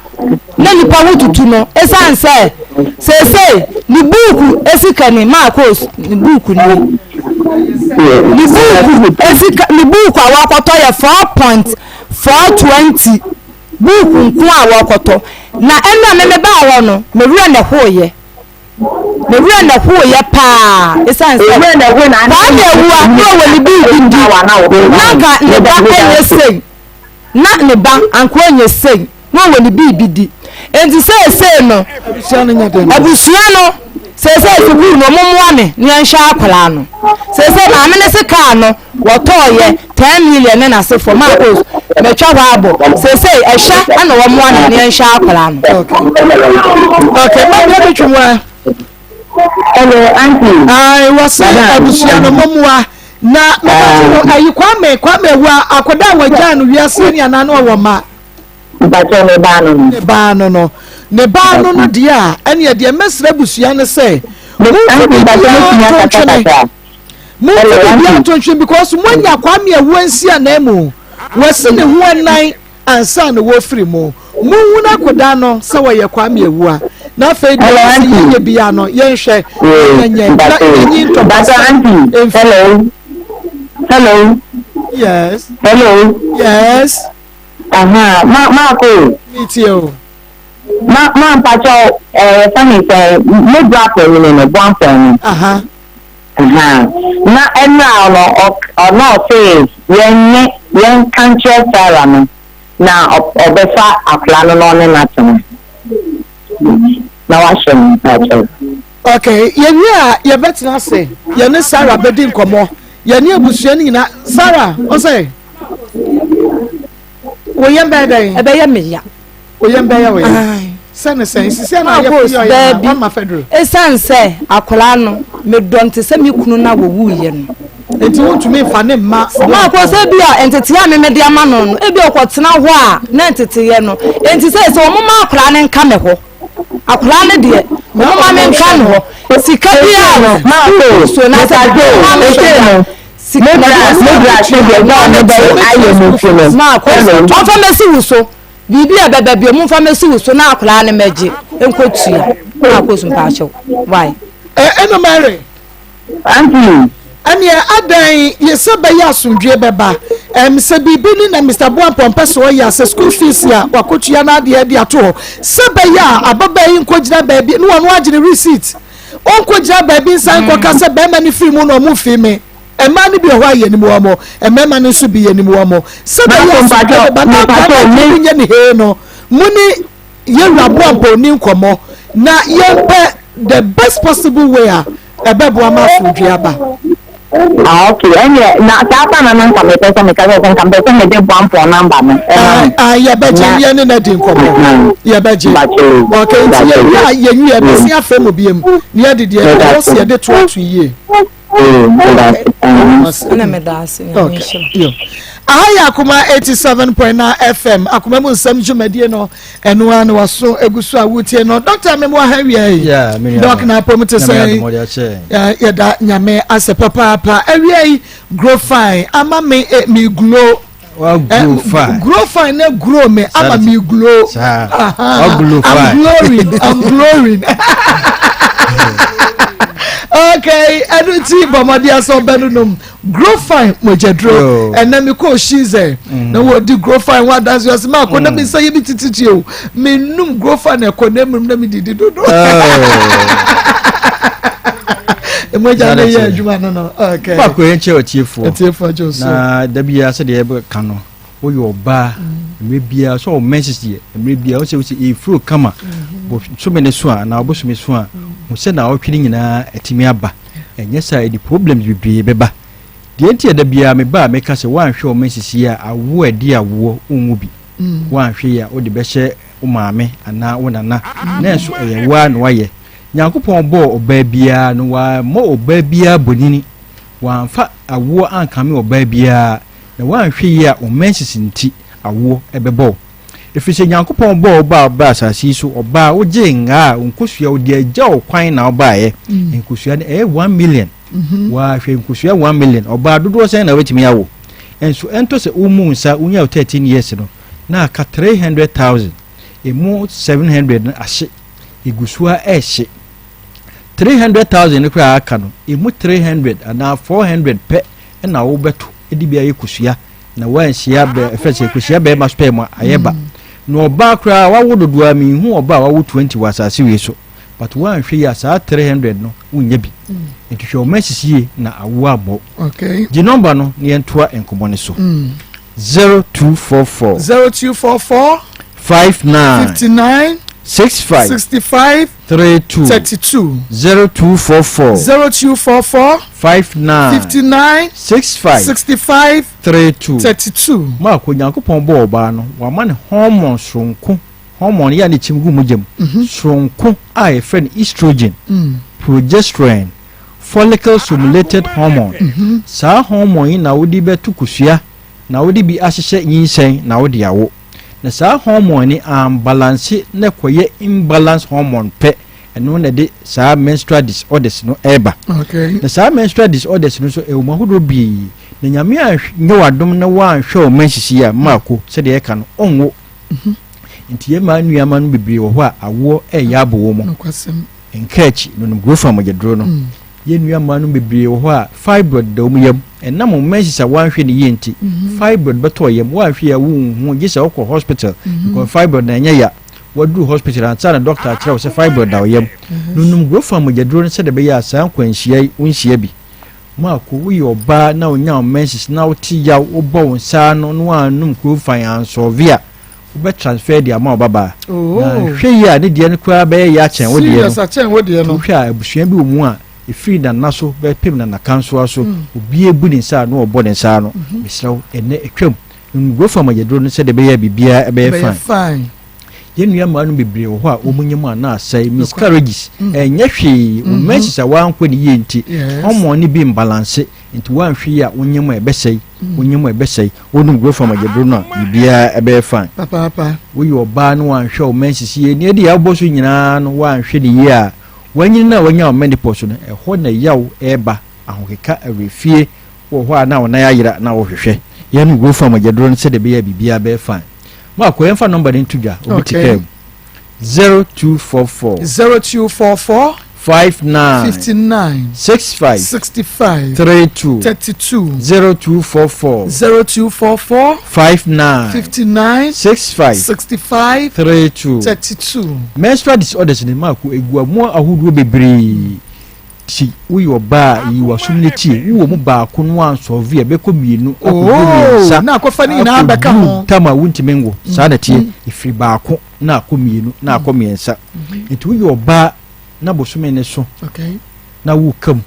na nipa ho tutu no ɛsiane sɛ seesei ne buuku sika ni maa kɔɔ ne buuku ni ne buuku sika ne buuku a wakɔtɔ yɛ 4.420 buuku nko a wɔkɔtɔ na ɛnna me mebaa hɔ no me werɛ na ɛhoeɛ. Me werɛ na ɛhoeɛ paa ɛsiane sɛ Kwame Awuah na ɔwɔ ne biribi di na anka ne ba nyɛ sei na ne ba anka ɔnyɛ sei na ɔwɔ ne biribi di enti seesei no abusua no seesei sukuu no ɔmo mmoa me na yɛnhwɛ akwadaa no seesei maame no se kaa no Wɔtɔɔ yɛ 10 million ne n'asefoɔ maa post matwa hɔ abɔ seesei ɛhwɛ ɛna wɔmoa no ne yɛnhwɛ akwadaa no. Okay, ma bia betwam wa. Hello, auntie. Ai, wɔse abusua no momoa na mebɛto no ayi Kwame Kwame awua akwadaa a wɔgyaa no wiase ne anaa no ɔwɔ ma. Mpakyɛ ne baa no no. Ne baa no no. Ne baa no no deɛ a ɛneɛ deɛ mɛsrɛ abusua no sɛ momfa biribiara nto ntwene. Momfa biribiara nto ntwene because moanya Kwame Awuah nsi ananmu. Wasi ne ho anan ansa na wɔfiri mu. Monhunu akodaa no sɛ wɔyɛ Kwame Awuah. Na afei deɛ ɛsɛ sɛ yɛnyɛ biara no yɛnhwɛ na yɛnyɛ na yɛnyi ntɔkwasɛm mfiri. Hello. Hello. Yes. Hello. Yes. Aha, ma maako. Mi tie o. Ma ma mpakyɛw ɛɛ eh, fɛn sɛ mo bra panyin no boampɔn no. Aha. Aha. Na ɛnna no ɔno ɔse yɛn ne yɛn ka nkyerɛ Sarah no na ɔbɛfa akwadaa no na ɔne no atena na wahyɛ no mpakyɛw. Okay, yɛwie a yɛbɛtena ase yɛne Sarah bɛdi nkɔmmɔ yɛne abusua no nyinaa Sarah ɔsɛ wo yam bɛyɛ dɛn? Ɛbɛyɛ me ya. Wo yam bɛyɛ wo ya. Sɛ ne sɛn sisi na ayɛ fi ɔyɛ na wama fɛduro. Esan sɛ akwadaa no medɔ nte sɛ me kunu na wɔwuiɛ no. Nti wontumi nfa ne mma. Maakɔ sɛ bi a nteteɛ a meme de ama no no ebi ɔkɔtena hɔ a na nteteɛ no nti sɛ sɛ wɔn ma akwadaa no nka me hɔ akwadaa no deɛ wɔn ma me nka ne hɔ sika bi a maakɔ so na sɛ wɔn ma me hwɛ no. Sika Me bra me bra sɛ deɛ girl no bɛyɛ ayɛ no nti no. Maakɔ Hello. ɔmfa mɛsi wo so biribi a ɛbɛba bio momfa mɛsi wo so na akwadaa no mɛgye nkɔtua maakɔ so mpaakyɛw why. Ɛ ɛna Mary. Auntie. Ɛneɛ adɛn yɛ sɛ bɛyɛ asomdwie bɛba ɛm sɛ biribi ni na Mister Boampɔ mpɛ sɛ ɔyɛ a sɛ school fees a wakɔtua n'adeɛ de ato hɔ sɛ bɛyɛ a ababaa yi nkɔgyina baabi ne ɔno agye ne receipt Ɔnkɔgyina baabi nsan nkɔka sɛ bɛrima no firi mu na ɔmo mfii me. Mmaa no bi wɔ hɔ a yɛnim wɔn, mmarima no nso bi yɛnim wɔn. Sɛ bɛyɛ asomdwoeɛ bɛba na akwadaa no adwene mu nyɛ ne hee no, mo ne. Yɛwura Boampɔw ni nkɔmmɔ na yɛmpɛ the best possible way a ɛbɛboa ma asomdwoe aba. Ah ok, ɛnneɛ na saa pa na na nka mepɛ sɛ meka sɛ nka mepɛ sɛ mede Boampɔn number no ɛma no. Ah, yɛbɛgye Na yɛne no adi nkɔmmɔ. Mhm. Yɛbɛgye. Mpakyɛ o. Ok, nti Mpakyɛ yɛwie o. a yɛnwie a yɛbɛsen afrɛ mo biom na yɛde deɛ Meda ɛwɔ ase. sɛ yɛde toato yie. Oo, meda ase paa. Ɛna meda ase, Nyame Okay. nhyira. Yo. Aha yɛ Akoma 87.9 FM Akoma mu nsɛm dwumadie no ɛno ara na waso egu so a wotie no. Dɔkta mem wɔ ha wia yi. Yeah, me nua Dɔk na apom te Nyame sɛn? adom ɔde akyɛ. Eh, Yɛda Nyame ase papaapa. Awia yi grow fine ama me eh, me glow. Wa grow fine. Grow fine na grow me ama me glow. Saa. Wa glow I'm fine. glowing. I'm glowing. okay, ɛno nti bɔ mmɔden asɛ ɔbɛno nom grow fine mogyaduro ɛnɛ mi kɔ shize mm. na wɔdi grow fine wa dansi ɔsi maa kɔ na mi nsa yɛ mi titi o mi num grow fine ɛkɔ na emu na mi didi dodo. Mogya no yɛ adwuma no no okay. Baako yɛn kyɛ ɔtiefoɔ. Ɔtiefoɔ gye so. Na dabi ya sɛdeɛ yɛbɛka no woyɛ ɔbaa mm. mmerɛ biara sɛ ɔmɛ sisi yɛ mmerɛ biara wosɛ wosɛ efuro kama mm-hmm. bosome ne so a anaa ɔbosome so a mm. ho sɛ na ɔtwe ne nyinaa atumi aba ɛnyɛ saa ɛde problems bebree bɛba deɛ nti ɛda biara me ba a meka sɛ woanhwɛ ɔmɛ sisi a awoɔ ɛde awoɔ wonwu bi mm. woanhwɛ yi a wode bɛhyɛ wo maame anaa wo nana nanso ɛyɛ woa na wayɛ Nyankopɔn bɔɔ ɔbaa biara no, wammɔ ɔbaa biara bonini, wamfa awoɔ ankame ɔbaa biara, na woanhwɛ yie a wo menses nti awoɔ bɛbɔ wo. Ɛfiri sɛ Nyankopɔn bɔɔ wo baa baa asase yi so, ɔbaa, wogyee ngaa a, wo nkosua, ɔde agya wo kwan na wobaeɛ. Nkosua no ɛyɛ 1,000,000. Woahwɛ nkosua 1,000,000, ɔbaa dodoɔ sɛn na wobɛtumi awo? Nso ɛntɔ sɛ wommu wo nsa, wonya wo 13 years no, na aka 300,000, ɛmu 700 no ahye. Egu so ara rehye. 300,000 no koraa a aka no, emu 300 anaa 400 pɛ na wobɛto de bi ayɛ kosua na woanhyia bɛ ɛfɛ sɛ kosua bɛrima sperm a ayɛ ba. Mm. Na ɔbaa koraa wawo dodoɔ a menhu ɔbaa a wawo 20 wɔ asase wei so. But woanhwɛ yi a saa 300 no wonnya bi. Mm. Nti hwɛ ɔma asisi yie na awo abɔ. Okay. Gye nɔmba no na yɛntoa nkɔmmɔ no so. Mm. 0244. 0244. 59. 59. 65. 65. 32. 32. 0244. 0244. 59. 59. 65. 65. 32. 32. Mark Onyankopɔn bɔɔ ɔbaa no, wama no hormone soronko, hormone yɛ a ne kyim gu mogya mu, mhm. soronko a yɛfrɛ no estrogen, mm. progesterone, follicle stimulated hormone. Mhm. Saa hormone yi na wode bɛto kosua na wode bi ahyehyɛ nyinsɛn na wode awo. Na saa hormone ni ambalanse na ɛkɔyɛ imbalance hormone pɛ, ɛno na ɛde saa menstrual disorders no ɛreba. Okay. Na saa menstrual disorders no nso ɛwɔ mu ahodoɔ pii. Na Nyame anyɛ w'adom na woanhwɛ wo menses yi a mmaako sɛdeɛ ɛka no ɔnwo. Mhm. Nti yɛn mmaa nnuama no bebree wɔ hɔ a awoɔ ɛreyɛ abɔ wɔn mu. Nka akyi no nom growth mogyaduro no. Mm. Yɛn nua mmaa no bebree wɔ hɔ a fibroid da wɔn yam. Ɛnam wɔn menses a wɔanhwɛ no yie nti, mhm. fibroid bɛtɔ yam. Wɔanhwɛ yɛ wonhu gye sɛ wokɔ hospital. Mhm. Because fibroid na ɛnyɛ ya. Waduru hospital ansa na doctor akyerɛ wo sɛ fibroid da wo yam. Mhm. Nonom growth mogyaduro no sɛdeɛ ɛbɛyɛ a saa nkwanhyia yi wonhyia bi. Maako, woyɛ ɔbaa na wonya wo menses na wote yaw, wobɔ wo nsa ano na woannom growth ansɔve a, wobɛ transfer de ama wo babaa oh. na hwɛ yi a ne deɛ no koraa bɛyɛ yɛ akyɛn wo deɛ no akyɛn wo deɛ no wohwɛ a abusua bi wɔ mu a ɛfiri nana so bɛpem nana kansoa so mm. obi ebu ne nsa ano ɔbɔ ne nsa ano mhm. mesrɛ wo ɛnɛ atwam nguo fam ayɛduro no sɛdeɛ ɛbɛyɛ biribiara ɛbɛyɛ fine yɛn nua mmaa no bebree wɔ hɔ a wɔn nyɛ mu a na asɛe miscarriages mm. ɛnyɛ hwee wɔn mm-hmm. menses a wɔankɔ ne yie nti hormone no bi mbalanse Nti woanhwɛ yie a wo nyɛ mu a ɛbɛsɛe, wo nyɛ mu a ɛbɛsɛe. Wonom growth farm agyaduro no a, biribiara ɛbɛyɛ fine. Papaapa. Woyɛ ɔbaa na woanhwɛ wo menses yie, nea ɛde abɔ so nyinaa no woanhwɛ no yie a, wanyini no a wanya wo menopause no, ɛhɔ na yaw ɛreba, ahokeka, awerɛfie, wowɔ hɔ a na wo nan ayera na wohwehwɛ. Yɛnom growth farm agyaduro no sɛdeɛ ɛbɛyɛ a biribiara bɛyɛ fine. Marco, yɛmfa number no nto dwa, obi te kaa mu. 0244. 0244. 59. 59. 65. 65. 32. 32. 0244. 0244. 59. 59. 65. 65. 32. 32. Menstrual disorders ne mako egu amu ahodoɔ bebree. Ti woyɛ ɔbaa a yi w'asom no tie wowɔ mu baako no ansɔve a ɛbɛkɔ mmienu akɔduru Oh, mmiɛnsa na akɔfa ne nyinaa bɛka ho. akɔduru tam a wontumi nwo saa na teɛ ɛfiri baako na akɔ mmienu na akɔ mmiɛnsa nti woyɛ ɔbaa na bosome ne so Okay. na woka mu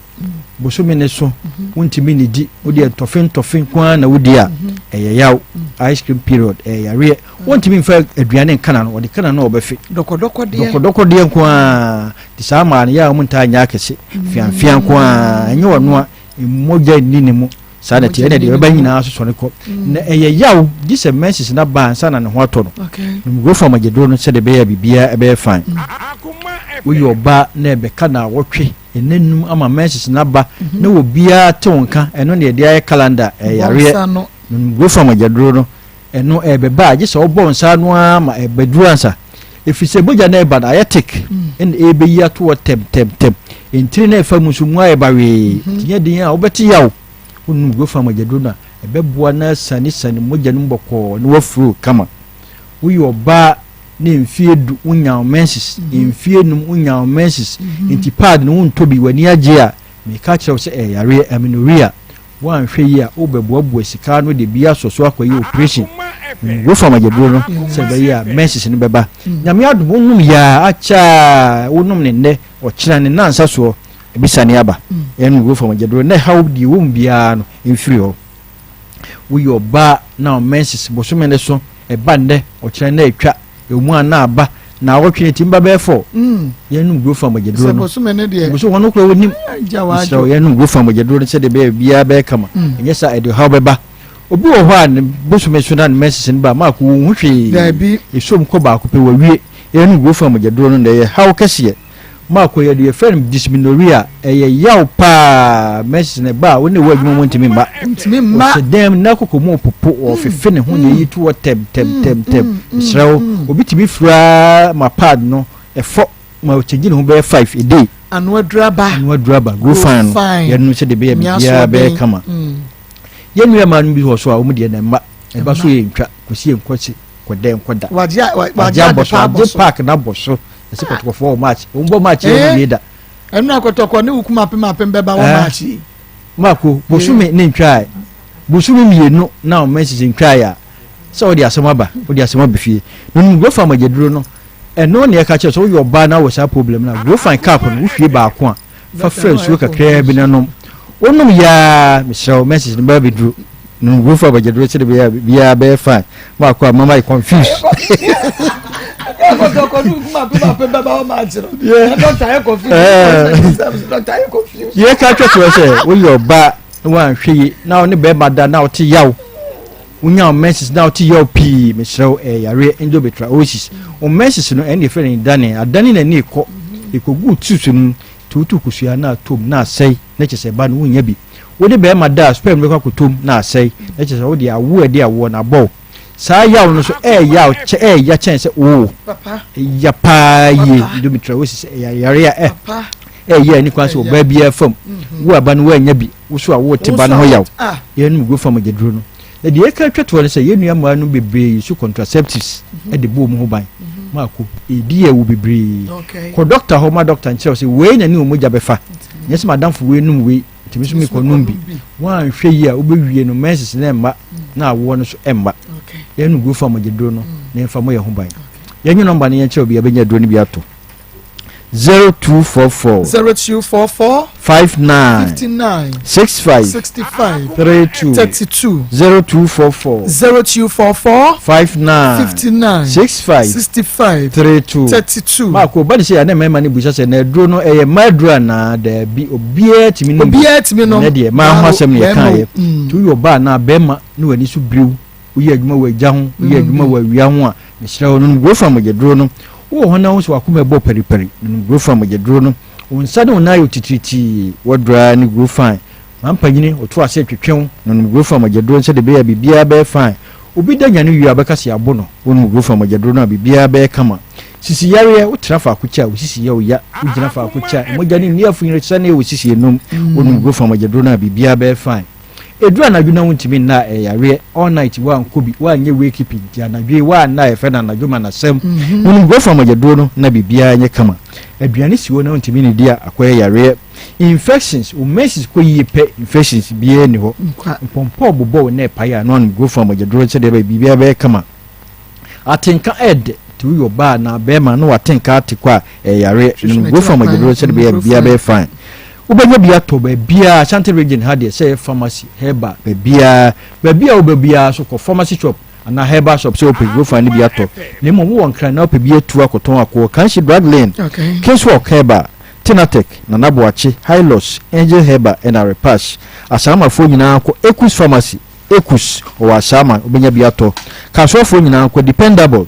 bosome ne so wontumi nnidi wodeɛ ntɔfe ntɔfe nko ara na wodi a ɛyɛ yaw ice cream period ɛyɛ yareɛ wontumi mfa aduane nka na no wɔde ka na no a wɔbɛfe Dɔkɔdɔkɔdeɛ. dɔkɔdɔkɔdeɛ nko ara nti saa mmaa no yɛ a wɔn ntaa nyɛ akɛse fiamfia nko ara ɛnyɛ ɔno a mogya nni ne mu saa na ɛteɛ ɛna deɛ ɛbɛba nyinaa so sɔre kɔ na ɛyɛ yaw gye sɛ menses na ba ansa na ne ho atɔ no Okay. nomgofo amagyeduro no sɛdeɛ ɛbɛyɛ a biribiara ɛbɛyɛ fine woyɛ ɔbaa na ɛbɛka na awɔtwe ɛnɛ num ama menses na ba na obiara te wo nka ɛno na yɛde ayɛ calendar ɛyareɛ Bɔnsa no. nomgofo amagyeduro no ɛno ɛbɛba a gye sɛ wobɔ nsa no ara ma ɛbɛduru ansa ɛfiri sɛ mogya no ɛba no ayɛ thick ɛna ɛbɛyi ato hɔ tɛm tɛm tɛm ntini no ɛfa mu nso mu ayɛ bawee nti nyɛ den a wobɛte yaw wonum gofa mogyaduro no a ɛbɛboa na asane sane mogya no mu bɔkɔɔ na wafuro kama woyɛ ɔbaa na mfie du wonya wo menses mfie num wonya wo menses nti pad no wontɔ bi w'ani agye a meka kyerɛ wo sɛ ɛyɛ yareɛ amenorrhea woanhwɛ yi a wobɛboaboa sika no de bi asɔ so akɔyɛ operation wofa magyaduro no sɛ ɛbɛyɛ a menses no bɛba nyame adom wonom yɛa akyɛa wonom ne nnɛ ɔkyena ne nansa soɔ ebisane aba ɛno wofa magyaduro na ɛhaw deɛ wɔ mu biara no mfiri hɔ woyɛ ɔbaa na wo menses bosome ne so ɛba nnɛ ɔkyena na atwa ɛwɔ a na aba na awɔtwe no timi ba bɛyɛ fɔ yɛnom guro fa mogyaduro Sɛ no bosome ne deɛ. boso wɔn kura wɔnim Gya w'adwo. mesrɛ wo yɛnom guro fa mogyaduro no sɛdeɛ ɛbɛyɛ biara bɛyɛ kama ɛnyɛ saa ɛde ɔhaw bɛba obi wɔ hɔ a ne bosome so na ne menses no ba maako wɔn ho hwee Daabi. esom kɔ baako pɛ wɔwie yɛnom guro fa mogyaduro no na ɛyɛ haw kɛseɛ maako yɛde yɛfrɛ no dysmenorrhea ɛyɛ yaw paa menses no ba a wo ne wɔ adwuma mu ntumi mma Ntumi mma. ɔhyɛ dɛm na koko mu popo ɔfefe ne ho na eyi to hɔ tɛm tɛm tɛm tɛm mesrɛ wo obi tumi fura ma pad no ɛfɔ ma ɔkyɛgye ne ho bɛyɛ five a day Ano aduru aba. ano aduru aba go fine no fine. yɛnom sɛ de bɛyɛ Nyɛ biribiara bɛyɛ asoɔden. kama yɛn nua maa no bi wɔ so a wɔn deɛ na mma ɛba so yɛ ntwa kɔsi yɛ nkɔsi kɔdɛ nkɔda Wagye a- wa- wagye wagye abɔ ade so pa abɔ agye so. park na abɔ so ɛsɛ kɔtɔkɔfoɔ wɔ match wɔn bɔ match yɛ wɔn wie da Ɛno akɔtɔkɔ ne wukum apem apem bɛba wɔ Eh. maakyi. maako bosome ne ntwae bosome mmienu na wɔn sisi ntwae a sɛ wɔde asɛm aba wɔde asɛm aba fie na onum grofa amagyaduro no ɛno na yɛka kyerɛ sɛ woyɛ ɔbaa na wɔ saa problem na grofan cup no wohwie baako a fa fra nsuo kakraa bi na nom wonom yaa mesrɛ wo message no bɛba bɛduru no grofa amagyaduro sɛde bɛyɛ biara bɛyɛ fine maako a mama yɛ confuse Akɔtɔkɔ ne wukum apem apem bɛba wɔ maakyi no. Yeah. Na doctor ayɛ confused. Eh. Doctor ayɛ confused. yɛka kyerɛ sɛ woyɛ ɔbaa na woanhwɛ yi na wo ne bɛrima da na wote yaw wonya wo menses na wote yaw pii mesrɛ wo ɛyɛ yareɛ endometriosis wo menses no ɛne yɛfrɛ no dane adane n'ani kɔ ɛkɔgu tubes no mu nti wotu kosua na atom na asɛe na kyerɛ sɛ ɛba no wonnya bi wode bɛrima da a sperm bɛkɔ akɔtom na asɛe na kyerɛ sɛ wode awo a ɛde awoɔ no abɔ wo saa yaw no so ɛɛyaw kyɛ ɛɛya kyɛn sɛ wowo Papa. ɛya paa yie endometriosis ɛyɛ yareɛ a ɛ Papa. ɛyɛ ani kwan sɛ ɔbaa biara fam wo aba no woanya bi wo so a wote ba no ho yaw Ah. yɛnom go fam agyaduro no na deɛ yɛka twa toɔ no sɛ yɛn nua mmaa no bebree yi so contraceptives de bɔ wɔn ho ban maako ɛdi yɛ wo bebree Okay. kɔ dɔkta hɔ ma dɔkta nkyerɛ wo sɛ wei na ne wɔn mogya bɛfa nyɛ sɛ madamfo wei nom wei nti me so mekɔ nom bi woanhwɛ yi a wobɛwie no menses no ɛmma na awoɔ no so ɛmma Okay. yɛnom go fam agyaduro no na yɛmfa mo yɛ ho ban yɛnye nɔmba no yɛnkyerɛ obi a bɛnya aduro no bi ato 0244 0244 59 59 65 65 32 32 0244 0244 59 59 65 65 32 32. maako ba ne sɛ yɛne mmarima no busa sɛ na aduro no ɛyɛ mmaa aduro anaa daabi obiara tumi nom bi. Obiara tumi nom. ɛnɛ deɛ maa ho asɛm ne Bɛrima yɛkaeɛ o. Mm. nti woyɛ ɔbaa anaa bɛrima ne w'ani so biriw woyɛ adwuma wɔ agya ho woyɛ adwuma wɔ awia ho a mesrɛ wo no nom grofa mogyaduro no wowɔ hɔ na wo sɛ wakoma ɛbɔ paripari no nom grofa mogyaduro no wo nsa ne wo nan yɛ titiritii wɔdraa ne grofan mampanyini ɔto ase twetwew no nom grofa mogyaduro no sɛde bɛyɛ a biribiara bɛyɛ fine obi da nyane wie a wobɛka sɛ yɛabo no wonom grofa mogyaduro no a biribiara bɛyɛ kama sisi yareɛ wotena faako kyɛ a wo sisi yɛ wo ya wogyina faako kyɛ a mogya ne nni afunyere sɛne wɔ sisi enum wonom grofa mogyaduro no a biribiara bɛyɛ fine ɛduru anadwo na wontumi nna a ɛyɛ yareɛ all night woankɔ bi woanyɛ wakekeeping nti anadwo yi woanna a yɛfrɛ no anadwo ma nasɛm wonom grofa mogyaduro no na biribiara nyɛ kama aduane si hɔ na wontumi nidi a akɔyɛ yareɛ. Infections, wo menses kɔ yie pɛ, infections biara nni hɔ. Mpɔmpɔ bobɔ wo na ɛpae a, na wanom Grofan mogyaduro sɛdeɛ ɛbɛyɛ biribiara bɛyɛ kama. Atenka ɛɛdɛ, nti woyɛ ɔbaa anaa bɛrima na w'atenka ate kɔ a, ɛyɛ yareɛ. Nom Grofan mogyaduro sɛdeɛ ɛbɛyɛ biribiara bɛyɛ fine. Wobɛnya bi atɔ baabiara, Ashanti region ha deɛ, sɛ ɛyɛ pharmacy, herbal, baabiara. Baabi a wobɛ biara nso kɔ pharmacy shop anaa herbal shop sɛ wopɛ Grofan no bi atɔ. Na mmom wowɔ Nkran na wopɛ bi atu akɔtɔn akɔ Kanshi Drug Lane, Kingswalk Herbal, Tinatech, Nana Boakye, Hylos, Angel Herbal ɛna Repash. Asaamafoɔ nyinaa kɔ Ekus Pharmacy, Ekus, ɔwɔ Asaama, wobɛnya bi atɔ. Kasoafoɔ nyinaa kɔ Dependable,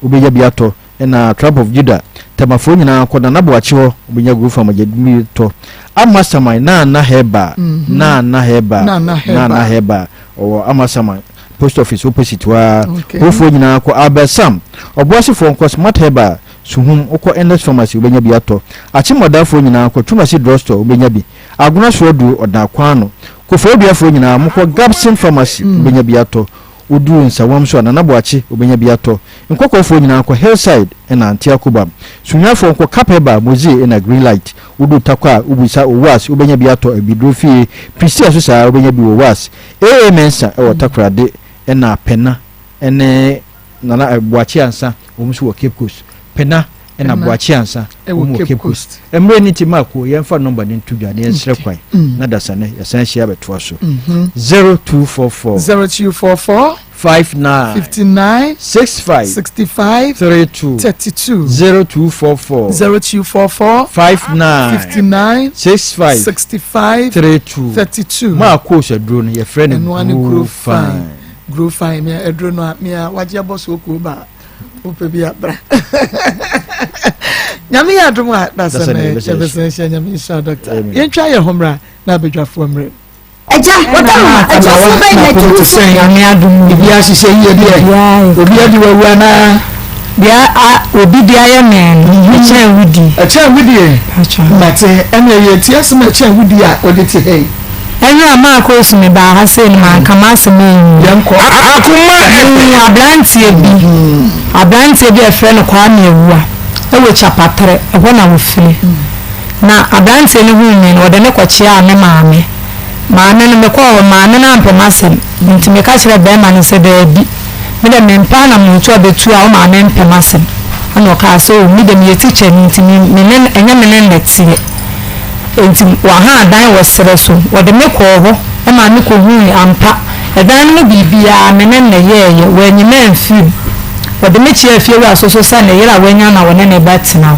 wobɛnya bi atɔ, ɛna Tribe of Judah. Tɛmafoɔ nyinaa kɔ Nana Boakye hɔ, wobɛnya Grofan mogya bi tɔ. Amasaman, Nana Herbal, Nana Herbal, Nana Herbal, ɔwɔ Amasaman Post Office opposite hɔ ara. Hofoɔ nyinaa kɔ Albert Sam, Ɔboasefoɔ nkɔ Smart Herbal, Suhum, wokɔ Endless Pharmacy wobɛnya bi atɔ. Akyemmɔdaafoɔ nyinaa kɔ Twumasi Drugstore wobɛnya bi. Agona Soaduro, Ɔdaa kwan ano. Kofoɔduafoɔ nyinaa mokɔ Gabson Pharmacy wobɛnya bi atɔ. Woduru Nsawam nso a, Nana Boakye wobɛnya bi atɔ. Nkɔkɔɔfoɔ nyinaa kɔ Hillside ɛna Ante Akobam. Sunyaafoɔ nkɔ Cap Herbal, Mozie ɛna Green Light. Woduru Tarkwa a, wobisa Owas wobɛnya bi atɔ. Abibiduro fie, Prestea nso saa ara wobɛnya bi wɔ Owas. AA Mensah ɛwɔ Takorade ɛna Pɛna ɛne. Nana Boakye Ansah wɔn nso wɔ Cape Coast. Pena ɛna Boakye Ansah wɔn wɔ Cape Coast. Mmerɛ no nti Mark yɛmfa nɔmba no nto dwa na yɛnsrɛ kwan na dasane yɛsan ahyia abɛtoa so. 0244 0244 59 59 65 65 32 32 0244 0244 59 59 65 65 32 32. Mark aduro no yɛfrɛ no Grow Fine. Grow fine mea aduro no a mea wagye abɔ so okuo ba wopɛ bi abra nyame yɛ adom a dasɛ no yɛbɛsɛn hyɛ nyame nhyira dɔkta yɛntwa yɛ ho mmra na abadwafoɔ mmerɛ Agya, wɔda hɔ a, agyafo bɛn na ɛte wo so? Nyame adom mu. Ebi ahyehyɛ yie deɛ. Obi adi wawu anaa? Deɛ a obi de ayɛ me no, ɛkyɛn wo die. Ɛkyɛn wo die? Mate, ɛnna ɛyɛ ti asɛm a ɛkyɛn wo die a wode te ha yi. Ɛnora maa koosu me baa ha sei no manka m'asɛm anwie. Yɛnkɔ. Akoma Mehuu aberanteɛ bi, aberanteɛ bi a yɛfrɛ no Kwame Awuah wɔ Kyapatrɛ, ɛhɔ na ɔfiri. Na aberanteɛ no huu me no, ɔde me kɔkyeaa me maame. Maame no, mekɔɔ hɔ, maame no ampɛ m'asɛm, nti meka kyerɛɛ barima no sɛ, Daabi, me deɛ mempɛ anammɔntuo a bɛtu a wo maame mpɛ m'asɛm. Ɛna ɔkaa sɛ, Oh, me deɛ meyɛ tikyani nti me, me ne no, ɛnyɛ me ne no na ɛteɛ. Enti wɔhaa dan wɔ serɛ so. Wɔde me kɔɔ hɔ maa me kɔhui ampa ɛdan no mu biribiara, me ne no yɛeɛ, wanyi me amfiri mu. Wɔde me kyeaa fiewura so so sɛ ne yere a wanya na ɔne ne bɛtena hɔ.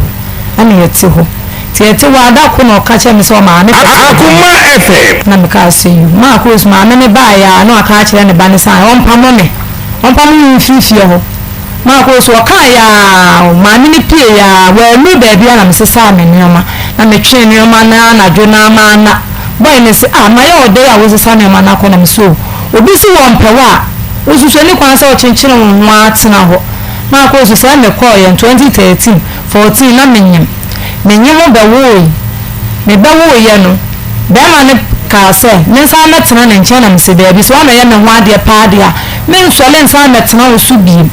Ɛna yɛte hɔ. Nti yɛte hɔ ara, da koro na ɔka kyerɛɛ me sɛ ɔmaame pɛ sɛ ɔhu Akoma me. FM. Ɛna mekaa sɛ, Yiw. Maa Rose maame no baeɛ ara na waka akyerɛ ne ba no sɛ ɔmpamo me, ɔmpamo me mfiri fie hɔ. Marco so ɔkaeɛ ara o, maame no pieeɛ ara, wannuru baabi ara na mesesaa me nneɛma, na metwee nneɛma no ara anadwo no ara manna. Boy no se, ah, mayɛ wo dɛn a wosesa nneɛma no akɔ? Na mese, oh, obi se wɔmpɛ wo a, wo nso so ɛnni kwan sɛ wokyenkyene wo ho ara tena hɔ. Marco so sɛɛ mekɔeɛ in 2013, 14 na menyem. Menyem bɛwooe. Mebɛwoeɛ no, barima no kaa sɛ mensan mmɛtena ne nkyɛn na mese, daabi, sɛ woammɛyɛ me ho adeɛ paa deɛ a, Mensɔre nsan mmɛtena wo so bio.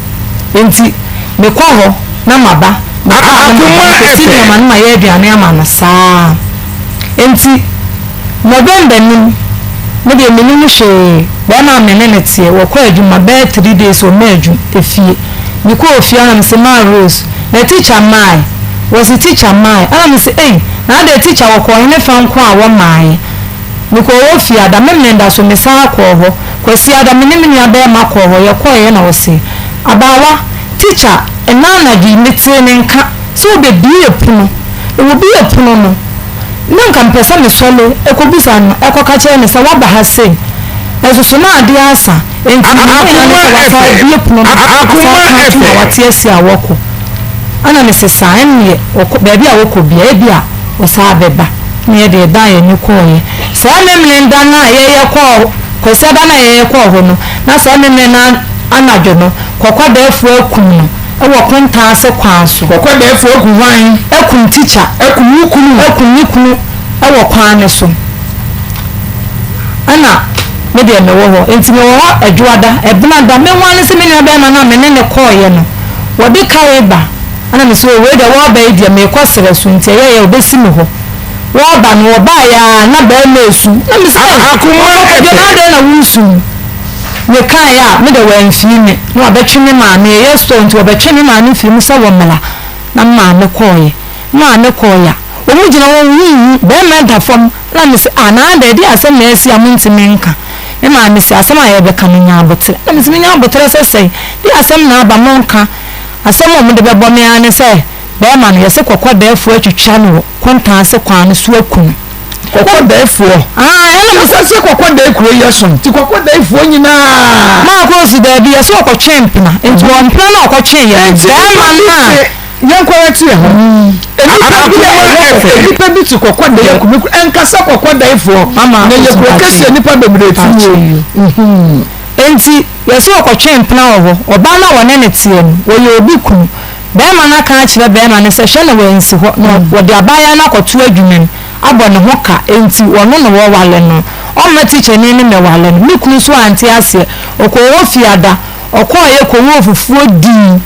Enti mekɔ hɔ na maba, mekɔ a na maba, mekɔsi nneɛma na mayɛ aduane ama no saa ara. Enti November nim, me deɛ mennim hwee, barima a me ne no teɛ, wɔkɔ adwuma bɛyɛ three days ɔmma adwum, efie. Mekɔɔ fie a na mese maa Rose, na teacher mmae? Wɔse teacher mmae. Ɛna mese ei, na adɛn teacher wɔkɔɔ henefa nko a wɔmmaeɛ? Mekɔɔ hɔ Fiada, Memeneda so mesan kɔɔ hɔ, Kwasiada me ne me nua bɛɛma kɔɔ hɔ, yɛkɔeɛ na ɔse, Abaawa, tikya, ɛnnɛ anadwo yi metee ne nka sɛ ɔbɛbue pono, na wɔbue pono no, na nka mepɛ sɛ mesɔre kɔbisa no, kɔka kyerɛ no sɛ woaba ha sei, nso so na adeɛ asa, enti mehuiɛ ara ne sɛ wasan abue pono no, asan aka atom a wate asi a wɔkɔ. Ɛna mese saa, ɛnneɛ ɔkɔ, baabi a wɔkɔ biara, ebia ɔsan bɛba. Na yɛde yɛdan yɛn ani kɔeɛ. Saa Memeneda no a yɛyɛ kɔɔ, Kwasiada no a yɛyɛ kɔɔ hɔ no, na saa Memeneda anadwo no, Kɔkɔdɛɛfoɔ akum no wɔ Kontaase kwan so. Kɔkɔdɛɛfoɔ aku hwan? Akum tikya. Akum wo kunu? Akum me kunu wɔ kwan no so. Ɛna me deɛ mewɔ hɔ. Enti mewɔ hɔ Adwoada, Ɛbenada, me ho ara ne sɛ me nuabarima no a me ne no kɔeɛ no, wɔde ka reba. Ɛna mese, oh, wei deɛ wɔreba yi deɛ, merekɔ serɛ so, nti ɛyɛeɛ a wɔbɛsi me hɔ. Wɔreba no, wɔbaeɛ ara na barima resu. Na mese, Ei, Ɔkɔdwo, na adɛn na woresu? Mekaeɛ a, me deɛ wɔamfiri me. Na wɔabɛtwe me maame, ɛyɛ store nti wɔbɛtwe me maame firii mu sɛ wɔmmra. Na me maame kɔeɛ. Me maame kɔeɛ a, wɔgyina hɔ huhuhu, barima da fam. Na mese, Ah, na adɛn, ɛdeɛn asɛm na asi a montumi nka? Me maame se, Asɛm a yɛrebɛka no, nya aboterɛ. Na mese, Menya aboterɛ sɛ sɛn? Deɛ asɛm na aba, monka. Asɛm a wɔde bɛbɔ me ara ne sɛ, Bɛrima no, yɛse kɔkɔdɛɛfoɔ atwitwa no wɔ Kontaase kwan no so aku no. Kɔkɔdɛɛfoɔ? Aane, ɛna mese. Ɛsɛ sɛ kɔkɔdɛɛ kuro yi ɛso nti kɔkɔdɛɛfoɔ nyinaa. Maa koro si daabi, yɛse ɔkɔtwee mpena, nti wɔ mpena no a ɔkɔtweeɛ no, bɛrima no a. Yɛnkɔ yɛte yɛn ho. Nnipa bi a ɛwɔ kɔkɔ, nnipa bi te kɔkɔdɛɛ akumi kuro, ɛnkasa kɔkɔdɛɛfoɔ, na ɛyɛ kuro kɛseɛ nnipa bebree te mu. Enti yɛse ɔkɔtwee mpena wɔ hɔ, ɔbaa no a wɔne no teɛ no, wɔyɛ obi kunu. Barima no aka akyerɛ barima no sɛ hwɛ na wansi hɔ na wɔde abaayewa no akɔto adwuma mu abɔ ne ho ka enti ɔno na wɔware no. Ɔmma tikyani no mmɛware no. Me kunu nso ante aseɛ. Ɔkɔɔ hɔ fiada. Ɔkɔeɛ kɔwɔɔ fufuo dii.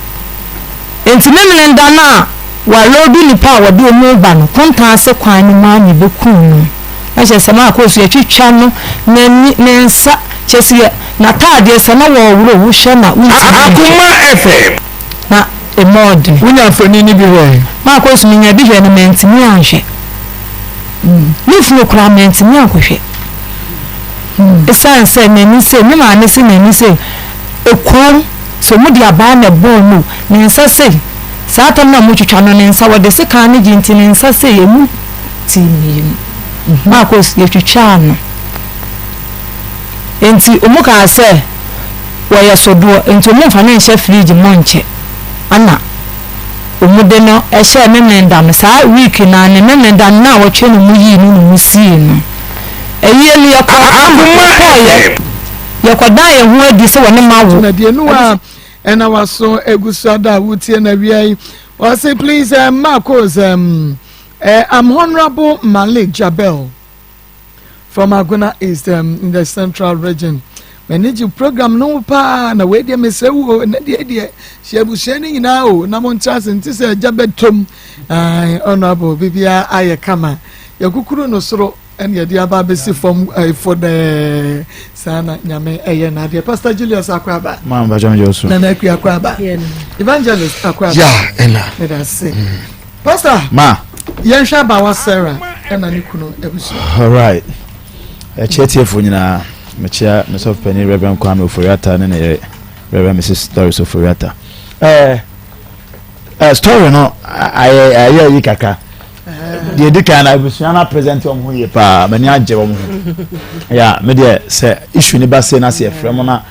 Enti Memeneda no a wɔaloodu nnipa a wɔde wɔn reba no, kontan ase kwan no mu ara na yɛbɛkum no. Na kyerɛ sɛ maakɔ so yɛtwitwa no, n'ani, ne nsa, kyerɛ sɛ yɛ, n'ataadeɛ sɛ na wɔreworɔ wohwɛ na wontumi nhwɛ. Akoma FM. Na emu ɔden. Wonya mfoni no bi hwɛe? Maakɔ so menya bi hwɛe no mantumi anhwɛ. Me funu koraa mantumi ankɔhwɛ. Esiane sɛ n'ani sei, me maame se n'ani sei, ekurom, sɛ wɔde abaa na ɛbɔɔ no o, ne nsa sei, saa tam no a wɔtwitwa no, ne nsa, wɔde sekan no gye nti ne nsa sei, emu tee mmienu. Maakɔ so yɛtwitwaa no. Enti wɔkaa sɛ. Wɔyɛ sodoɔ nti ɔmo nfa no nhyɛ fridge mu nkyɛ ɛna ɔmo de no hyɛɛ Memeneda no saa week no ara ne Memeneda no naawɔtwe na ɔmo yii no na ɔmo siee no ayie no yɛkɔɔ kama yɛkɔɔyɛ yɛkɔdaa yɛn ho adi sɛ wɔne ma wo. Dwumadie no a ɛna waso egu so ada a wotie na wia yi wɔse please um, Marcos um, uh, I'm Honorable Malik Jabel from Agona East um, in the Central Region. M'ani gye program no ho paa na wei deɛ mesrɛ wo o ɛnɛ deɛ deɛ hyɛ abusua no nyinaa o na montra ase nte sɛ agya bɛtɔm honorable biribiara ayɛ kama yɛkukuru no soro ɛne yɛde aba abɛsi fam ɛfo dɛɛ saa na nyame ɛyɛ n'adeɛ pastor julius akɔ aba nana akua akɔ aba evangelist akɔ aba meda ase Pastor, Ma. Yɛnhwɛ abawa Sarah ɛna ne kunu abusua. Alright. Ɛkyɛ tiefo nyinaa. Mekyia me sɔfo panyin Reverend Kwame Ofori-Atta ne ne yere Reverend Mrs. Doris Ofori-Atta. Ɛɛ ɛɛ story no ayɛ ayɛ yi kakra. Deɛ edi kan na abusua na present wɔn ho yie paa. M'ani agye wɔn ho. Ya me deɛ sɛ issue ne ba se na se yɛfrɛ mo na.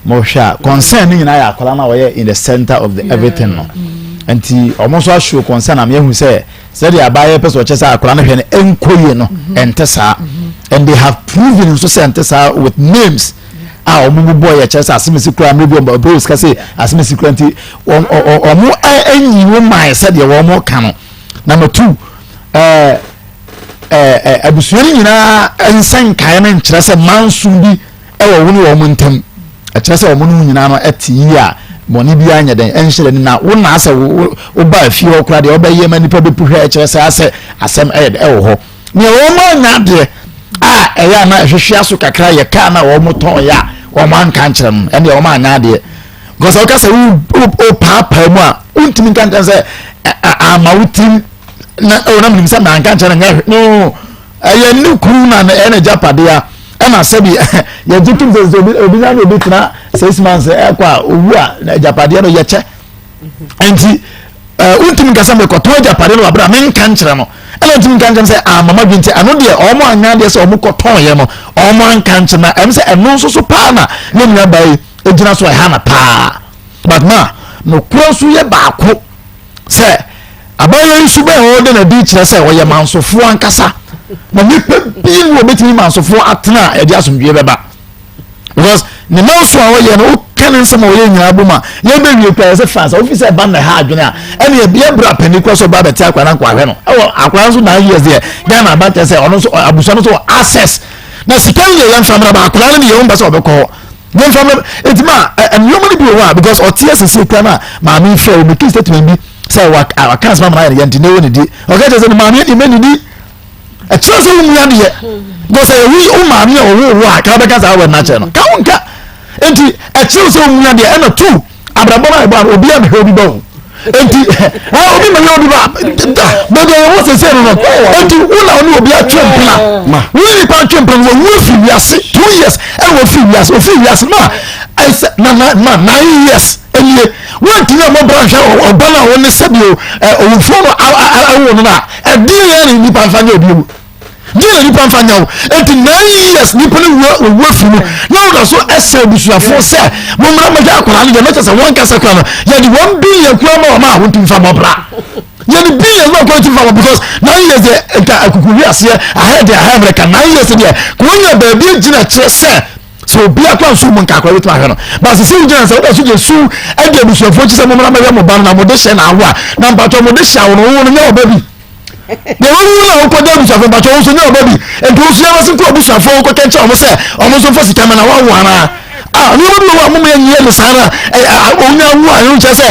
Mohwɛ a concern no nyinaa yɛ akwadaa no a ɔyɛ in the center of the everything no nti wɔn nso ashow concern am yɛhu sɛ sɛdeɛ abaayɛ pɛ sɛ ɔkyɛ sɛ akwadaa no hwɛ no ɛnkɔ yie no mhm. ɛnte saa mhm. and they have proven nso sɛ ɛnte saa with names a wɔn mu bɔ yɛ kyerɛ sɛ asemesi kura mmiri bi wɔn bɔ sika sɛ asemesi kura nti wɔn wɔn ɛnyi wɔn maa sɛdeɛ wɔn ka no number two ɛɛ ɛɛ abusua no nyinaa nsɛnkaeɛ no nkyerɛ sɛ manso bi. wɔ wo ne wɔn ntam. Ɛkyerɛ sɛ wɔn ne wo nyinaa no te yie a bɔne biara nyɛ dɛn ɛnhyɛ dɛn na wo na asɛ wo woba fie hɔ koraa deɛ wobɛyɛ ma nipa bɛpu hwɛ ɛkyerɛ sɛ asɛ asɛm ɛyɛ ɛwɔ hɔ. Nea wɔn anya adeɛ a ɛyɛ a na ɛhwehwe aso kakra yɛ kaa na wɔn tɔn yɛ a wɔn anka nkyerɛ no ɛndeɛ wɔn anya adeɛ because ɔka sɛ wo wo paapaa mu a wontumi nka nkyɛn sɛ ama wo tirim na ɛwɔ na menim sɛ manka nkyɛn no nyɛ no Ɛyɛ ne kunu na ɛyɛ n'agyapadeɛ a ɛna sɛbi yɛgye tom sɛ obi obi na obi tena 6 months ɛkɔ a owu a agyapadeɛ no yɛkyɛ nti ɛɛ wontumi nkasa mekɔtɔn agyapadeɛ no wɔ abere a menka nkyerɛ no ɛna ntumi nka nkyerɛ sɛ amama dwi nti ɛno deɛ ɔmo anya adeɛ sɛ ɔmo kɔtɔn yɛ no ɔmo anka nkyerɛ na ɛm sɛ ɛno nso so paa na ne nua baa yi egyina so ɛha na paa but ma nokora nso yɛ baako. Sɛ abaayewa yi su bɛn a ɔde n'adi kyerɛ sɛ ɔyɛ mansofoɔ ankasa na nipa bi mu obetumi mansofoɔ atena a ɛde asomdwie bɛba because ne manso a ɔyɛ no woka ne nsɛm a ɔyɛ nyinaa bom a yɛbɛwie kura yɛ sɛ fans a wofi sɛ ɛba na ɛha adwene a ɛne ɛbea bra panin kura sɛ ɔba abɛte akora na nkɔ ahwɛ no ɛwɔ akora nso 9 years deɛ Ghana aba kyerɛ sɛ ɔno nso abusua no nso wɔ access na sika no yɛ yɛn famra ba akora no ne yɛn ba sɛ ɔbɛkɔ hɔ yɛmfa mmerɛ nti ma nneɛma no bi wɔ hɔ a because ɔte asese kura no a maame fɛ o make statement bi sɛ waka asɛm amana yɛ no yɛnti na ɛwɔ ne di ɔka kyerɛ sɛ ne maame yɛ deɛ mɛ ne di. Ɛkyerɛ sɛ wo mu adeɛ. Because ɛyɛ wo wo maame a ɔwoo wo a ka bɛka saa wɔ n'akyɛ no. Ka wo nka. Nti ɛkyerɛ sɛ wo mu adeɛ ɛna tu abrabɔ no a ɛbɔ ano obi a mehwɛ obi ba o. Nti obi mehwɛ obi ba da baabi a yɛwɔ sese no no. Nti wo na wo ne obi atwe mpena. Wo ne nipa atwe mpena no wɔwu afiri wiase 2 years ɛna wɔfiri wiase wɔfiri wiase ma ɛsɛ na na ma 9 years ɛnie wɔntumi a mɔbra nhwɛ ɔba no a wɔne sɛdeɛ owufoɔ no awo no no a ɛdeɛ yɛ ne nipa nfa nyɛ obi wu deɛ na nipa nfa nyɛ wo. Eti 9 years nipa no wura owu afiri mu na wɔda so ɛsɛ abusuafoɔ sɛ mommra mmɛhwɛ akwadaa no deɛ, mɛkyɛ sɛ wɔn kasa kora no yɛde 1 billion kura ma wɔn a wɔntumi fa mɔbra yɛde billion ma wɔn ntumi fa mɔ because 9 years deɛ nka akuku wi aseɛ ahɛ deɛ ahɛ mmerɛka 9 years deɛ kò wɔn nyɛ baabi gyina kyerɛ sɛ sɛ obi akora nso mu nka akora bɛtumi ahwɛ no baasi sɛ wogyina sɛ woda so gye su ɛde abusuafoɔ akyi sɛ mommra mmɛhwɛ mo ba no na mode hyɛ na awo a na mpatwɔ mode hyɛ awo no wo no nyɛ ɔba bi deɛ wawu na wokɔda abusuafoɔ mpatwɔ wo nso nyɛ ɔba bi nti wo nso yɛbɛse kɔ abusuafoɔ wokɔka nkyɛ ɔmo sɛ ɔmo nso mfa sika ma na wawo anaa? Ah, nneɛma bi wɔ hɔ a moma yɛnyɛ no saa na ɔnya wu a ɛno nkyerɛ sɛ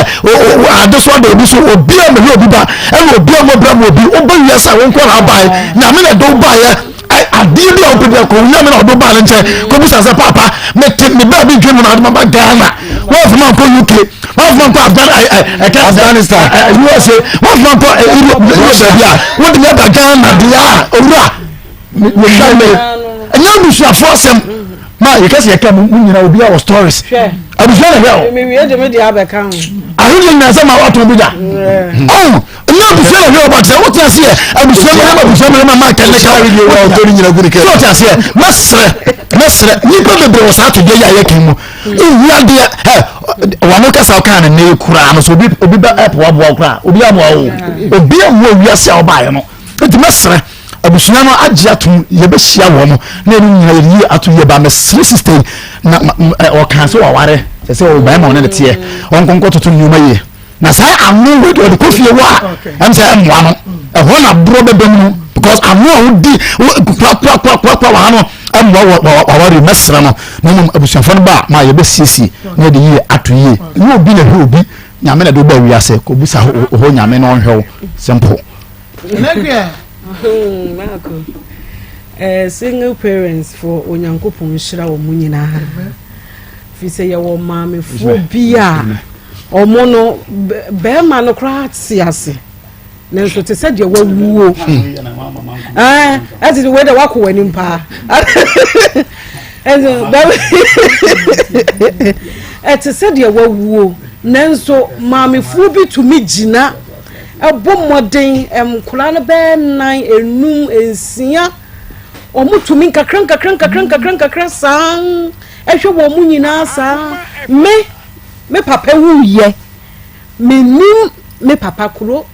ade so ada obi so. Obi a mehwɛ obi ba ɛna obi a mɔbra ma obi woba wiase a wo nkɔ na abae Nyame na ɛde wo baeɛ. Adeɛ bi a wopɛ bi akɔ Nyame na ɔde wo baa no nkyɛn kɔbisa sɛ paapa mete me baa bi dwe mu na ade maba Ghana, wɔmfa nkɔ UK, wɔmfa nkɔ Afghan ɛka Afghanistan, USA, wɔmfa nkɔ Europe baabi a wode me aba Ghana deɛ a owura mehwɛ me ɛnyɛ abusuafoɔ asɛm ma yɛka sɛ yɛka mu nyina obi a wɔ stories abusua na hwɛ o. Mewie de me deɛ abɛka ho. Ahedeɛ nyina sɛ ma watɔn bi da ɔn ɛnyɛ abusua na hwɛ ɔba sɛ wote aseɛ abusua mu ma abusua mu ma ma kɛne ka sɛ wote aseɛ. Mɛsrɛ mɛsrɛ nnipa bebree wɔ saa atodwe yi a yɛka mu wohu adeɛ ɛ wɔn kasa ɔkaa ne ne koraa no so obi obi bɛ ɛpoaboa koraa obi amoa wo obi amoa wiase a ɔbaeɛ no. Nti mɛsrɛ abusua no agye atom yɛbɛhyia wɔ no na ɛno nyina yɛde yie ato yie ba. Mɛsrɛ sister yi na ɔkaa sɛ waware sɛ sɛ ɔbɛrima ɔne ne teɛ ɔnkɔnkɔ toto nneɛma yie na saa ano wei deɛ ɔde kɔ fie wɔ a ɛm sɛ ɛmmoa no ɛhɔ na borɔ bɛbɛ mu no because ano a wodi korakorakorakorakora wɔ ha no ɛmmoa wɔ waware. Mɛsrɛ no na mmom abusuafoɔ no ba a ma yɛbɛsiesie na yɛde yie ato yie. Nyɛ obi na ɛhwɛ obi, Nyame na de woba wiase kɔbusa hɔ Nyame na ɔnhwɛ wo simple. Marco, single parents for Onyankopɔn nhyira wɔn nyinaa. Fi sɛ yɛwɔ maamefoɔ bi a ɔmo no bɛrima no koraa te ase nanso te sɛ deɛ wawuo. Ɛte sɛ wei deɛ wakɔ w'anim paa. Ɛte sɛ deɛ wawuo nanso maamefoɔ bi tumi gyina bɔ mmɔden, nkwadaa no bɛyɛ nnan, enum, nsia, wɔtumi nkakra nkakra nkakra nkakra nkakra saa ɛhwɛ wɔn nyinaa saa. Me me papa wuyɛ, menim me papa kuro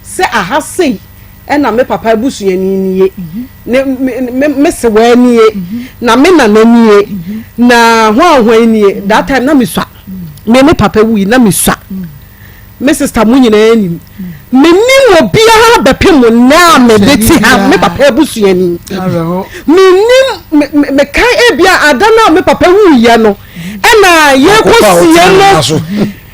sɛ aha sei ɛna me papa abusuani nie, ne me me me sewaa nie, na me nana nie, na hwan hwan nie. That time na mesua. Me me papa wuyi na mesua. Me sister mo nyinaa nim. Menim obiara bɛpem mo nnɛ a mede te ha, me papa abusuani. Menim, mekae ebia ada no a me papa wuiɛ no, ɛna yɛkɔsie no,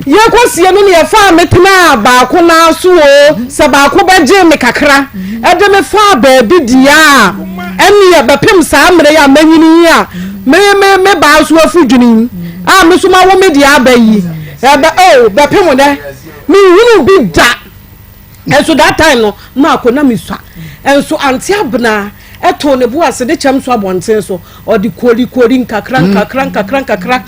yɛkɔsie no ne yɛfaa me tenaa baako naa so o, sɛ baako bɛgyee me kakra, ɛde me faa baabi deɛ a, ɛneɛ bɛpem saa mmerɛ yi a manyini yi a, me, me, me baa so afu dwene yi, a me so mawo me deɛ aba yi. Ɛbɛ oh bɛpem dɛ menhunu bi da. Nso that time no maako na mesua nso ante abena ɛtoo ne bo ase de kyɛm so abɔnten so ɔde kori kori nkakra nkakra nkakra nkakra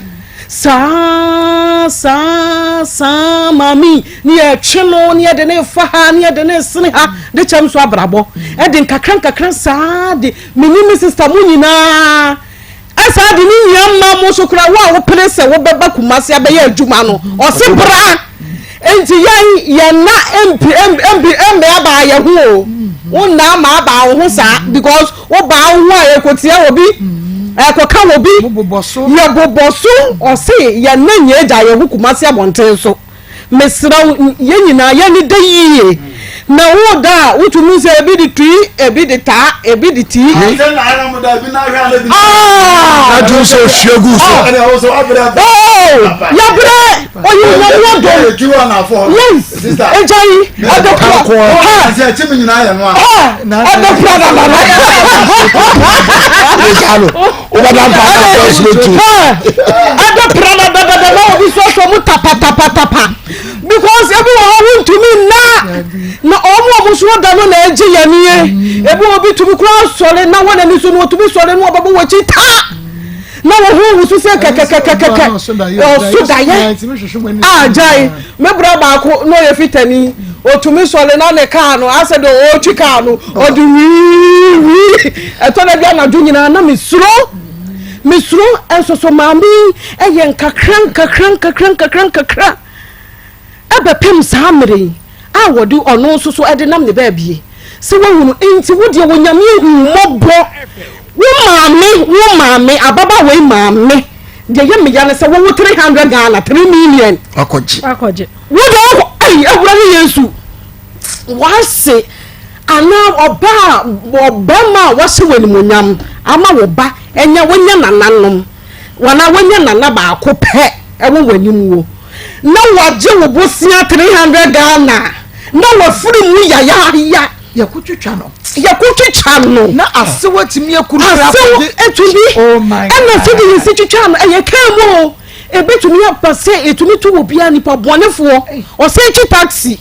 saa saa saa maame ne yɛtwe no ne yɛde ne fa ha ne yɛde ne sene ha de kyɛm so abrabɔ ɛde nkakra nkakra saa de mene me sister mo nyinaa. Ɛsaa de ne nua mma mo so koraa wo a wopere sɛ wobɛba Kumasi abɛyɛ adwuma no ɔse bra nti yɛn yɛn nna mpi mpi mbi abaa yɛn ho o wo nna ama abaa wo ho saa because wo baa wo ho a ɛkɔtia wɔ bi ɛkɔka wɔ bi yɛbobɔ so ɔse yɛn nna nyɛ agya yɛn ho Kumasi abɔnten so. Mesrɛ wo, yɛn nyinaa yɛn ani da yie. Na wo da a, wotumi sɛ ebi de tui, ebi de taa, ebi de tii. Ah! Na dun sɛ ohwie gu so. Oh! Yabrɛ oyi nyame adom. Yes, egya yi ɛdɔ kura. Ha! Ɛdɔ kura na na na. Egya no. Wobɛda mpa na first no tu. Ɛdɔ pra na dadada na obi so asɔ mu tapatapatapa because ebi wɔ hɔ wontumi nna na wɔn a wɔn so da no na ɛgye yɛn nie ebi wɔ obi tumi kura sɔre na wɔn ani so no wɔtumi sɔre na wɔbɛbɔ wɔn akyi taa na wɔn ho wusu sɛ kɛkɛkɛkɛkɛ ɔso dayɛ a gyae me bra baako na ɔyɛ fitani otumi sɔre na ne kaa no asɛ deɛ ɔretwi kaa no ɔde wiiwii ɛtɔ da bi anadwo nyinaa na mesuro mesuro nso so maame yi ɛyɛ nkakra nkakra nkakra nkakra nkakra ɛbɛpem saa mmerɛ yi a wɔde ɔno nso so ɛde nam ne baabie sɛ wahunu nti wo deɛ wɔ nyame ahu mmɔbɔ wo maame wo maame ababaawa yi maame deɛ yɛ meya ne sɛ wowo 300 Ghana 3 million wakɔgye wo deɛ wokɔ ayi awura ne Yesu wase anaa ɔbaa ɔbɛrima a wahyɛ wɔ animonyam ama wo ba ɛnya wanya nananom wana wanya nana baako pɛ ɛwɔ w'anim wo na wagye wo bosea 300 Ghana na wafiri mu yayaaya yɛkotwitwa no yɛkotwitwa no na asew atumi akuru asew atumi oh my ɛna sɛde yɛsi twitwa no ɛyɛ kaa mu o ebetumi aba sɛ etumi to wɔ biara nipa bɔnefoɔ ɔsɛ twi taxi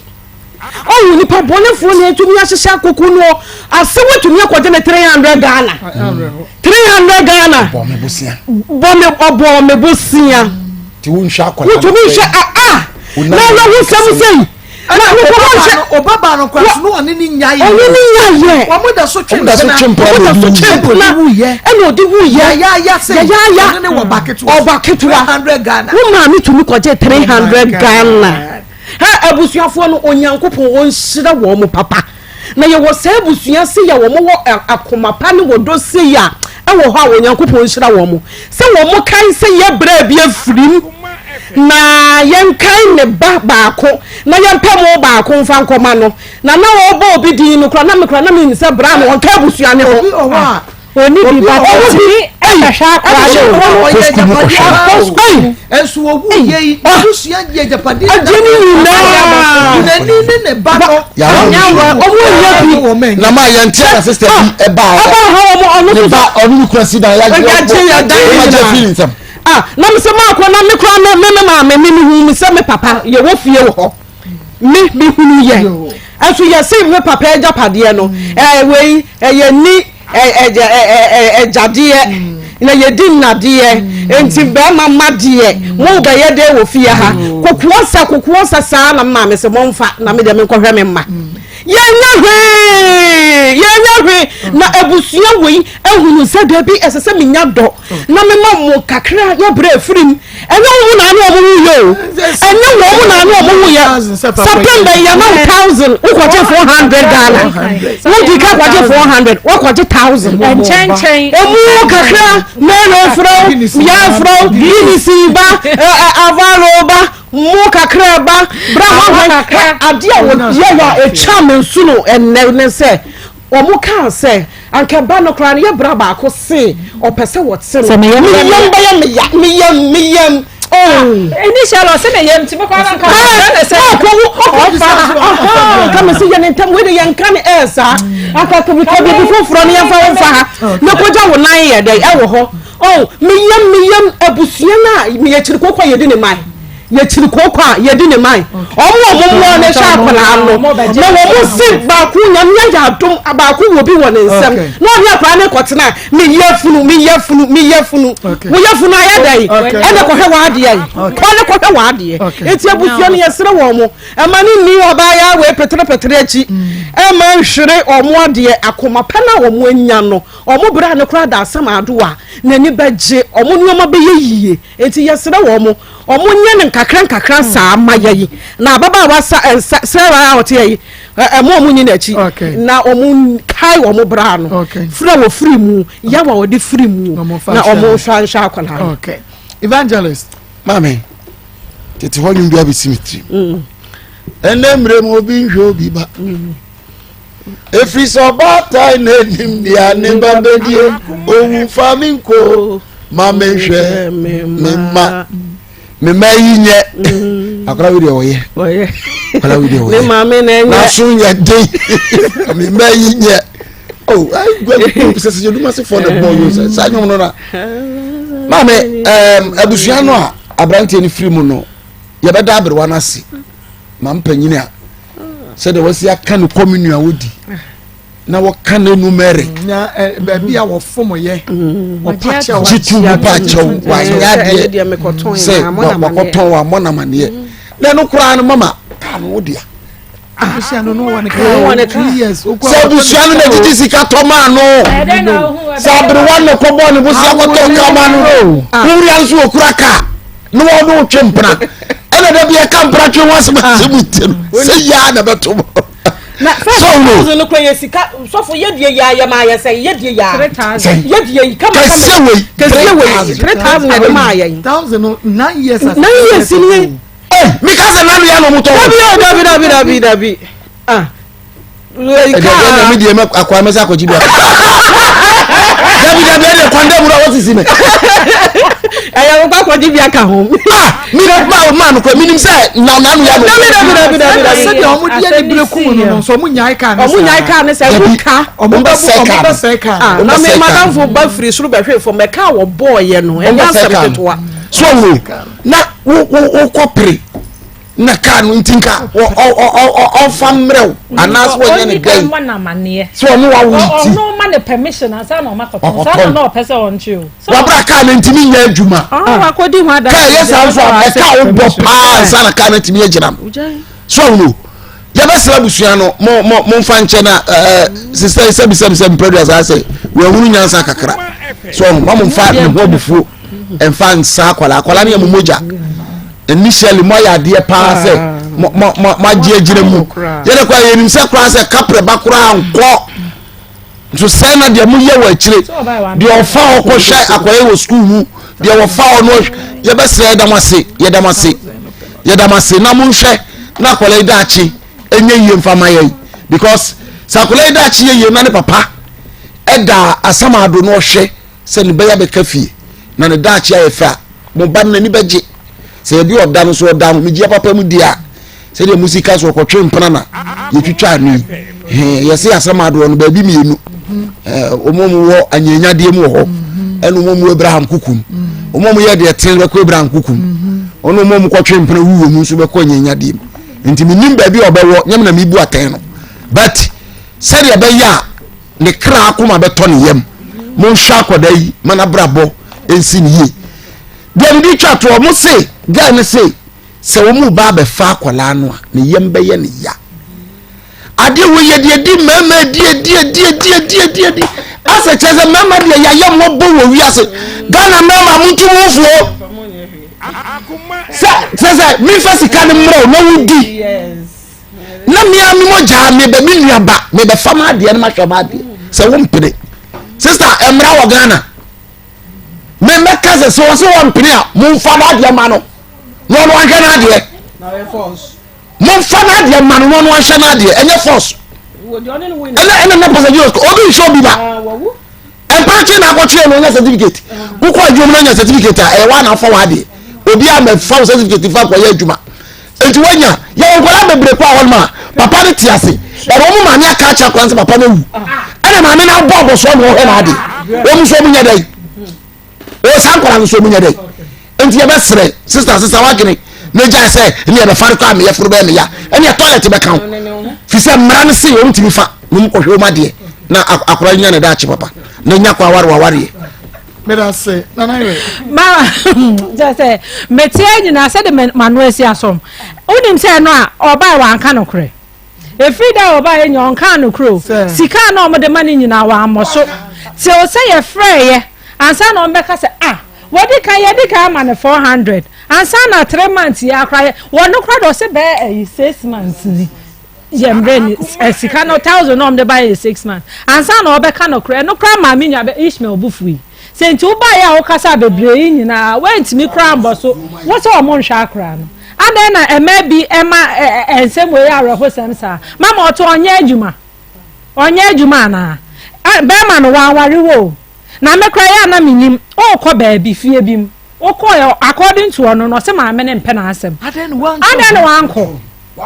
ɔwɔ nipa bɔnefoɔ na etumi ahyehyɛ akoko no asew atumi akɔgye ne 300 Ghana 300 Ghana bɔ me bosia bɔ me ɔbɔ me bosia ti wo nhwɛ akɔla wotumi nhwɛ a a na na wo nsɛm sɛyi na wokɔhwɛ ɔbabaa no kora so na ɔne ne nya yɛ ɔne ne nya yɛ wɔn da so twe mpena wɔn da so twe mpena ɛna ɔde wu yɛ yayaaya sɛ yayaaya ɔne ne wɔ ba ketewa ɔba ketewa 300 Ghana wo maame tumi kɔgye 300 Ghana ha abusuafoɔ no Onyankopɔn ɔnhyira wɔn mo papa na yɛwɔ saa abusua sei a wɔn wɔ akoma pa ne wɔdɔ sei a ɛwɔ hɔ a Onyankopɔn nhyira wɔn mo sɛ wɔn mo kae sɛ yɛ brɛ bi afirim na yɛnkae ne ba baako na yɛmpɛ mo baako mfa nkɔma no na na wɔbɔ obi din no kora na me kora na menim sɛ bra no ɔnka abusua ne ho Oni bi ba ɔtumi ɛhwɛ akora no o. Ɔyɛ agyapadeɛ o. Ɛnso owu yɛ yi abusua yɛ agyapadeɛ. Agye ne nyinaa. Kunani ne ne ba no. Nyawa ɔmo nyɛ bi. Na maa yɛn ti na sista bi ɛba ha. Ɛba ha ɔmo ɔno soso. Ne ba ɔno ne kura si dan yagye yagye yɛ dan nyinaa. Yagye nsam. Ah na mi sɛ maa kɔ na mi kura mi mi maame mi mi hu mi sɛ mi papa yɛ wɔ fie wɔ hɔ. Me me hunu yɛ ɛnso yɛse me papa agyapadeɛ no ɛɛ wei ɛyɛ ni ɛgya ɛɛ ɛgyadeɛ na yɛdi nnadeɛ nti bɛrima ma deɛ mo bɛyɛ dɛ wɔ fie ha kokoɔ sa kokoɔ sa saa na maame sɛ momfa na me deɛ menkɔhwɛ me mma yɛnyɛ hwee yɛnyɛ hwee na abusua wei ehunu sɛ dabi ɛsɛ sɛ menya dɔ na mema mo kakra yɛbrɛ afirim ɛnyɛ wɔn na ne wɔn wuyɛ o ɛnyɛ wɔn na ne wɔn wuyɛ september yɛ ma wo thousand wokɔgye 400 Ghana wodi ka kɔgye 400 wakɔgye thousand nkyɛnkyɛn emu kakra mary frɛ wo yɛ frɛ wo bbc ba avalo ba mo kakra ba bra hɔ adeɛ a wɔyɛ wɔ a ɛtwa me nso no ɛnɛ ne sɛ Wɔn kaa sɛ, Anka ba no koraa no yɛ bra baako se ɔpɛ sɛ wɔte no. Sɛ me yam bɛyɛ me yam bɛyɛ me ya, me yam, me yam, oh. Initially ɔse me yam nti me koraa na nka ɔfrɛ ne sɛ Ɔkɔ wo ɔkɔ ɔfa. Ɔha nka me se yɛ ne ntɛm wei de yɛn nka ne ɛɛ saa. Anka ka bi ka biribi foforɔ no yɛmfa wo mfa ha na kɔgya wo nan yɛ dɛ ɛwɔ hɔ. Oh, me yam, me yam, abusua no a meyɛ kyiri koko a yɛdi ne man. Yɛkyiri kooko a yɛdi ne man. Wɔn a wɔn mmoa no hwɛ akwadaa no na wɔn se baako nyame ayɛ adom baako wɔ bi wɔ ne nsam na ɔne akwadaa no kɔtena me yafunu me yafunu me yafunu wo yafunu ayɛ dɛn ɛna kɔhwɛ w'adeɛ yi kɔ ne kɔhwɛ w'adeɛ eti abusua no yɛsrɛ wɔn mo ɛma ne nni ɔbaa yɛ awɛ petere petere akyi ɛma nhwere wɔn adeɛ akoma pɛ na wɔn anya no wɔn bere a ne koraa da asɛm ado a n'ani bɛgye wɔn nneɛma bɛyɛ yie. Enti yɛsrɛ wɔn, wɔnyɛ no nkakrankakra saa ma yɛn. Na ababaawa sa nsa Sarah a ɔte ha yi, ɛmo wɔn nyi n'akyi na wɔn kae wɔn bra no, firi a wɔfiri mu, yaw a wɔde firi mu, na wɔn nfa nhyɛ akwadaa no. Evangelist. Maame, Tete hɔ nwom bi abɛsi me tirim. Ɛnɛ mmerɛ mu obi nhwɛ obi ba. Ɛfiri sɛ ɔbaatan na anim nea ne ba bɛdie. Owu fa me nko ma menhwɛ me mma. Me mma yi nyɛ. Akwadaa wei deɛ ɔyɛ. Akwadaa wei deɛ ɔyɛ. Ne maame na ɛnyɛ. N'aso nyɛ den. Me mma yi nyɛ. Oh, sɛ sɛ yɛdum ase fɔ na bɔ yɛ sɛ saa nwom no na. Maame, abusua no a aberanteɛ no firi mu no, yɛbɛda aberewa no ase. Ma mpanyini a sɛdeɛ wɔasi aka no kɔminu a wɔdi na wɔka no numere. Na baabi a wɔfom yɛ ɔpa kyɛw. Gye tu mu pa kyɛw wanyɛ adeɛ sɛ wakɔtɔn wammɔ namaneɛ na ɛno koraa no mama kaa no wo dea. Abusua no no wɔ ne kaa 2 years. Sɛ abusua no na gyigyi sika tɔ maa no sɛ aberewa no kɔbɔ ne bosia kɔtɔ kaa ma no wowura nso wɔkura kaa na wɔn ne wotwe mpena ɛna da bi ɛka mpena twe ho asɛm asɛm nti no sɛ yaa na bɛto mo. Na first thousand no kura yɛ sika sɔfo yɛ die yaa yɛ maa yɛ sɛ yɛ die yaa yɛ die yi kama kama kɛseɛ wei kɛseɛ wei 3,000 yɛ de maa yɛn. Thousand no 9 years. 9 years ni yɛ. Ɛ mi ka sɛ nanu yɛ na ɔmo tɔ. Dabi o dabi dabi dabi dabi ah. Ɛdɛ ɛdɛ mi deɛ mɛ akɔ amɛ sɛ akɔgye bi akɔ. Dabi dabi ɛdɛ kwan dɛ mu na wɔsisi mi. Ɛyɛ wokɔ akɔgye bi aka ho. Ah mi ma ma no kɔ mi nim sɛ na nanu yɛ no. Dabi dabi dabi dabi dabi. Sɛdeɛ ɔmo di ɛni bere kum no no nso ɔmo nyae kaa ne saa. Ɔmo nyae kaa ne saa ewu ka. Ɔmo bɛ sɛ kaa no. Ɔmo bɛ sɛ kaa no. Na mi madamfo ba firi soro bɛhwɛ fam ɛka wɔ bɔɔ yɛ no ɛnyɛ asɛm ketewa. So wo na wo wo wo kɔ pere na kaa no nti nka ɔfa mmerɛw anaasɛ wɔnyɛ ne dɛn sɛ ɔno wawo nti ɔno ma ne permission ansa na ɔma kɔtɔn saa na ɔpɛ sɛ ɔnkye o wabra kaa no ntumi nyɛ adwuma kaa yɛ saa nso a ɛka wo bɔ paa ansa na kaa no ntumi agyina so ɔno yɛbɛsrɛ abusua no mo mo momfa nkyɛ na ɛɛ sisɛ sɛbi sɛbi sɛbi mpɛdu asa sɛ wɔahunu nyansa kakra so ɔno ma momfa ne ho abufuo mfa nsa akwadaa akwadaa no yɛ mo mogya initially mo ayɛ adeɛ paa sɛ mo mo mo mo agye agyina mu yɛde kɔ yɛnim sɛ koraa sɛ kaprɛ ba koraa nkɔ nso sɛn na deɛ moyɛ wɔ akyire deɛ ɔfa hɔ kɔhwɛ akwadaa wɔ sukuu mu deɛ wɔfa hɔ no yɛbɛsrɛ yɛda mo ase yɛda mo ase yɛda mo ase na monhwɛ na akwadaa yi daakye ɛnyɛ yie mfa ma yɛn because sɛ akwadaa yi daakye yɛ yie na ne papa ɛda asamado na ɔhwɛ sɛ ne bɛyɛ bɛka fie na ne daakye ayɛ fɛ a mo ba no n'ani bɛgye sɛ ebi ɔda no so ɔda ahomegyeɛ papa mu di a sɛdeɛ mo si ka so ɔkɔtwe mpena na yɛtwitwa ano yi hɛn yɛse asɛm adoɔ no baabi mmienu ɛɛ wɔn a wɔwɔ anyanyadeɛ mu wɔ hɔ ɛna wɔn a wɔwɔ Abraham kukum wɔn a wɔyɛ deɛ ten bɛkɔ Abraham kukum wɔn a wɔn kɔtwe mpena wu wɔ mu nso bɛkɔ anyanyadeɛ mu nti menim baabi a ɔbɛwɔ nyɛ me na mebu atɛn no but sɛdeɛ ɛbɛyɛ a ne kra akoma bɛtɔ ne yam monhwɛ akwadaa yi ma n'abrabɔ nsi ne yie deɛ mede twa toɔ mo se guy no se sɛ wɔn mu ba abɛfa akwadaa no a ne yam bɛyɛ ne ya adeɛ wɔ yɛ deɛ di mmarima di di di di di di di asɛ kyerɛ sɛ mmarima deɛ yɛayɛ mmɔbɔ wɔ wiase Ghana mmarima mo ntu mo fuo sɛ kyerɛ sɛ mefa sika no mmerɛ na wodi na mmea me mogyaa mebɛ me nua ba mebɛfa m adeɛ no mahwɛ m adeɛ sɛ wo mpene sista mmara wɔ Ghana memmɛka sɛ sɛ wɔ sɛ wɔmpene a momfa no adeɛ ma no na ɔno anhwɛ no adeɛ momfa no adeɛ ma no na ɔno anhwɛ no adeɛ ɛnyɛ force ɛna ɛna na pastor Jesus obi nhyɛ obi ba mpakye na akɔkyerɛ no ɔnya certificate wokɔ adwuma mu na ɔnya certificate a ɛyɛ wa na afa w'adeɛ obi a mɛfa wo certificate fa kɔyɛ adwuma nti wanya yɛwɔ nkwadaa bebree kɔ ahɔ nom a papa no te ase ɛna wɔn maame aka akyerɛ akwadaa sɛ papa no awu ɛna maame no abɔ abɔsoɔ na ɔhwɛ n'ade wɔn nso wɔn nyɛ dɛ wɔn saa nkwadaa no nso wɔn nyɛ dɛ nti yɛbɛsrɛ sista sista wadwene ne gya sɛ ɛne yɛbɛfa no kɔ a meyɛ foro bɛyɛ meya ɛne yɛ toilet bɛka ho fi sɛ mmara no se wɔn tumi fa na wɔn kɔhwɛ wɔn adeɛ na akwadaa nya ne daakye papa na nya kɔ aware wawareɛ. Medase nana yɛ. Ma kyerɛ sɛ meteɛ nyinaa sɛde m'ano asi asɔm wonim sɛ ɛno a ɔbae wanka nokorɛ ɛfiri da a ɔbaeɛ nyɛ ɔnkaa nokorɛ o sika a na ɔmode ma no nyinaa wammɔ so tew sɛ yɛfrɛeɛ ansa na ɔmbɛka sɛ ah wɔde kan yɛde kan ama no 400 ansa na 3 months yɛ akora wɔno kora de ɔsɛ bɛɛ ayi 6 months ni yɛ mbrɛ ni ɛ sika no thousand na ɔmo de ba yɛ 6 months ansa na ɔbɛka no korɛ ɛno koraa maame nua bɛ Ishmael bufu yi sɛ nti wobaeɛ a wokasa bebree yi nyinaa woantumi koraa mbɔ so wo sɛ ɔmo nhwɛ akora no. Adɛn na ɛma bi ɛma nsɛm wei yɛ awerɛhosɛm saa? Mama ɔto ɔnyɛ adwuma. Ɔnyɛ adwuma anaa? Bɛrima no wanware wo o. Na me koraa yɛ a na menim. Wokɔ baabi, fie bi mu. Wokɔɛ according to ɔno no, ɔse maame no mpɛ n'asɛm. Adɛn na wankɔ? Wo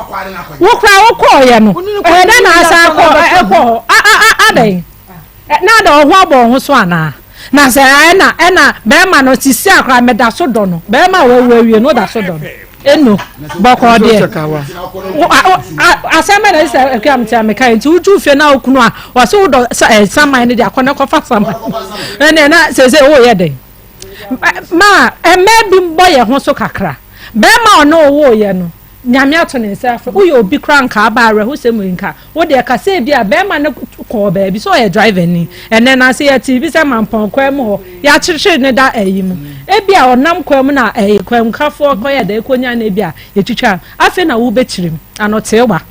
koraa wokɔɔyɛ no, ɛyɛ dɛn na asan kɔ ɛkɔ hɔ? Adɛn? Na ada ɔho abɔ ɔho so anaa? Na sɛ ɛna ɛna bɛrima no sisi akora meda so dɔ no. Bɛrima a wawu awie no da so dɔ no. Eno bɔkɔɔ deɛ. Asɛm bɛ na ɛsɛ akua mte a meka nti wodwu fie na okunu a wɔse wodɔ saman no deɛ akɔ ne kɔfa saman. Ɛnna na sɛ sɛ woyɛ dɛn? Ma mmaa bi bɔ yɛn ho so kakra. Bɛrima a ɔne wo woeɛ no, Nyame ato ne nsa afrɛ. Woyɛ obi koraa nka aba awerɛhosɛm wei nka. Wo deɛ ka sɛ ebi a bɛrima no kɔɔ baabi sɛ ɔyɛ driver ni. Ɛnɛ no ase yɛte bi sɛ Mampɔn kwan mu hɔ, yɛakyekyere no da ayi mu. Ebi a ɔnam kwan mu na ɛyi kwanmukafoɔ kɔyɛ dɛ kɔnya no ebi a yɛtwitwa. Afei na wobɛkyerɛ mu anoteewa.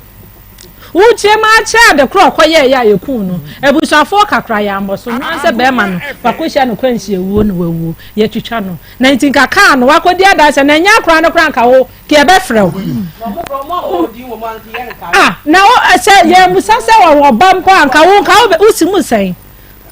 Wokyerɛ mu ara kyerɛ ade korɔ a ɔkɔyɛeɛ a yɛkuu no. Abusuafoɔ kakra yɛammɔ so. Noa sɛ bɛrima no, wakɔhyia no kwanhyia wuo na wawuo. Yɛatwitwa no. Na nti nka kaa no, wakɔdi adanseɛ. Na ɛnyɛ akora no koraa nka wo, nka yɛbɛfrɛ wo. Ah, na wo, sɛ yɛammisa sɛ wɔwɔ ba mpo a, nka wo, nka wo, wosi mu sɛn?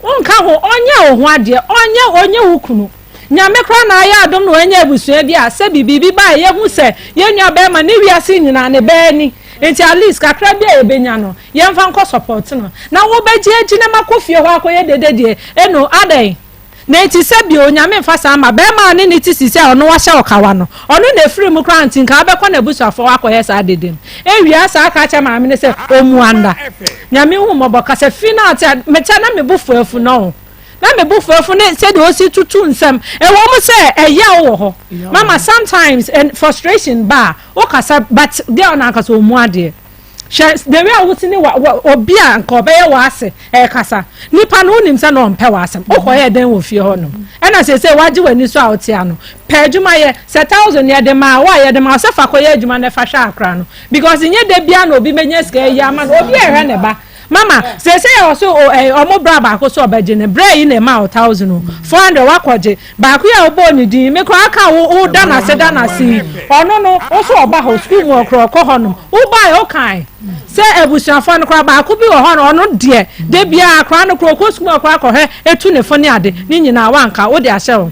Wonka ho, ɔnyɛ wo ho adeɛ, ɔnyɛ, ɔnyɛ wo kunu. Nyame koraa na ayɛ adom na wanya abusua bi a sɛbi biribi ba a yɛhu sɛ yɛn nua bɛɛma ne wiase nyinaa ne bɛɛ ni nti at least kakra bi a yɛbɛnya no yɛmfa nkɔ support no na wobɛgye agyina mu akɔ fie hɔ akɔyɛ dede deɛ eno adɛn na nti sɛbi o Nyame mfa saa mma bɛɛma a ne ne te sisi a ɔno wahyɛ ɔkawa no ɔno na ɛfiri mu koraa nti nka wobɛkɔ n'abusuafoɔ hɔ akɔyɛ saa dede no ɛwia saa ka kyerɛ maame no sɛ ɔmua nda Nyame hu mmɔbɔ kasa fi no ate a mekyɛ na me bo fuafu no o. Na me bo fuafu ne sɛdeɛ ɔsi tutu nsɛm. Ɛwɔ mu sɛ ɛyaw wɔ hɔ. Mama sometimes and frustration ba a, wokasa but girl no ankasa ɔmmu adeɛ. Hwɛ the way a wosi ne wa wa obi a nka ɔbɛyɛ w'ase ɛrekasa. Nipa no wonim sɛ na ɔmpɛ w'asɛm. Wokɔyɛɛ dɛn wɔ fie hɔ nom? Ɛna seesei wagye w'ani so a wote ano. Pɛ adwuma yɛ. Sɛ thousand yɛde maa wo a yɛde maa wo sɛ fa kɔyɛ adwuma na fa hwɛ akora no. Because nyɛ da biara na obi bɛnya sika ayi ama no. Obi ɛrehwɛ ne ba. Mama, seesei a ɔso o ɛɛ ɔmo bra baako so ɔbɛgye no, bra yi na ɛma wo thousand o, 400 wakɔgye, baako yi a wobɔɔ ne din yi, me koraa aka wo wo da n'ase da n'ase yi, ɔno no wo so ɔba hɔ, sukuu mu ɔkorɔ ɔkɔ hɔ nom, wo baeɛ wo kae sɛ abusuafoɔ no koraa baako bi wɔ hɔ no ɔno deɛ da biara akora no koraa ɔkɔ sukuu mu ɔkɔ akɔhwɛ etu ne fo ne ade, ne nyinaa wanka, wode ahyɛ wo.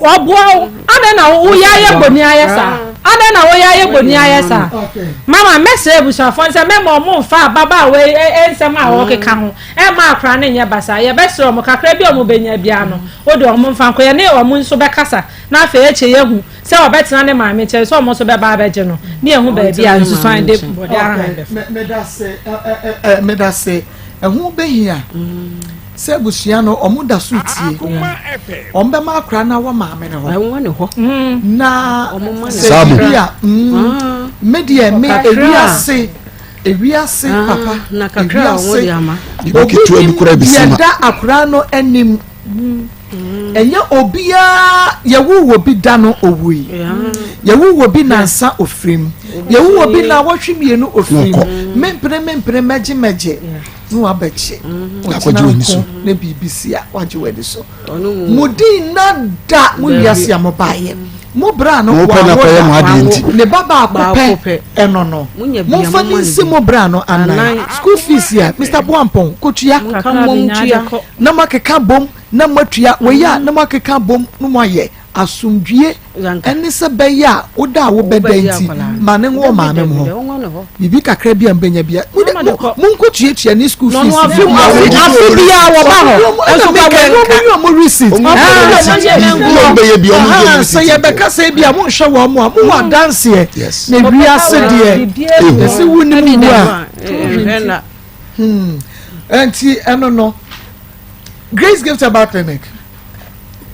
Ɔboa wo. Adɛn na woyɛ ayɛ bɔni ayɛ saa? Adɛn na woyɛ ayɛ bɔni ayɛ saa? Mama mɛsrɛ abusuafoɔ no sɛ mɛma ɔmo mfa ababaawa yi nsɛm a ɔkeka ho ɛmma akora no nyɛ basaa. Yɛbɛsrɛ ɔmo kakra bi a ɔmo bɛnya biara no wode ɔmo mfa nkɔ. Yɛne ɔmo nso bɛkasa na afei akyire yɛahu sɛ ɔbɛtena ne maame nkyɛn sɛ ɔmo nso bɛba abɛgye no ne yɛahu baabi a nsusuan de bɔde ahan bɛfa. Medase, medase. Ɛho bɛhia. Sɛ abusua no ɔmo da so tie ɔmo bɛma akora no awɔ maame no hɔ na sɛ biribi a mm, me deɛ me ewiase ewiase ah, papa ewiase obi nim deɛ da akora no anim mm. ɛnyɛ obiara yɛwo wɔ bi da no owui yɛwo wɔ bi nansa ofirim yɛwo wɔ bi na wɔtwe mmienu ofirim mempene mempene mɛgye mɛgye. na wabɛgye ɔgyina nko na biribi si a wagye w'ani so mo di nna da mo wiase a mo baayɛ mo bra no wawo da ne ba baako pɛ ɛno no momfa ne nsi mo bra no anan school fees a Mr. Boampɔn kotua na moakeka bom na moatua wei a na moakeka bom na moayɛ Asomdwie ne sɛ bɛyɛ a wo da a wobɛda nti ma ne nwɔ maame mo hɔ. Biribi kakra bi a mobɛnya bia monkɔtuatua ne school fees. Afe biara wɔba hɔ. Ɛna meka na ɔmo yi ɔmo receipt. Sɛ yɛbɛka sɛ bi a monhwɛ wɔn mo a mowɔ adanseɛ na wiase deɛ ɛsɛ wo ne mu wu a. Nti ɛno no Grace Gift Herbal Clinic.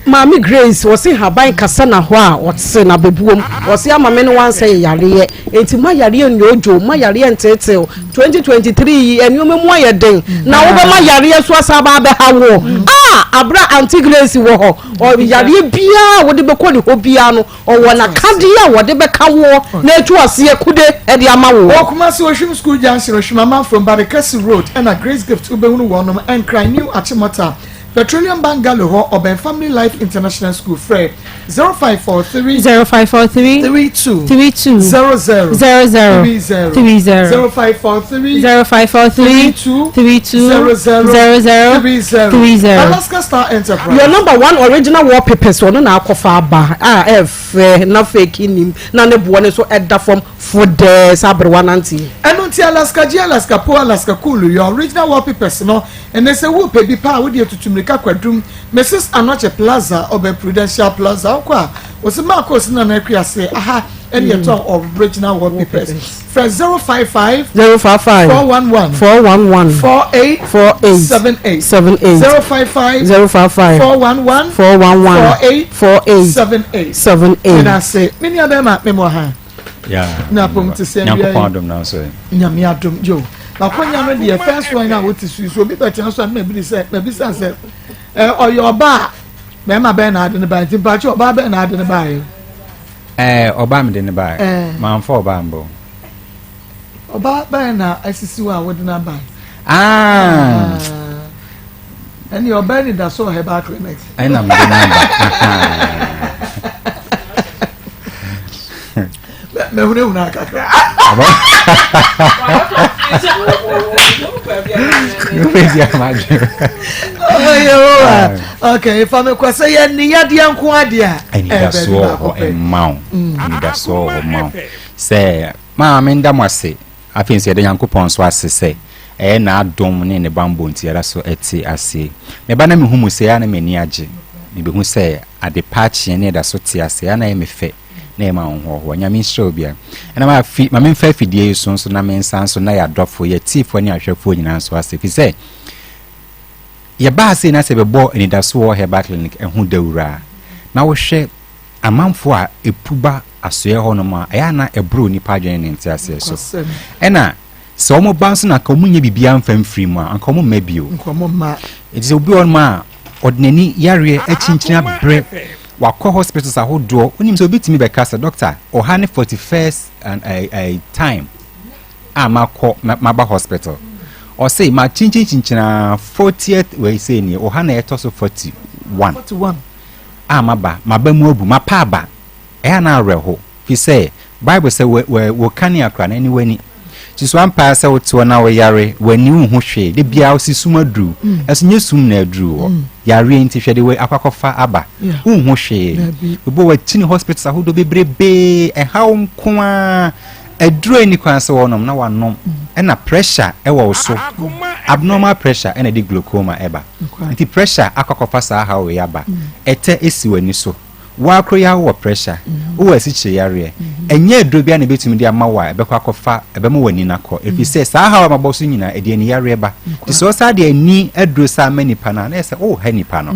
Maame Grace wɔse haban kasa na hɔ a ɔte na bɛbuom wɔse ama me ne wansɛ yɛ yareɛ enti ma yareɛ nnwoodwoo ma yareɛ nteetew 2023 yi nneɛma mu ayɛ den na wobɛma yareɛ so asan aba abɛha woɔ a abra Auntie Grace wɔ hɔ yareɛ biara a wode bɛkɔ ne hɔ biara no ɔwɔ n'akadeɛ a wɔde bɛka woɔ na atu aseɛ kude de ama woɔ. Wɔ Kumasi Ohwim School Junction, Ohwim Amanfrom, Badekasi Road ɛna Grace Gift wobɛhunu wɔnom, Nkran, New Achimota. Petroleum Bungalow hɔ, ɔbɛn Family Life International School. Frɛ 0543 0543 32 32 00 00 30 30 0543 0543 32 32 00 00 30 30. Alaska Star Enterprise. Your number one original wallpapers ɔno na akɔfa aba a ɛfɛ na fake nim na ne boɔ no nso ɛda fam fodɛɛ sɛ aberewa nante. Ɛno nti Alaska G, Alaska Po, Alaska Cool, your original wallpapers no, ɛnɛ sɛ wopɛ bi paa a wode atutu mmirika kwadum Mrs Anokye Plaza, ɔbɛn Prudential Plaza, wokɔ a wɔsi Marcos Nana Akuase, aha ɛne yɛtɔn original wallpapers. Frɛ 055 055 411 411 48 48 78 78 055 055 411 411 48 48 78. 78. Meda ase, me nua bɛrima, memmɔ ha. Na apom te sɛ Nyankopɔn adom na nso ɛ. Nyame adom yo. Makonya no deɛ first one a wote so yi so obi bɛtena so a na mabiri sɛ mabisa sɛ ɛ ɔyɛ ɔbaa a bɛrima bɛn na ade ne baeɛ nti mpakyɛ ɔbaa bɛn na ade ne baeɛ. Ɛɛ ɔbaa mede ne baeɛ. Ɛɛ. Manfa ɔbaa mbɔ. Ɔbaa bɛn na asisi hɔ a wode no abaeɛ. Ah. Ɛne ɔbaa ni da so wɔ herbal clinic. Ɛna mede no aba. Mɛhunahuna kakra. Okay, fa me kɔ sɛ yɛ ne yadeɛ nko adeɛ a. Anidasoɔ wɔ hɔ mma wo. Anidasoɔ wɔ hɔ mma wo. Sɛ maa menda mo ase Afei nso, yɛda Nyankopɔn nso ase sɛ ɛyɛ N'adom ne Ne bammɔ nti yɛda so te ase. Meba na mehu mo sei a na m'ani agye. Mebehu sɛ ade pa akyeɛ na yɛda so te ase a na ɛyɛ me fɛ na ɛyɛ me ahohoahoa. Nyame nhyira obiara. Ɛna ma afi, ma memfa afidie yi so nso na mensan nso nna yɛn adɔfo, yɛn atiefoɔ ne ahwɛfoɔ nyinaa nso ase. Ɛfiri sɛ yɛbaa sei na sɛ yɛbɛbɔ Anidasoɔ Herbal Clinic ho dawuro a, na wohwɛ Amanfoɔ a ɛpu ba asoɛɛ hɔ nom a, ɛyɛ a na ɛboro nnipa adwene ne nteaseɛ so. Ɛna sɛ wɔn ba nso na anka wɔn nyɛ biribiara mfa mfiri mu a, anka wɔn mma bio. Enti sɛ obi wɔ hɔ nom a, ɔde n'ani yareɛ akyinkyini abrɛ, wakɔ hospitals ahodoɔ, wonim sɛ obi tumi bɛka sɛ, doctor, ɔha ne 41st time a makɔ, maba hospital. Ɔse, makyinkyinkyinkyin ara, 40th wei sei nie, ɔha na ɛtɔ so 41. a maba, m'aba mu abu, mapa aba. Ɛyɛ a na awerɛho, fi sɛ Bible sɛ wɔ, wɔ, wɔ kanea koraa na ɛne w'ani. Nti so ampa ara sɛ wote hɔ na woyare, w'ani nhu hwee, da biara wosi sum aduru, ɛso nyɛ sum na aduru hɔ. Yareɛ nti hwɛ de wei akɔ akɔfa aba, wonhu hwee. Obi wɔ wakyini hospitals ahodoɔ bebrebee, ɛhaw nko ara, aduru a ɛnni kwan sɛ wɔnom na wanom, ɛna pressure ɛwɔ wo so, abnormal pressure ɛna ɛde glaucoma ɛba. Nti pressure akɔ akɔfa saa haw wei aba. Ɛtɛ si w'ani so. Wo ara koro yi ara wowɔ pressure, wowɔ asikyire yareɛ. Ɛnyɛ aduro biara na ɛbɛtumi de ama wo a ɛbɛkɔ akɔfa, ɛbɛma w'ani no akɔ. Ɛfiri sɛ saa haw a mabɔ so nyinaa, ɛde ani yareɛ ba. Nti sɛ wosan de ani aduro san ma nipa no a, na ɛyɛ sɛ woreha nipa no.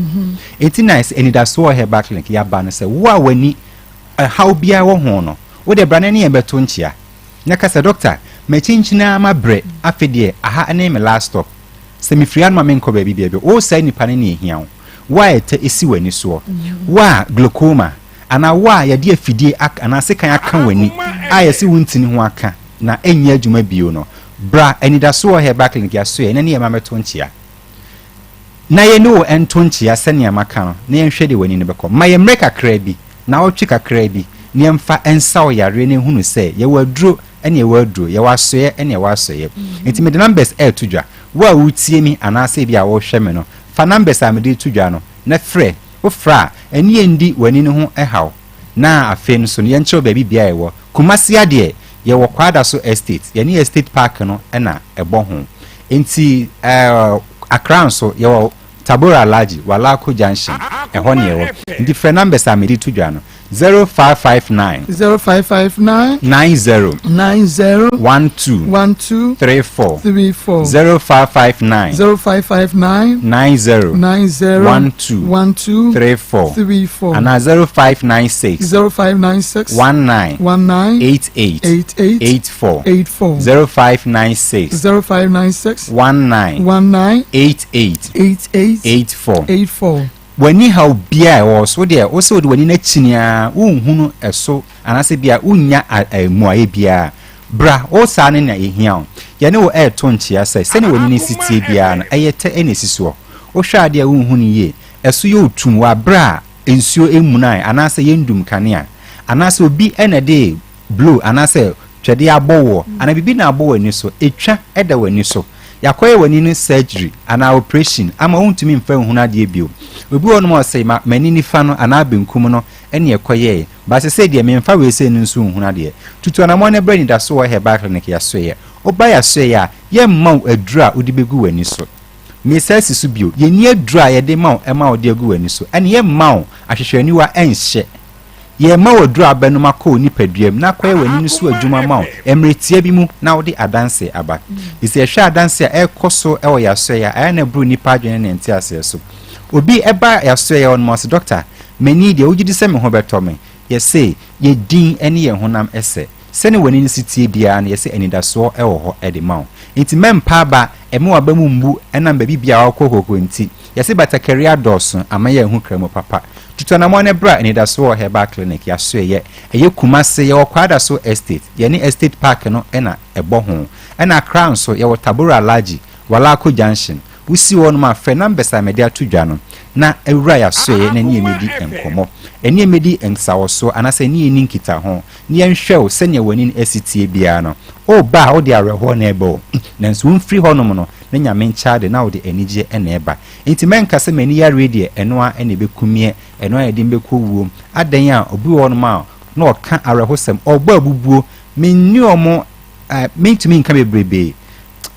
Nti na Anidasoɔ Herbal Clinic yɛaba no sɛ wo a w'ani haw biara wɔ ho no, wo deɛ bra na ɛne yɛn bɛto nkyea. Na ka sɛ, Doctor, makyinkyini ara mabrɛ, afei deɛ aha ne me last stop. Sɛ mefiri hanom a menkɔ baabi biara bio. Wo saa nipa no na ɛhia wo. Wo a ɛtɛ si w'ani soɔ. Wo a glaucoma anaa wo a yɛde afidie ak anaa sekan aka w'ani a yɛse wo ntini ho aka na ɛnyɛ adwuma bio no, bra Anidasoɔ Herbal Clinic yɛasoɛ na ne yɛn mma mmɛto nkyea. Na yɛne wo nto nkyea sɛnea maka no na yɛnhwɛ deɛ w'ani no bɛkɔ. Ma yɛn mmerɛ kakraa bi, naawɔtwe kakraa bi, na yɛmfa nsa wo yareɛ na nhunu sɛ yɛwɔ aduro ɛne ɛwɔ aduro, yɛwɔ asoeɛ ɛne ɛwɔ asoeɛ. Nti mede numbers ɛreto dwa. Wo a woretie me anaasɛ ebi a worehwɛ me no, fa numbers a mede reto dwa no na frɛ. Wofrɛ a, ɛne yɛn ndi w'ani no ho haw. Na afei nso no, yɛnkyerɛ wo baabi bea a yɛwɔ. Kumasi ha deɛ, yɛwɔ Kwadaso Estate. Yɛne Estate Park no na ɛbɔ ho. Nti ɛɛ Accra nso, yɛwɔ Tabora Alhaji, Walako Junction, ɛhɔ ne yɛwɔ. Nti frɛ numbers a mede reto dwa no. 0559. 0559. 90. 90. 12. 12. 34. 34. 0559. 0559. 90. 90. 12. 12. 34. 34. Anaa 0596. 0596. 19. 19. 88. 88. 84. 84. 0596. 0596. 19. 19. 88. 88. 84. 84. W'ani haw biara a ɛwɔ wo so, wo deɛ, wo sɛ wode w'ani no akyini ara, wonhunu ɛso anaasɛ bia wonnya mmuaeɛ biara. Bra, wo saa no na ɛhia wo. Yɛne wo reto nkyea sɛ, sɛdeɛ w'ani no si teɛ biara no, ɛyɛ tɛ na ɛsi soɔ. Wohwɛ adeɛ a wonhu no yie. Ɛso yɛ otum wɔ aberɛ a nsuo mmunae anaasɛ yɛndum kanea. Anaasɛ obi na ɛde blow anaasɛ twɛdeɛ abɔ woɔ anaa biribi na abɔ w'ani so. Etwa da w'ani so. Yɛakɔyɛ w'ani no surgery anaa operation ama wontumi mfa nhunu adeɛ bio. Obi wɔ hɔnom a ɔse ma m'ani nifa no anaa benkum no ne ɛkɔyɛe but sesei deɛ memfa wei sei no nso nhunu adeɛ. Tutu anamɔn na bra Anidaso wɔ Herbal Clinic Yɛasoɛeɛ. Woba Yɛasoɛeɛ a, yɛmma wo aduro a wode bɛgu w'ani so. Mesan si so bio, yɛnni aduro a yɛde ma wo ma wode agu w'ani so, ɛne yɛmma wo ahwehwɛniwa nhyɛ. Yɛrema wo aduru a wobɛnom akɔ wo nipadua mu na akɔyɛ w'ani no so adwuma ama wo mmerɛ tia bi mu na wode adanse aba. Nti sɛ yɛhwɛ adanse a ɛrekɔ so wɔ yɛn asoɛeɛ a, ɛyɛ a na ɛboro nnipa adwene ne ne nteaseɛ so. Obi ba yɛn asoɛeɛ hɔ nom a, ɔse, Dɔkta, m'ani yi deɛ, wogye di sɛ me ho bɛtɔ me? Yɛse, yɛn din ne yɛn honam sɛ. Sɛnea w'ani no si teɛ biara no, yɛse anidasoɔ wɔ hɔ de ma wo. Nti mɛmpa aba, ɛmma w'aba mu mmu ɛnam baabi biara a wokɔ kɔkɔ nti. Yɛse batakari adɔɔso ama yɛanhu Kramu papa. Tutu anamɔn na bra Anidasoɔ wɔ Herbal Clinic, Yasoɛyɛ. Ɛyɛ Kumase, yɛwɔ Kwadaso Estate, yɛne Estate Park no na ɛbɔ ho. Ɛna Accra nso, yɛwɔ Tabora Alhaji, Walako Junction. Wosi hɔ nom a, frɛ numbers a mede ato dwa no na wura Yasoɛyɛ na ɛne yɛn mmɛdi nkɔmmɔ. Ɛne yɛn mmɛdi nsawɔsoɔ anaasɛ ɛne yɛn nni nkitaho na yɛnhwɛ wo sɛdeɛ w'ani no asi teɛ biara no. Woba a, wode awerɛhoɔ na ɛreba o, nanso womfiri hɔnom no, na Nyame nkyɛ ade na wode anigyeɛ na ɛba. Enti mɛnka sɛ m'ani yareɛ deɛ ɛno ara na ɛbɛku meɛ, ɛno ara na ɛde me bɛkɔ wuom. Adɛn a obi wɔ hɔnom a na ɔka awerɛhosɛm, ɔbɔ abubuo, menni wɔn, eh, mentumi nka bebrebee.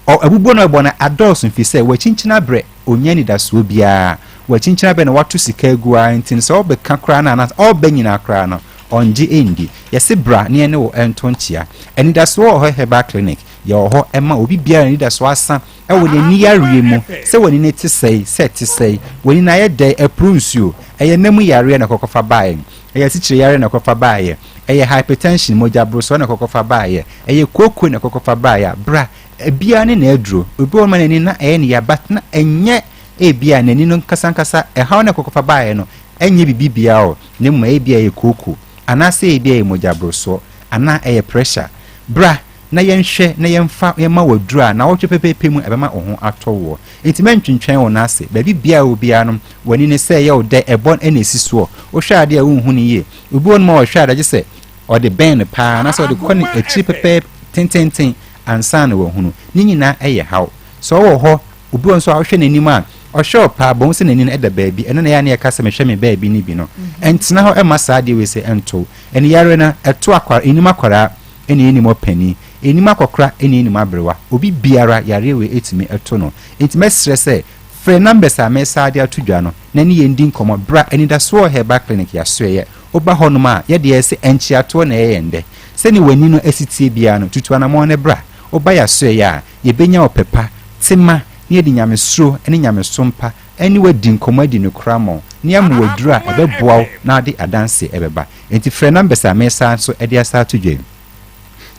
Ɔ, abubuo na ɔbɔ no adɔɔso ɛfiri sɛ wakyinkyini abrɛ, ɔnnya anidasoɔ biara. Wakyinkyini abrɛ na wato sika agu ara nti no sɛ ɔbɛka koraa no anaasɛ ɔba nyinaa koraa no, ɔngye nndi. Yɛse bra na yɛne wo nto nkyea. Anidasoɔ wɔ hɔ Herbal Clinic. Yɛwɔ hɔ ma obi biara a n'anidasoɔ asa wɔ n'ani yareɛ mu, sɛ w'ani no te sɛe, sɛ ɛte sɛe, w'ani no ayɛ dɛn, apuru nsuo, ɛyɛ nna mu yareɛ na ɛkɔkɔfa baeɛ, ɛyɛ asikyire yareɛ na ɛkɔfa baeɛ, ɛyɛ hypertension, mogya borosoɔ na ɛkɔkɔfa baeɛ, ɛyɛ kooko na ɛkɔkɔfa baeɛ a, bra. Ebiara ne n'aduro. Obi wɔ hɔ nom a n'ani na ɛyɛ no ya but na ɛnyɛ ebia n'ani no ankasa ankasa ɛhaw no a ɛkɔkɔfa baeɛ no ɛnyɛ biribi biara o, na mmom ebia ɛyɛ kooko, anaasɛ ebia ɛyɛ mogya borosoɔ, anaa ɛyɛ pressure. Bra. na yɛnhwɛ na yɛmfa yɛmma wo aduro a naawɔtwe pɛpɛɛpɛ mu ɛbɛma wo ho atɔ woɔ. Enti mɛntwentwɛn wo nan ase. Baabi biara a wɔ biara no, w'ani no sɛ ɛyɛ wo dɛ, ɛbɔ na ɛsi soɔ. Wohwɛ adeɛ a wonhu no yie. Obi wɔ hɔnom a ɔhwɛ adeɛ a gye sɛ ɔde bɛn no pa ara anaasɛ ɔde kɔ ne akyiri pɛpɛɛpɛ tententen ansa na wahunu. Ne nyinaa yɛ haw. Sɛ ɔwɔ hɔ, obi wɔ hɔ nso a wohwɛ n'anim a, ɔhwɛ wo paa, bohu sɛ n'ani no da baabi. Ɛno na ɛyɛ a na yɛka sɛ mehwɛ me baabi no bi no. Ɛntena hɔ mma saa adeɛ wei sɛ ɛnto wo. Aniyareɛ no, ɛto akwara, ɛnim akwadaa. ɛna ɛnim ɔpanin, ɛnim akɔkora ɛna ɛnim aberewa, obi biara yareɛ wei ɛtumi ɛto no, nti mɛsrɛ sɛ frɛ numbers a mɛsaa de ato dwa no na ne yɛn di nkɔmɔ, bra Anidasoɔ Herbal Clinic yasoɛeɛ, woba hɔ nom a yɛdeɛ yɛse ɛnkyeatoɔ na ɛyɛ yɛn dɛ, sɛdeɛ w'ani no asi teɛ biara no tutu anamɔn no bra, woba yasoɛeɛ a yɛbɛnya ɔpɛ pa, tema, ne yɛde nyamesuro ne nyamesom pa ɛne wo adi nkɔmɔ adi nokorɛ ama wo, ne ama wo aduro a ɛbɛboa wo na wode adanseɛ ɛbɛba. Enti frɛ numbers a meresan nso de asa ato dwa yi,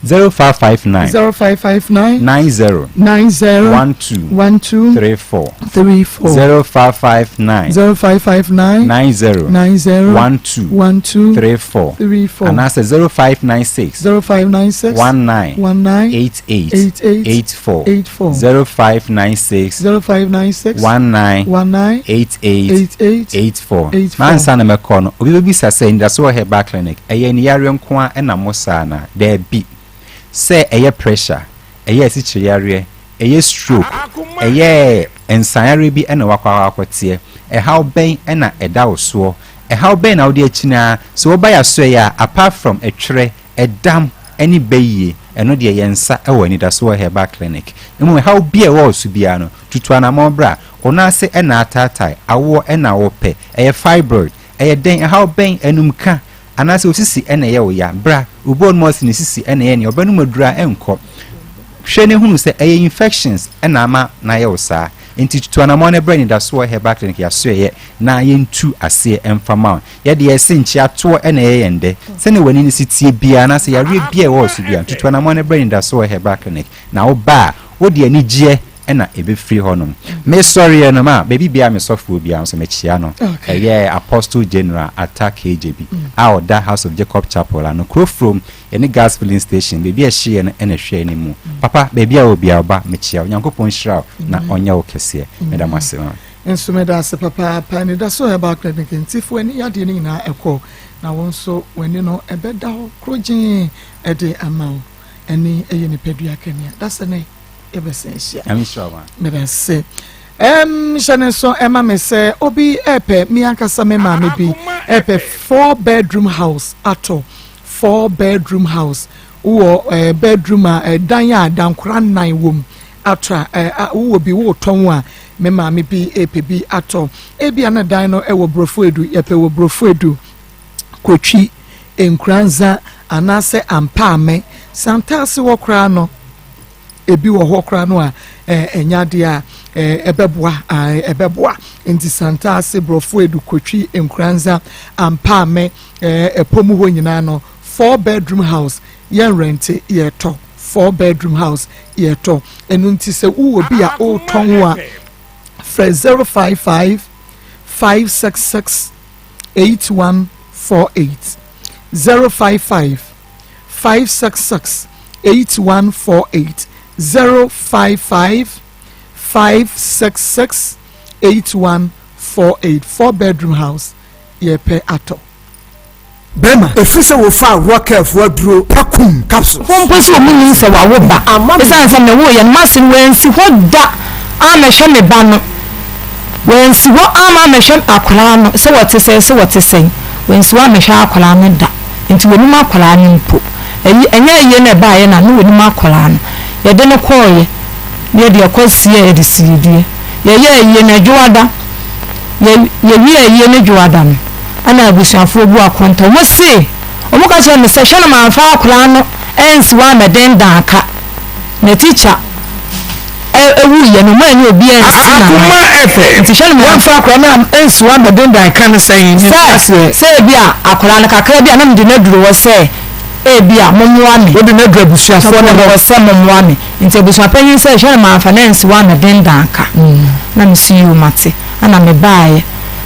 0559 0559 90 90 12 12 34 34 0559 0559 90 90 12 12 34 34 anaasɛ 0596 0596 19 19 88 88 84 84 0596 0596 19 19 88 88 84. 84. Mansa na mɛkɔ no, obi bɛbisa sɛ anidaso wɔ herbal clinic, ɛyɛ aniyareɛ nko ara na mo sa anaa? Daabi. Sɛ ɛyɛ pressure, ɛyɛ asikyire yareɛ, ɛyɛ stroke, ɛyɛ nsayareɛ bi na wakɔ akɔteɛ, ɛhaw bɛn na ɛda wo soɔ? Ɛhaw bɛn na wode akyini ara? Sɛ woba yɛasoɛeɛ a, apart from ɛtwerɛ, ɛdam ne bayie, ɛno deɛ yɛn nsa wɔ Anidasoɔ Herbal Clinic. Mmom ɛhaw bi a ɛwɔ wo so biara no, tutu anamɔn bra. Wo nan ase na ataatae, awoɔ na wopɛ, ɛyɛ fibroid, ɛyɛ dɛn, ɛhaw bɛn, anumka, anaasɛ wo sisi na ɛyɛ wo ya, bra. Obi wɔ hɔnom a ɔse ne sisi na ɛyɛ nea, ɔbɛnom aduru a ɛnkɔ. Hwɛ na hunu sɛ ɛyɛ infections na ama no ayɛ wo saa. Enti tutu anamɔn na bra Anidasoɔ Herbal Clinic yɛasoɛeɛ na yɛntu aseɛ mfa ma wo. Yɛ deɛ yɛse nkyea toɔ na ɛyɛ yɛn dɛ. Sɛdeɛ w'ani no si teɛ biara anaasɛ yareɛ biara ɛwɔ wo so biara, tutu anamɔn na bra Anidasoɔ Herbal Clinic na woba a, wode anigyeɛ na ɛbɛfiri hɔnom. Mesɔreɛ no ma baabi biara me sɔfoɔ biara nso mekyea no. Ɛyɛ Apostle General Atta Kagyebi a ɔda House of Jacob Chapel ano, Kurofurom, yɛne gas filling station, baabi a ɛhyeeɛ no na ɛhwɛ anim. Papa, baabi a wɔ biara wo ba, mekyea wo. Nyankopɔn nhyira wo na ɔnyɛ wo kɛseɛ. Meda mo ase. Nso meda ase papaapa. Anidaso Herbal Clinic nti fa w'ani yadeɛ no nyinaa ɛkɔ na wo nso w'ani no ɛbɛda hɔ korogyenn ɛde ama wo. Ani ɛyɛ nipadua kanea. Dasene yɛbɛsan ahyia. Nyame nhyira wo ma. Meda ase. Ɛm hyɛ ne nso ɛma me sɛ obi ɛpɛ me ankasa me maame bi ɛpɛ four bedroom house atɔ four bedroom house wowɔ ɛɛ bedroom a ɛdan a dankora nnan wom atɔ a ɛɛ wowɔ bi wotɔn a me maame bi ɛpɛ bi atɔ ebia na dan no ɛwɔ borɔfo edu yɛpɛ wɔ borɔfo edu kotwi nkuranza anaasɛ ampaame santaase wɔ koraa no ebi wɔ hɔ koraa no a ɛnyɛ adeɛ a ɛbɛboa ɛbɛboa nti santaase borɔfo edu kotwi nkuranza ampaame ɛpɔ mu hɔ nyinaa no four bedroom house yɛn rɛnte yɛtɔ four bedroom house yɛtɔ ɛno nti sɛ wowɔ bi a wotɔn a frɛ 055 566 8148 055 566 8148 055 566 8148 four bedroom house yɛpɛ atɔ. Bɛrima, ɛfiri sɛ wofaa Rokelfoɔ aduro Pakum capsules. Wo mpo sɛ ɔmu nim sɛ wawo ba ɛsiane sɛ mewoeɛ no m'ase no wansi hɔ da ammɛhwɛ me ba no wansi hɔ amma ammɛhwɛ akwadaa no sɛ wɔte sɛn sɛ wɔte sɛn wansi hɔ ammɛhwɛ akwadaa no da nti wɔnim akwadaa no mpo ɛyi ɛnyɛ ayie na ɛbaeɛ na ne wɔnim akwadaa no yɛde no kɔɔeɛ na yɛde ɛkɔ sie yɛde siidie yɛyɛ ayie no adwoada yɛ yɛwie ayie no dwoada no Ɛna abusuafoɔ bu akonta. Wɔn se, wɔn ka kyerɛ me sɛ, hwɛ na manfa akwadaa no ansi hɔ ammɛdendan ka. Na tikya wuiɛ no, wɔn annya obi ansi n'anan. Nti hwɛ na manfa. Wɔamfa akwadaa no ansi hɔ ammɛdendan ka ne sɛn? Mente aseɛ. Sɛ, sɛ ebi a akwadaa no kakra bi a na mede no aduru hɔ sɛ ebi a mommoa me. Wode no aduru abusuafoɔ no hɔ. Sɛ mommoa me. Nti abusuapanyin sɛ, hwɛ na manfa no ansi hɔ ammɛdendan ka. Na mese yoo mate. Ɛna mebaeɛ.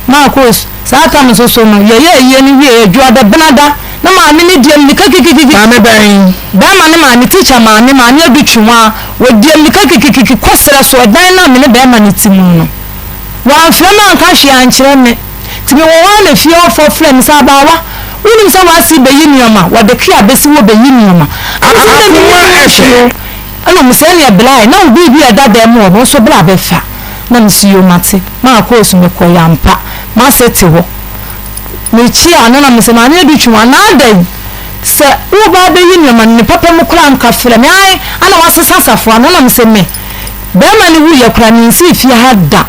Marcos, Saa tam nso so no, yɛyɛɛ ayie no wieeɛ Dwoada, Benada, na maame no di ammirika kikikiki. Maame bɛn? Bɛrima no maame, tikya maame, Maame Adutwumwaa, wɔdi ammirika kikikiki kɔ serɛ so, ɛdan no a me ne bɛrima no te mu no. Wɔamfrɛ me anka hwee ankyerɛ me. Nti mewɔ hɔ ara na fie hɔfoɔ frɛɛ me sɛ, Abaawa, wonim sɛ w'ase rebɛyi nneɛma? Wɔde kea bɛsi hɔ rebɛyi nneɛma. Ɛna mese, Medeɛ mennim hwee o. Ɛna wɔse, Ɛneɛ bra ɛ, na wo biribi a ɛda dan mu hɔ no, wo nso bra bɛfa. Na mese yoo mate, maa kɔɔ so mekɔeɛ ampa, m'ase te hɔ. Mekyiaa no na mese maame adu twe anaa adɛn? Sɛ woreba abɛyi nnoɔma no ne papa mu koraa nka frɛ me ae ana wasesa safoa no na mese me bɛrima no wuiɛ koraa mensii fie ha da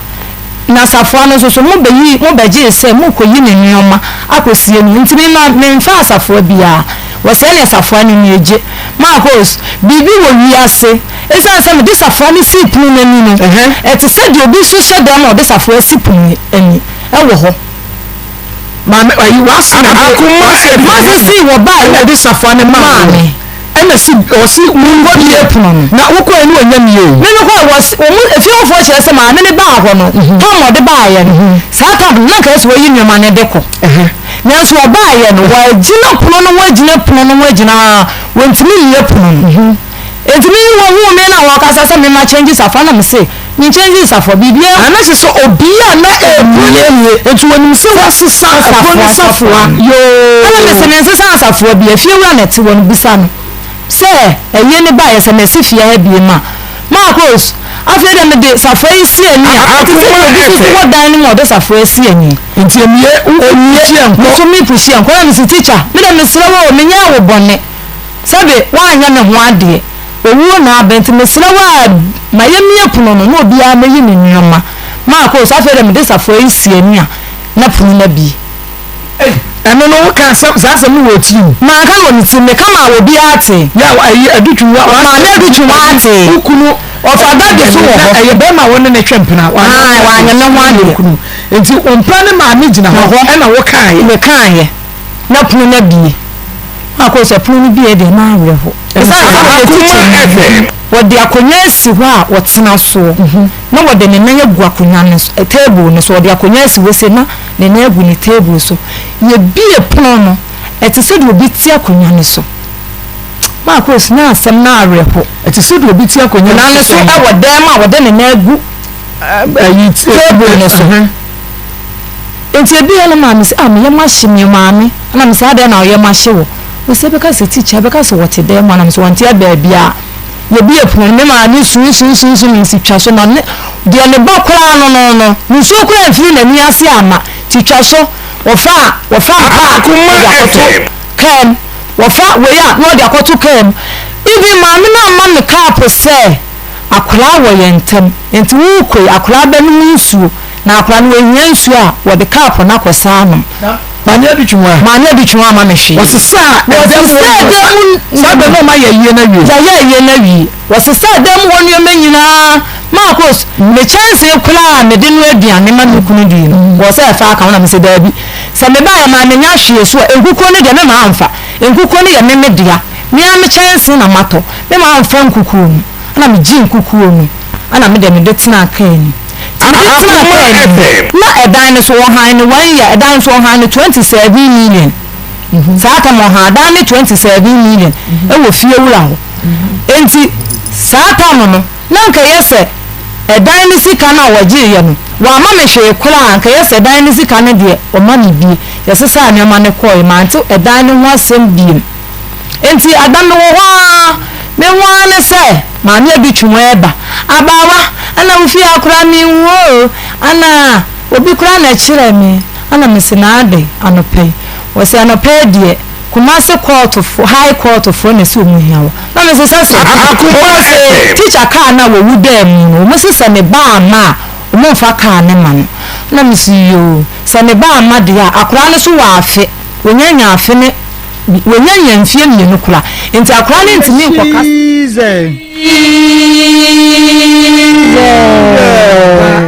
na safoa no nso so mobɛyi mobɛgyee sɛ morekɔyi ne nnoɔma akɔsie no nti me ma memfaa safoa biara wɔsɛe ne safoa no nie gye Marcos biribi wɔ wiase Esiane sɛ mede safoa no sii pono no ani no, ɛte sɛ deɛ obi nso hyɛ dan ma ɔde safoa asi pono ani wɔ hɔ. Maame, ayi w'ase na de w'ase M'ase sii wɔ baa ɛna de safoa no maa me. Ɛna si ɔsi wo bie pono no. Na wokɔ ɛne wɔnya mie o. Me mekɔ wɔ wɔn efiefoɔ kyerɛ sɛ maame no baa hɔ no tam ɔde baayɛ no saa tam no na nka ɛsɛ wɔyi nneɛma no de kɔ. Nanso ɔbaayɛ no wɔagyina pono no ho agyina pono no ho agyina wɔntumi mmie pono no. Enti me wɔhuu me na wɔkasa sɛ mema change safoa na mese me change safoa biribiara. Ana kyerɛ sɛ obi a na ɛbue nie nti wɔnim sɛ wasesa ɛpono ne safoa yoo. Ɛna mese mensesa safoa bi efie wura na ɛte hɔ no bisa no sɛ ɛyie ne baeɛ sɛ masi fie ha biem a Marcos afei deɛ mede safoa yi si ani a ɛte sɛ deɛ obi nso wɔ dan no mu a ɔde safoa asi ani. Nti emie wo pushi ɛnkɔ. Me nso me pushi ɛnkɔ na mese teacher me deɛ mesrɛ wo o menyɛɛ wo bɔne. Sɛbe woanyɛ me ho adeɛ, owuo na aba nti mesrɛ wo a ma yɛmmue pono no na obiara mmɛyi ne nnoɔma. Marcos, Afei deɛ mede safoa yi si ani a na pono no abue. Ei, ɛno no woka asɛm, saa asɛm no wɔ wo tirim? Manka no wɔ me tirim, meka maa obiara tee. Yaw, ayi, Adutwum, wa, wa, Maame Adutwum atee. Wo kunu, Ɔfa dade so wɔ hɔ. Na ɛyɛ bɛrima a wo ne no twe mpena. Ae, wanyɛ me ho adeɛ. Kunu. Nti wo mpena ne maame gyina hɔ, ɛna wokaeɛ? Mekaeɛ. Na pono no abue. Marcos, Ɛpono no bue deɛ, na awerɛho. Ɛsiane sɛ wɔyɛ tikyani no, wɔde akonnwa asi hɔ a ɔtena soɔ, na wɔde ne nan agu akonnwa no so, table no so. Wɔde akonnwa asi hɔ sei na ne nan agu ne table so. Yɛbue pono no, ɛte sɛ deɛ obi te akonnwa no so. Marcos, na asɛm no awerɛho. Ɛte sɛ deɛ obi te akonnwa no so wɔ dan mu a wɔde ne nan agu. Table no so. Nti ebi yɛ no maame sɛ, ah, me yam ahye me maame. Ɛna me sɛ, adɛn na ɔyam ahye wo? Ɔsɛ ɛbɛka sɛ teacher, ɛbɛka sɛ wɔte dan mu. Ɛna me sɛ wɔnte baabiara. Yɛbue pono no, me maame su su su su, me si twa so na ne deɛ ne ba koraa no no no, nsuo koraa mfiri n'ani ase amma. Ti twa so, wɔfa wɔfa mpa a, wɔde akɔto kaa mu. Wɔfa wei a, na wɔde akɔto kaa mu. Even maame no amma me cup sɛ akwadaa wɔ yɛn ntam, nti worekɔ yi, akwadaa bɛnom nsuo. Na akwadaa no wɔhia nsuo a, wɔde cup no akɔsa anom. Maame Adutwum a. Maame Adutwum amma me hwee. Wɔsesaa ɛdan mu hɔ nneɛma. Saa bɛ no ɔma yɛ ayie no awie. Yɛayɛ ayie no awie. Wɔsesaa dan mu hɔ nneɛma nyinaa. Marcus, me kyɛnsee koraa a mede noa aduane ma me kunu dii no, wɔɔ sɛ ɛfa aka ho na mese daabi. Sɛ mebaeɛ maa menya hwee so a, nkukuo no deɛ me maa mfa. Nkukuo no yɛ me me dea. Me ara me kyɛnsee na matɔ. Me maa mfa nkukuo no. Ɛna megyee nkukuo no, ɛna me deɛ mede tenaa kaa mu. Nti mede tenaa kaa no mu, na ɛdan no so wɔhan no one year, ɛdan no so wɔhan no 27 million. Saa tam wɔhan dan no 27 million ɛwɔ fie wura hɔ. Nti saa tam no, na nka ɛyɛ sɛ ɛdan no sika no a wɔgyeeɛ no, wɔamma me hwee koraa, nka ɛyɛ sɛ ɛdan no sika no deɛ wɔma me bie. Yɛsesaa nneɛma no kɔeɛ, mante ɛdan no ho asɛm biem. Enti ada mewɔ hɔ ara, me ho ara ne sɛ Maame Abitwum reba. Abaawa, ana wo fie ha koraa menhu o, ana obi koraa na ɛkyerɛɛ me? Ana mese na adɛn anɔpa yi? Wɔse anɔpa yi deɛ Kumasi kɔɔtofo, High Court foɔ na ɛse wɔn hia wo. Na mese sɛ sɛ? Wɔn se teacher kaa no a wɔwu daa mu no, wɔn se sɛ me ba amma a, wɔn mfa kaa no ma no. Na mese yoo, sɛ me ba amma deɛ a, akwadaa no so wɔ afe, wɔnya nya afe ne Wanya nya mfie mmienu kora nti akora no ntumi nkɔ kasa.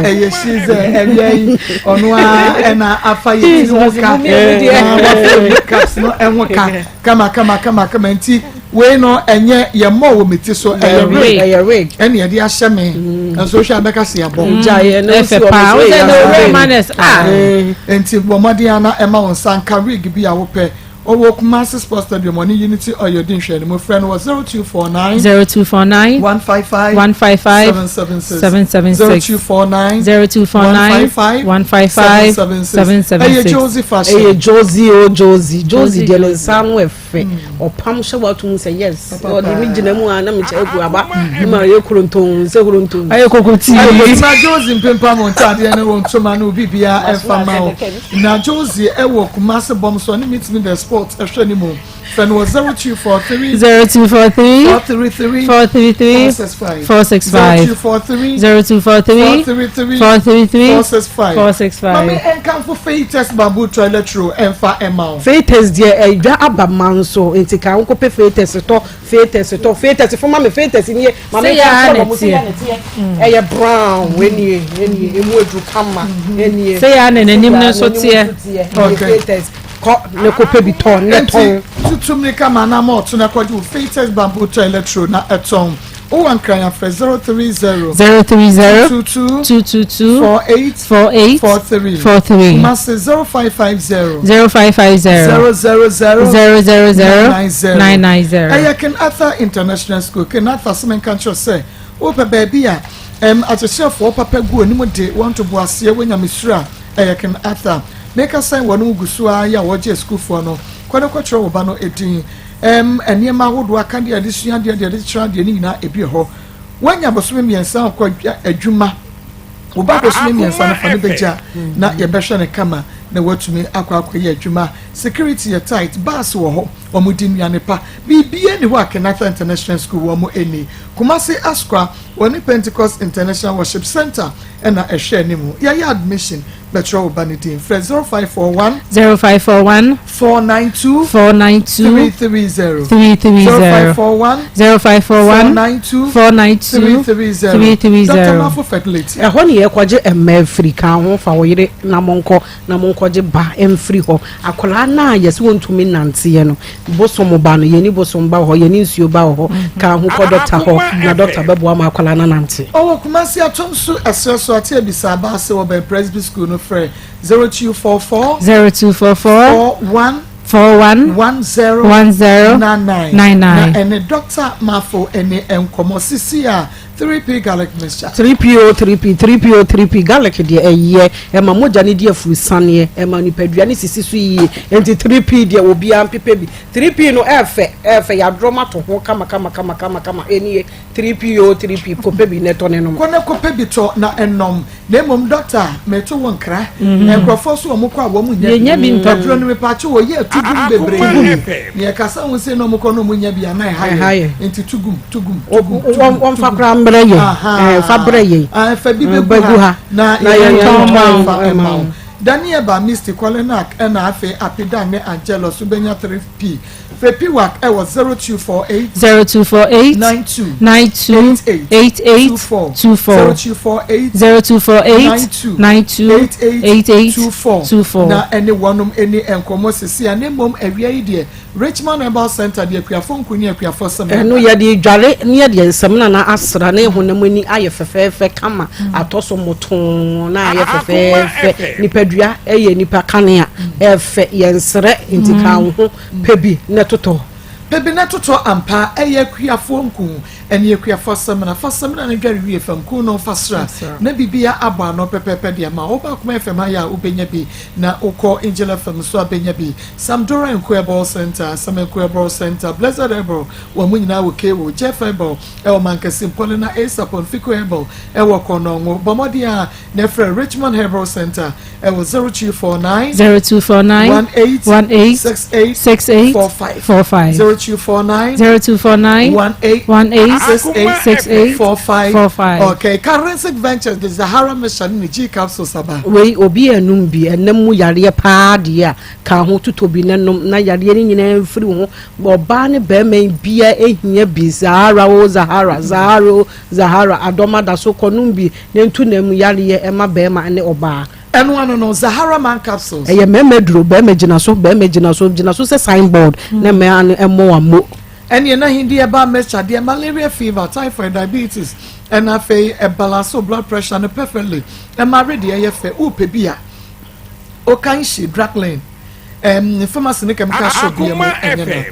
Ɛyɛ shize ɛwia yi ɔno ara ɛna afa yɛ ti ho ka na wafa mi caps no ɛho ka kama kama kama kama nti wei no ɛnyɛ yɛ mmɔ wɔ mi ti so ɛyɛ wig ɛyɛ wig ɛna yɛde ahyɛ mi nso hwɛ abɛka se abɔ ɛfɛ paa o sɛ no real manners ah nti bɔ mmɔden ana ɛma wɔn nsa nka wig bi a wopɛ. Ɔwɔ Kumasi Sports Stadium, ɔne Unity Oil di nhwɛanimu. Frɛ no wɔ 0249. 0249. 155. 155. 776. 776. 0249. 0249. 155. 155. 776. 776. Ɛyɛ Josie Fashion. Ɛyɛ Josie o Josie. Josie deɛ ne nsa ano ɛfɛ. Ɔpam hyɛ wato mu sɛ yes. Ɔde me gyina mu a na mekyɛ agu aba. Ne ma yɛ kuronton sɛ kuronton. Ɛyɛ kokotii. Na Josie mpempam wɔn ntaadeɛ ne wɔn ntoma ne obi biara ɛmfa ma wo. Na Josie wɔ Kumasi bɔm so ɔne Meet Me The Sport hwɛ ne mu. Frɛ no wɔ 0243 0243 433 433 465 465 0243 0243 433 433 465 465. Mame nkamfo Feites bamboo toilet roll ɛmfa ɛma wo. Feites deɛ ɛdwa aba ma nso nti ka wokɔpɛ Feites tɔ Fetus tɔ fetus fo ma me fetus nie ma me nfa nkyerɛ wɔn sɛ yɛ na teɛ ɛyɛ brown enie enie emu aduru kama enie sɛ yɛ na n'anim no nso teɛ ɛyɛ fetus kɔ ne kɔ pɛ bi tɔ ne tɔn. Tutu mirika ma anam ɔto na kɔgye wo fetus bamboo toilet roll na ɛtɔn. Wowɔ Nkran a frɛ 030 030 222 222 48 48 43 43 Kumasi 0550 0550 000 000 990 990. Ɛyɛ King Arthur International School. King Arthur sɛ menka nkyerɛ sɛ wopɛ baabi a ɛm akyerɛkyerɛfoɔ papa gu anim de wɔn ntoboaseɛ wɔ nyamesuro a ɛyɛ King Arthur. Meka sɛn wɔn gu so ara yɛ a wɔgye asukuufoɔ no. Kɔ na kɔtwerɛ wo ba no din. Ɛm, nneɛma ahodoɔ, akadeɛ a yɛde sua adeɛ, deɛ yɛde kyerɛ adeɛ ne nyinaa ebi wɔ hɔ. Woanya bosome mmiɛnsa a wokɔ adwuma, wo ba bosome mmiɛnsa no fa no bɛgya na yɛbɛhwɛ no kama na watumi akɔ akɔyɛ adwuma. Security yɛ tight, bus wɔ hɔ, wɔn di nnuane pa. Biribiara nni hɔ a Kenatha International School wɔn nni. Kumasi Asokwa, wɔne Pentecost International Worship Center ɛna ɛhwɛ anim. Yɛayɛ admission. Bɛtwerɛ wo ba no din. Frɛ 0541. 0541. 492. 492. 330. 330. 0541. 0541. 492. 492. 330. 330. Dr. Mafo Fertility. Ɛhɔ ne yɛkɔgye mmaa firi ka ho fa wo yere na monkɔ na monkɔgye ba mfiri hɔ akwadaa no a yɛsɛ wɔntumi nanteɛ no bosom ba no yɛni bosom ba wɔ hɔ yɛni nsuo ba wɔ hɔ ka ho kɔ dɔkta hɔ na dɔkta bɛboa ma akwadaa no anante. Ɔwɔ Kumasi Atonsu ɛserɛ so ate abisa aba ase wɔ bɛn Presby school no frɛ 0244 0244 41. 41 10 10 99 99. Na ɛne Dɔkta Mafo ɛne nkɔmmɔ sisi a 3P garlic mixture. 3P o 3P 3P o 3P garlic deɛ ɛyɛ ɛma mogya no di afurusaneɛ ɛma nipadua no sisi so yie nti 3P deɛ obiara mpepɛ bi 3P no ɛɛfɛ ɛɛfɛ yɛadrɔm ato ho kama kama kama kama kama ɛnie 3P o 3P kɔpɛ bi na ɛtɔ ne nom. Kɔ na kɔpɛ bi tɔ na ɛnom. Na mmom dɔkta, meto wo nkra. Nkurɔfoɔ nso wɔn kɔ a wɔn nya bi. Aduro no mepaakyɛw wɔ yɛ tu gum bebree. Nea ɛkasa ho sei na wɔn kɔ na wɔn nya bi a na ɛha yɛ. Nti tu gum, tu gum, tu gum, tu gum. Wɔn fa koraa mbrɛ yɛn. Fa brɛ yɛn. Fa bi bɛgu ha na yɛn tɔn fa ɛma wo. Daniel ba Misty, Kɔlenak ɛna afei Apidan ne Angelus wobɛnya 3P. Frɛ Piwak wɔ 0248. 0248. 92. 92. 88. 88. 24. 24. 0248. 0248. 92. 92. 88. 88. 24. 24. Na ɛne wɔnom ɛni nkɔmmɔ sisi a ne mmom awia yi deɛ Richmond Herbal Center deɛ akuafo nku ne akuafo sɛm. Ɛno yɛde dware ne yɛde nsamina na asra ne honam ani ayɛ fɛfɛɛfɛ kama atɔ so motoo na ayɛ fɛfɛɛfɛ nipadua ɛyɛ nipa kanea ɛfɛ yɛnsrɛ nti ka wo ho Pɛ bi na totɔ. Pɛ bi na totɔ ampa, ɛyɛ akuafoɔ nku ɛne akuafoɔ samina. Fa samina no dware wie, fa nku no fa sra na biribiara abɔ ano pɛpɛɛpɛ de ama wo. Woba Akoma FM ha yi a wobɛnya bi, na wokɔ Angel FM nso a bɛnya bi. Samdora Nku Herbal Centre, Samanku Herbal Centre, Blessed Herbal, wɔn nyinaa wɔ Kewo, Jeff Herbal ɛwɔ Mankasim, Paulina A. Sapon, Fico Herbal ɛwɔ Kɔnɔngo. Bɔ mmɔden a na frɛ Richmond Herbal Centre ɛwɔ 0249 0249 18 18 68 68 45 45 0249 0249 18 18 68 68 45 45. Okay, Karensic Ventures de Zahara Mission ne G capsules aba. Wei obi anum bi ɛnam mu yareɛ paa deɛ a ka ho totɔ bi na nom na yareɛ no nyinaa mfiri wo ho ɔbaa ne barima bia ehia bi Zahara o Zahara Zahara o Zahara adɔma da so kɔ nom bi Ne ntu nam yareɛ ɛma bɛɛma ne ɔbaa. Ɛno ano no Zahara man capsules. Ɛyɛ mɛɛma aduro, bɛɛma gyina so, bɛɛma gyina so, gyina so sɛ sign board na mɛa no ɛmmɔ wammo. Ɛneɛ n'ahendeɛ ɛba mixture deɛ malaria fever, typhoid, diabetes ɛna afei ɛbalance wo blood pressure no perfectly ɛma awedeɛ yɛ fɛ wopɛ bi a Okanshi Drug Lane ɛm pharmacy ne chemical shop bi mu ɛnyɛ na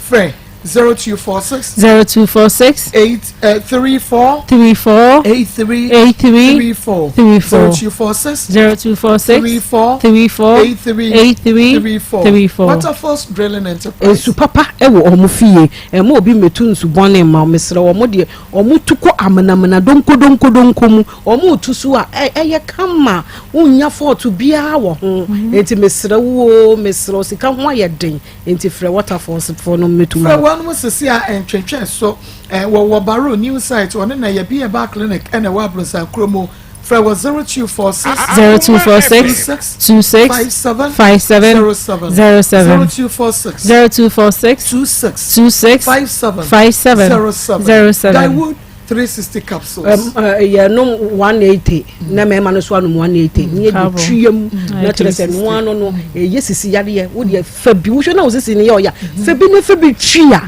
frɛ 0246 0246 8 34 34 83 83 34 34 0246 0246 34 34 83 83 34 34 Waterfalls Drilling Enterprise. Nsu papa wɔ wɔn fie. Mma obi mmɛtu nsu bɔne mma wo. Mesrɛ wo, wɔn deɛ, wɔtu kɔ amenamena donkodonkodonko mu. Wɔretu so a, ɛyɛ kama. Wonnya fault biara wɔ ho. Enti mesrɛ wo oo, mesrɛ wo, sika ho ayɛ den. Enti frɛ Waterfalls foɔ no mmɛtu mma Frɛ wo. wɔnom sese a ɛntwentwɛn so. Wɔwɔ Barrow New Site, wɔne Nayɛ Herbal Clinic na ɛwɔ Abronsan kuro mu. Frɛ wɔ 0246 0246 26 26 57 57 07 07 0246 0246 26 26 57 57 07 07. Daewood 360 capsules. Yɛnom 180 na mmarima no so anom 180 ne yɛde Carbon. twia mu na kyerɛ sɛ noa no no ɛyɛ sisi yareɛ wodeɛ fa bi wohwɛ na wo sisi no yɛ ɔya fa bi ne fa bi twia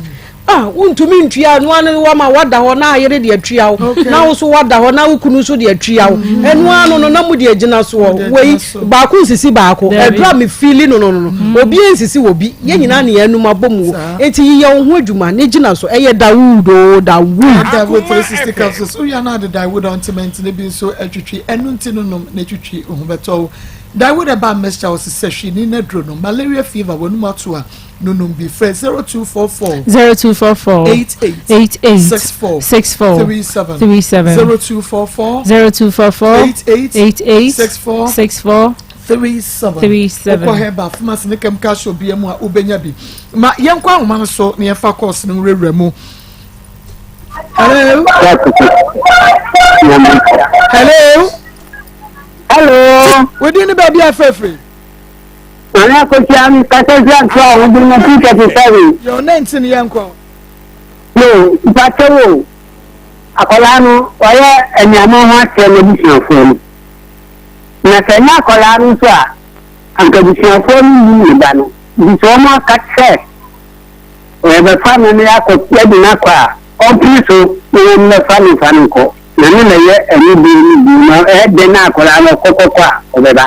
ah wontumi ntua ɛno ano wama wada hɔ na ayere de atua wo na wo so wada hɔ na wo kunu nso de atua wo mm-hmm. ɛno ano no na mo de agyina soɔ wei baako nsisi baako ɛduro a mefili no no no mm-hmm. obi nsisi wɔ bi yɛn nyinaa ne yɛn anum abɔ mu eti yiyɛ wo ho adwuma ne gyina so ɛyɛ dawood o dawood. dawood 360 capsules wia na ade dawood ɔntimɛnti ne bi nso atwitwi ɛnu nti no nom na etwitwi ohun bɛtɔ wo dawood ɛba mixture ɔsesɛ hwi ne n'aduro no malaria fever wɔn mu ato a. No nom bi frɛ 0244. 0244. 88. 88. 64. 64. 37. 37. 0244. 0244. 88. 88. 64. 64. 37. 37. Wokɔ herbal pharmacy ne chemical shop bi mu a wobɛnya bi. Ma yɛnkɔ ahoma no so na yɛmfa course no nwurawura mu. Hello. Hello. Hello. Wodi ne baabi afrɛfrɛ. Maame Akosua me kasa firi Accra a wodin no 237. Yɛ ɔnɛ nti no yɛnkɔ. Yo mpakyɛw o akwadaa no wayɛ aniammɔn ho akyerɛ n'abusuafoɔ no na sɛ ɛnyɛ akwadaa no nso a anka abusuafoɔ no nnim ne ba no nti sɛ wɔn aka sɛ wɔbɛfa no ne akɔ yɛde no akɔ a ɔmpene so na wɔn mmɛfa no mfa no nkɔ na ne na ɛyɛ anibere no bio na ɛyɛ dɛn na akwadaa no ɔkɔkɔkɔ a ɔbɛba.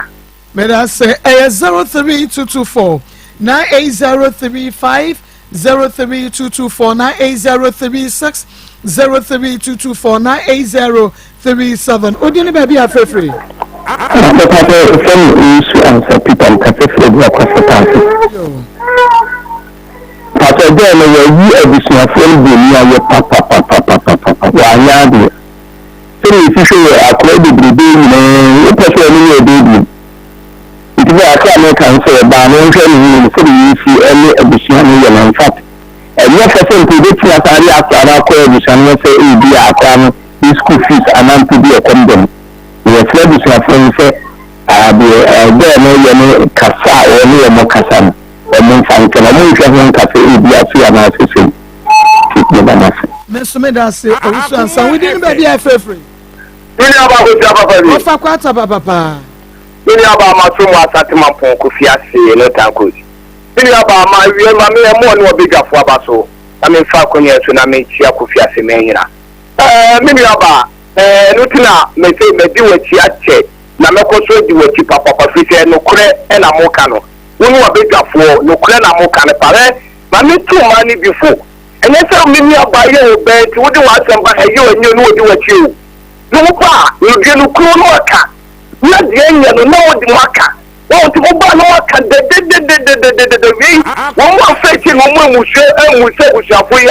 Medase ɛyɛ 03224. 98035 03224 98036 03224 98037 Wodin ne baabi a frɛfiri? Mepɛ sɛ sɛ me nsu ansa Peter mekasa firi Abura Kwasɛ Paase. Pastor girl no wayi abusuafoɔ no bɔni ayɛ papapapapapapa wanyɛ adeɛ. Sɛdeɛ ɛsi hwɛ yɛ akora bebrebe nyinaa yi wopɛ sɛ ɔne yɛ ɛbɛyɛ bio. Nti bɛ asɛ a meka ne sɛ ɔbaa no ɔnhwɛ ne ho yie sɛdeɛ yɛsi ɛne abusua no yɛ no infact ɛnyɛ fɛ sɛ mpo yɛbɛtumi asan de akora no akɔ abusua no hɔ sɛ ebia akora no ne school fees anaa mpo bi ɛkɔm de no. Yɛsrɛ abusuafoɔ no sɛ deɛ girl no yɛ ne kasa a ɔne wɔn kasa no wɔn mfa nkyɛ no, wɔn nhwɛ ho nka sɛ ebia sei anaa sɛ sei. Nti meda mo ase. Me nso meda ase Owusu Ansah. Wo din ne baabi a ɛfrɛfrɛ? Me nua baa Kofi Apapa ni. Ɔfa kwata papa paa. Me nua baa ma so mu Asante Mampong Kofi ase no Tankos. Me nua baa ma awie ma me ɛmoɔ ne ɔbadwafo aba so na me nfa akonya so na me kyia Kofi ase manyina. Ɛɛ me nua baa ɛɛ ɛno ti na me se madi wakyi akyɛ na mɛkɔ so adi wakyi papapa firi sɛ nokorɛ na mo ka no. Wo ne w'abadwafoɔ, nokorɛ na moka no pa. Hwɛ, ma mentu mmaa no bi fo. Ɛnyɛ sɛ me nuabaa yɛ wo bɛn nti wode w'asɛm ba ha, ɛyɛ o ɛnyɛ o, na wɔdi w'akyi o. Ne wo ba a, nodue no kunu no aka, na deɛ ɛnyɛ no na wode moaka. Wɔn nti mobaa na moaka dɛdɛdɛdɛdɛdɛdɛ. Wei, wɔn amfa akyire na wɔn ammusua ammu sɛ abusuafoɔ yi a,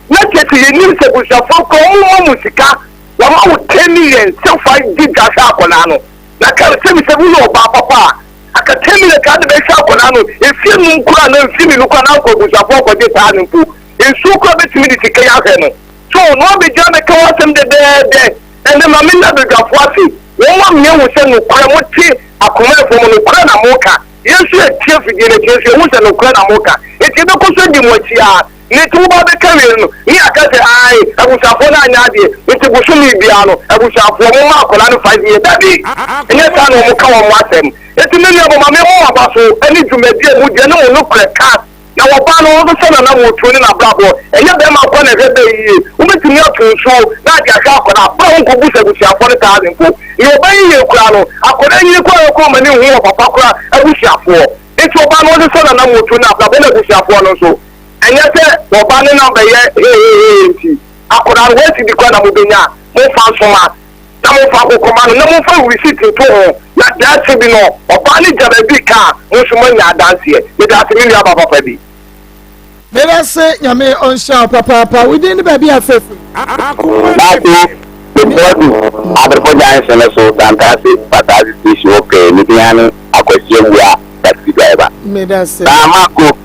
na kyerɛ sɛ yɛnim sɛ abusuafoɔ koraa wɔn mma mo sika, wɔama wo 10 million sɛ fa di dwa hwɛ akwadaa no. Na ka sɛ sɛ woyɛ ɔbaa papa a, Aka ten minutes ade bɛhwɛ akwadaa no mfie num koraa anaa mfie mmienu koraa na ankɔ abusuafoɔ akɔgye saa no mpo nsuo koraa bɛtumi de sika yi ahwɛ no so na wabɛgyina bɛka ho asɛm dɛdɛɛdɛ ɛnɛ ma me nna badwafoɔ ase wɔn ma meahu sɛ nokorɛ mote akomafoɔ mu nokorɛ na moka yɛn nso yɛtie afidie no akyi nso yɛhu sɛ nokorɛ na moka nti yɛbɛkɔ so adi mo akyi ara Ne nti woba bɛka wie no, ne yɛaka sɛ ae, abusuafoɔ no anyɛ adeɛ, nti bosome biara no, abusuafoɔ momma akwadaa no 5 years. Dabi! Ɛnyɛ saa na wɔka wɔn asɛm. Nti me nua bɔ ma me mmɔ m'aba so ne dwumadie a modi ne mo nokorɛ ka. Na ɔbaa no nso sɛ n'anammɔtuo ne n'abrabɔ. Ɛnyɛ barima nko na ɛhwɛ bɛ yie. Wobɛtumi ato nsuo na ade ahwɛ akwadaa berɛ a wonkɔbu sɛ abusuafoɔ no thousand mpo. Nea ɔbɛyɛ yie koraa no, akwadaa nyini koraa a ɔkɔ ma ne nhu ɔpapa koraa abusuafoɔ. Nti ɔbaa no nso sɛ n'anammɔtuo ne abrabɔ ne abusuafoɔ no nso. Ɛnyɛ sɛ wɔba ne na bɛyɛ hehehe nti, akwadaa no one cedi koraa na mobɛnya a, momfa nsoma na momfa nkokɔma no na momfa receipt nto ho na daakye bi no ɔbaa no gya baabi ka a, mo nso moanya adanseɛ. Meda ase me nuabaa papa bi. Medase Nyame ɔnhyira wo papaapa. Wo din ne baabi a frɛ firi? Baako, Meboadu Abrepɔ junction no so, Santase Pasaase station hɔ pɛɛ, me din ara ne Akwasi Awuah, taxi driver. Medase. Saa Mako,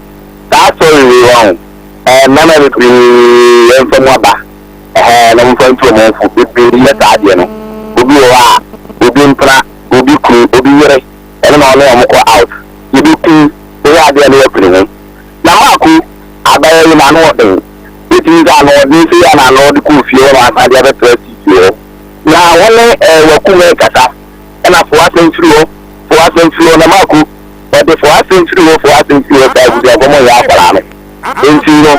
Saa asɔre wei wahu ɛɛ mmarima bebree ɛnfa mu aba ɛhɛn na wɔnfa ntu wɔn fo bebree yɛ saa adeɛ no obi wɔ hɔ a obi mpena obi kunu obi yere ɛno na ɔne wɔn kɔ out yɛbɛku woyɛ adeɛ no wapini ho na maako abayɛ yi n'ano ɔden wotumi sɛ ano ɔden sɛ yɛ na ano ɔde kɔ fie hɔ na asan de abɛtra studio hɔ na wɔne ɛɛ wakum ɛkasa ɛna fo asɛm firi hɔ fo asɛm firi hɔ na maako Wɔde fo asɛm firi hɔ, fo asɛm firi hɔ saa abusuafoɔ mo nyɛ akwadaa no. Nti no,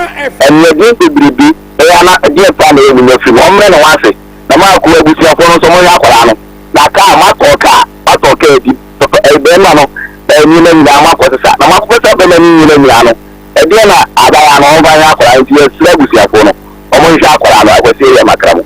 ɛneɛdeɛ bebrebe ɛyɛ ana ɛdeɛ paa na ɛyɛ munya firi mu. Ɔmmrɛ ne ho ase. Na maako abusuafoɔ no nso mo nyɛ akwadaa no. Na kaa, moatɔ kaa, moatɔ kaa di. Papa, ɛyɛ bɛrima no ɛɛ nneɛma nyinaa moakɔ sesa. Na moakɔpɛ sɛ bɛrima no nneɛma nyinaa no, ɛdeɛ na abayaa no ɔmfa nyɛ akwadaa no. Nti yɛsrɛ abusuafoɔ no, ɔmo nhwɛ akwadaa no. Akwasi ɛyɛ makra mo.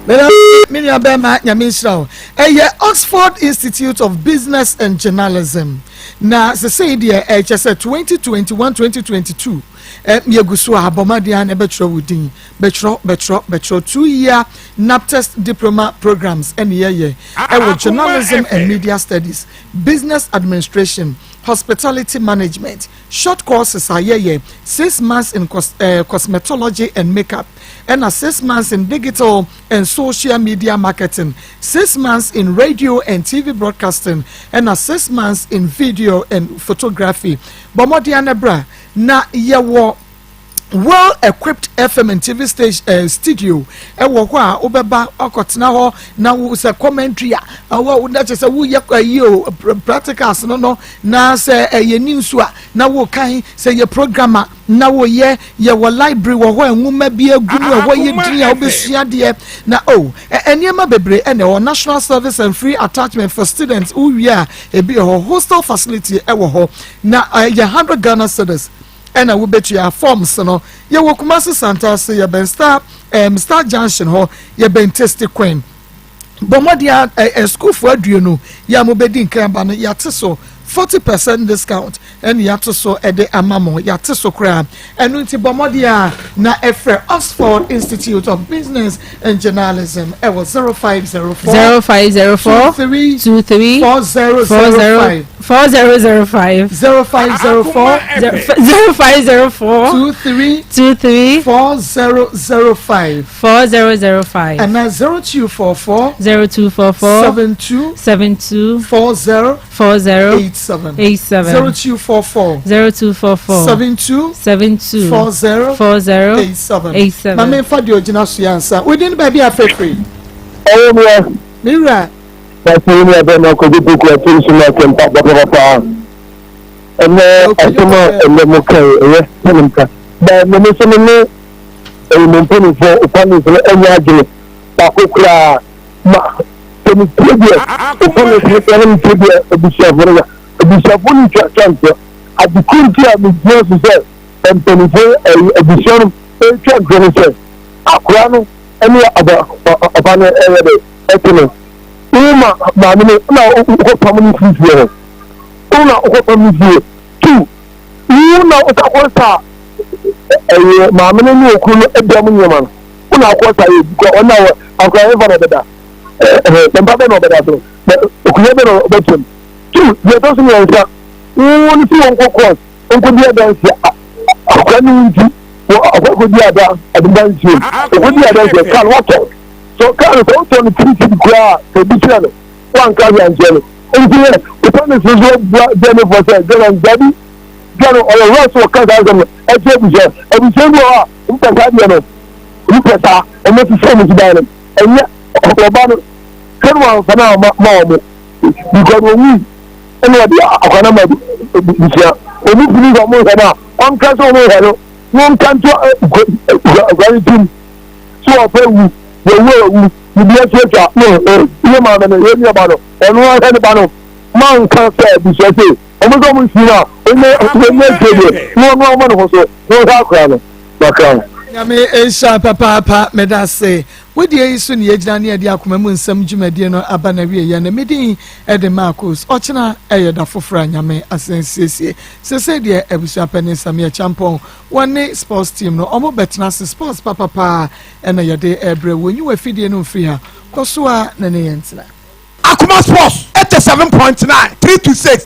Meda me nua bɛrima nyame nhyira wo. Ɛyɛ Oxford Institute of Business and Journalism. Na sesei deɛ ɛkyɛ sɛ 2021 2022 yɛgu so a bɔ mmɔden a na ɛbɛtwerɛ wo din. Bɛtwerɛ bɛtwerɛ bɛtwerɛ 2 year NAPTEST diploma programs ɛne yɛyɛ ɛwɔ journalism and media studies, business administration, hospitality management, short courses a yɛyɛ 6 months in cosmetology and makeup ɛna 6 months in digital and social media marketing, 6 months in radio and TV broadcasting, ɛna 6 months in video and photography. Bɔ mmɔden anabra na yɛwɔ. Well equipped FM and TV station eh, studio ɛwɔ hɔ a wobɛba akɔtena hɔ na wo sɛ commentary a ɛwɔ na kyerɛ sɛ woyɛ ayi o practicals no no na sɛ ɛyɛ news a na wokan sɛ yɛ program a na woyɛ yɛwɔ library wɔ hɔ a nwoma bi agu mu ɛhɔ yɛ din a wobɛsua adeɛ na o nneɛma bebree ɛna ɛwɔ national service and free attachment for students wowie a ebi wɔ hɔ hostel facility ɛwɔ hɔ na ɛyɛ 100 Ghana cedis ɛna wobɛtua forms no. Yɛwɔ Kumasi Santase, yɛbɛn Star um, Star Junction hɔ, yɛbɛn Tasty Queen. Bɔ mmɔden a ɛ ɛ sukuufoɔ aduonu yɛ a mobɛdi nkan aba no, yɛate so 40 percent discount ɛne yɛato so ɛde ama mo, yɛate so koraa. Ɛno nti bɔ mmɔden a na ɛfrɛ Oxford Institute of Business and Journalism ɛwɔ 0504 0504 23 23 4005. 4005. 0504 0504 23 23 4005 4005 ɛna 0244 0244 72 72 40 40 87 87 0244 0244 72 72 40 40 87 87. Maame nfa deɛ ogyina so yɛ ansa wodin ne baabi afɛfiri. Ɛwɔ mu ɛ. Me wura. Pastor yi nua bɛrima Kojo Poku ato nsu mu asɛmpa papapapa. Ɛnɛ asɛm a ɛnɛ mo ka yi ɛyɛ sɛne nka. Ba na me nso me ne ɛyɛ mo mpanimfoɔ opanis no ɛnyɛ adwene baako koraa ma sɛ me tie deɛ opanis no ka ne me tie deɛ abusuafoɔ no ka. Abusuafoɔ no twa twa ntorɔ. Ade koro nti a megyina so sɛ mpanimfoɔ ɛyɛ abusua no ɛretwa ntorɔ no sɛ akora no ɛne ɔba ɔba no ɛyɛ dɛ ɛte no. Wo ma maame no na wokɔpam no firi fie hɔ. Wo na wokɔpam no fie. Tu. Wo na wosakɔsa ɛyɛ maame no ne okunu no ɛdɔm nneɛma no. Wo na wokɔsa yɛ bi kɔ ɔna wɔ akora yɛmfa na ɔbɛda. Ɛhɛ mpa bɛ na ɔbɛda so. Na okunu bɛ na ɔbɛkyɛm. Tu. Deɛ ɛtɔ so mmiɛnsa. Wo ne si wɔn kɔ court nkɔdi adansi akora no nti wɔ akɔ akɔdi ada adansi okɔdi adansi kan watɔ. So kaa no sɛ wotɔ no tiri cedi koraa a sɛ obi kyerɛ no wanka hwee ankyerɛ no nti yɛ wotɔ no so so bua Germanyfoɔ sɛ German dabi gya no ɔyɛ wura so ɔka saa asɛm no ɛkyerɛ abusua abusua bi wɔ hɔ a wɔn pɛ saa deɛ no wɔn pɛ saa wɔn asisi wɔn suban no ɛnyɛ ɔba no sɛ no wɔn no ama ma wɔn because wɔn wui ɛna wɔde akwa no ma abusua wɔn fili sɛ wɔn hwɛ no a wɔn ka sɛ wɔn hwɛ no wɔn ka nto akwa no tirim. So ɔpɛ wu, wawu a wawu, biribi atuatua no ho, yɛ maame no, yɛ nuaba no, ɔno ara hwɛ ne ba no, manka sɛ abusua sei, ɔmo sɛ ɔmo nsi no a, ɔnyɛ ɔnyɛ akyire deɛ, na ɔno ɔma ne ho so, na ɔhwɛ akora no, makra no. Nyame nhyira papaapa medase. Wo deɛ yi so ne yɛgyina ne yɛde akoma mu nsɛm dwumadie no aba n'awieɛ no. Me din de Marcus. Ɔkyena ɛyɛ da foforɔ a Nyame asan siesie. Sesei deɛ abusua panin Samia Kyampɔn Wɔne sports team no ɔmo bɛtena ase sports papapaa ɛna yɛde ɛbrɛ wo nyi w'afidie no mfiri ha kɔ so ara na ne yɛn ntena. Akoma Sports 87.9 3 to 6.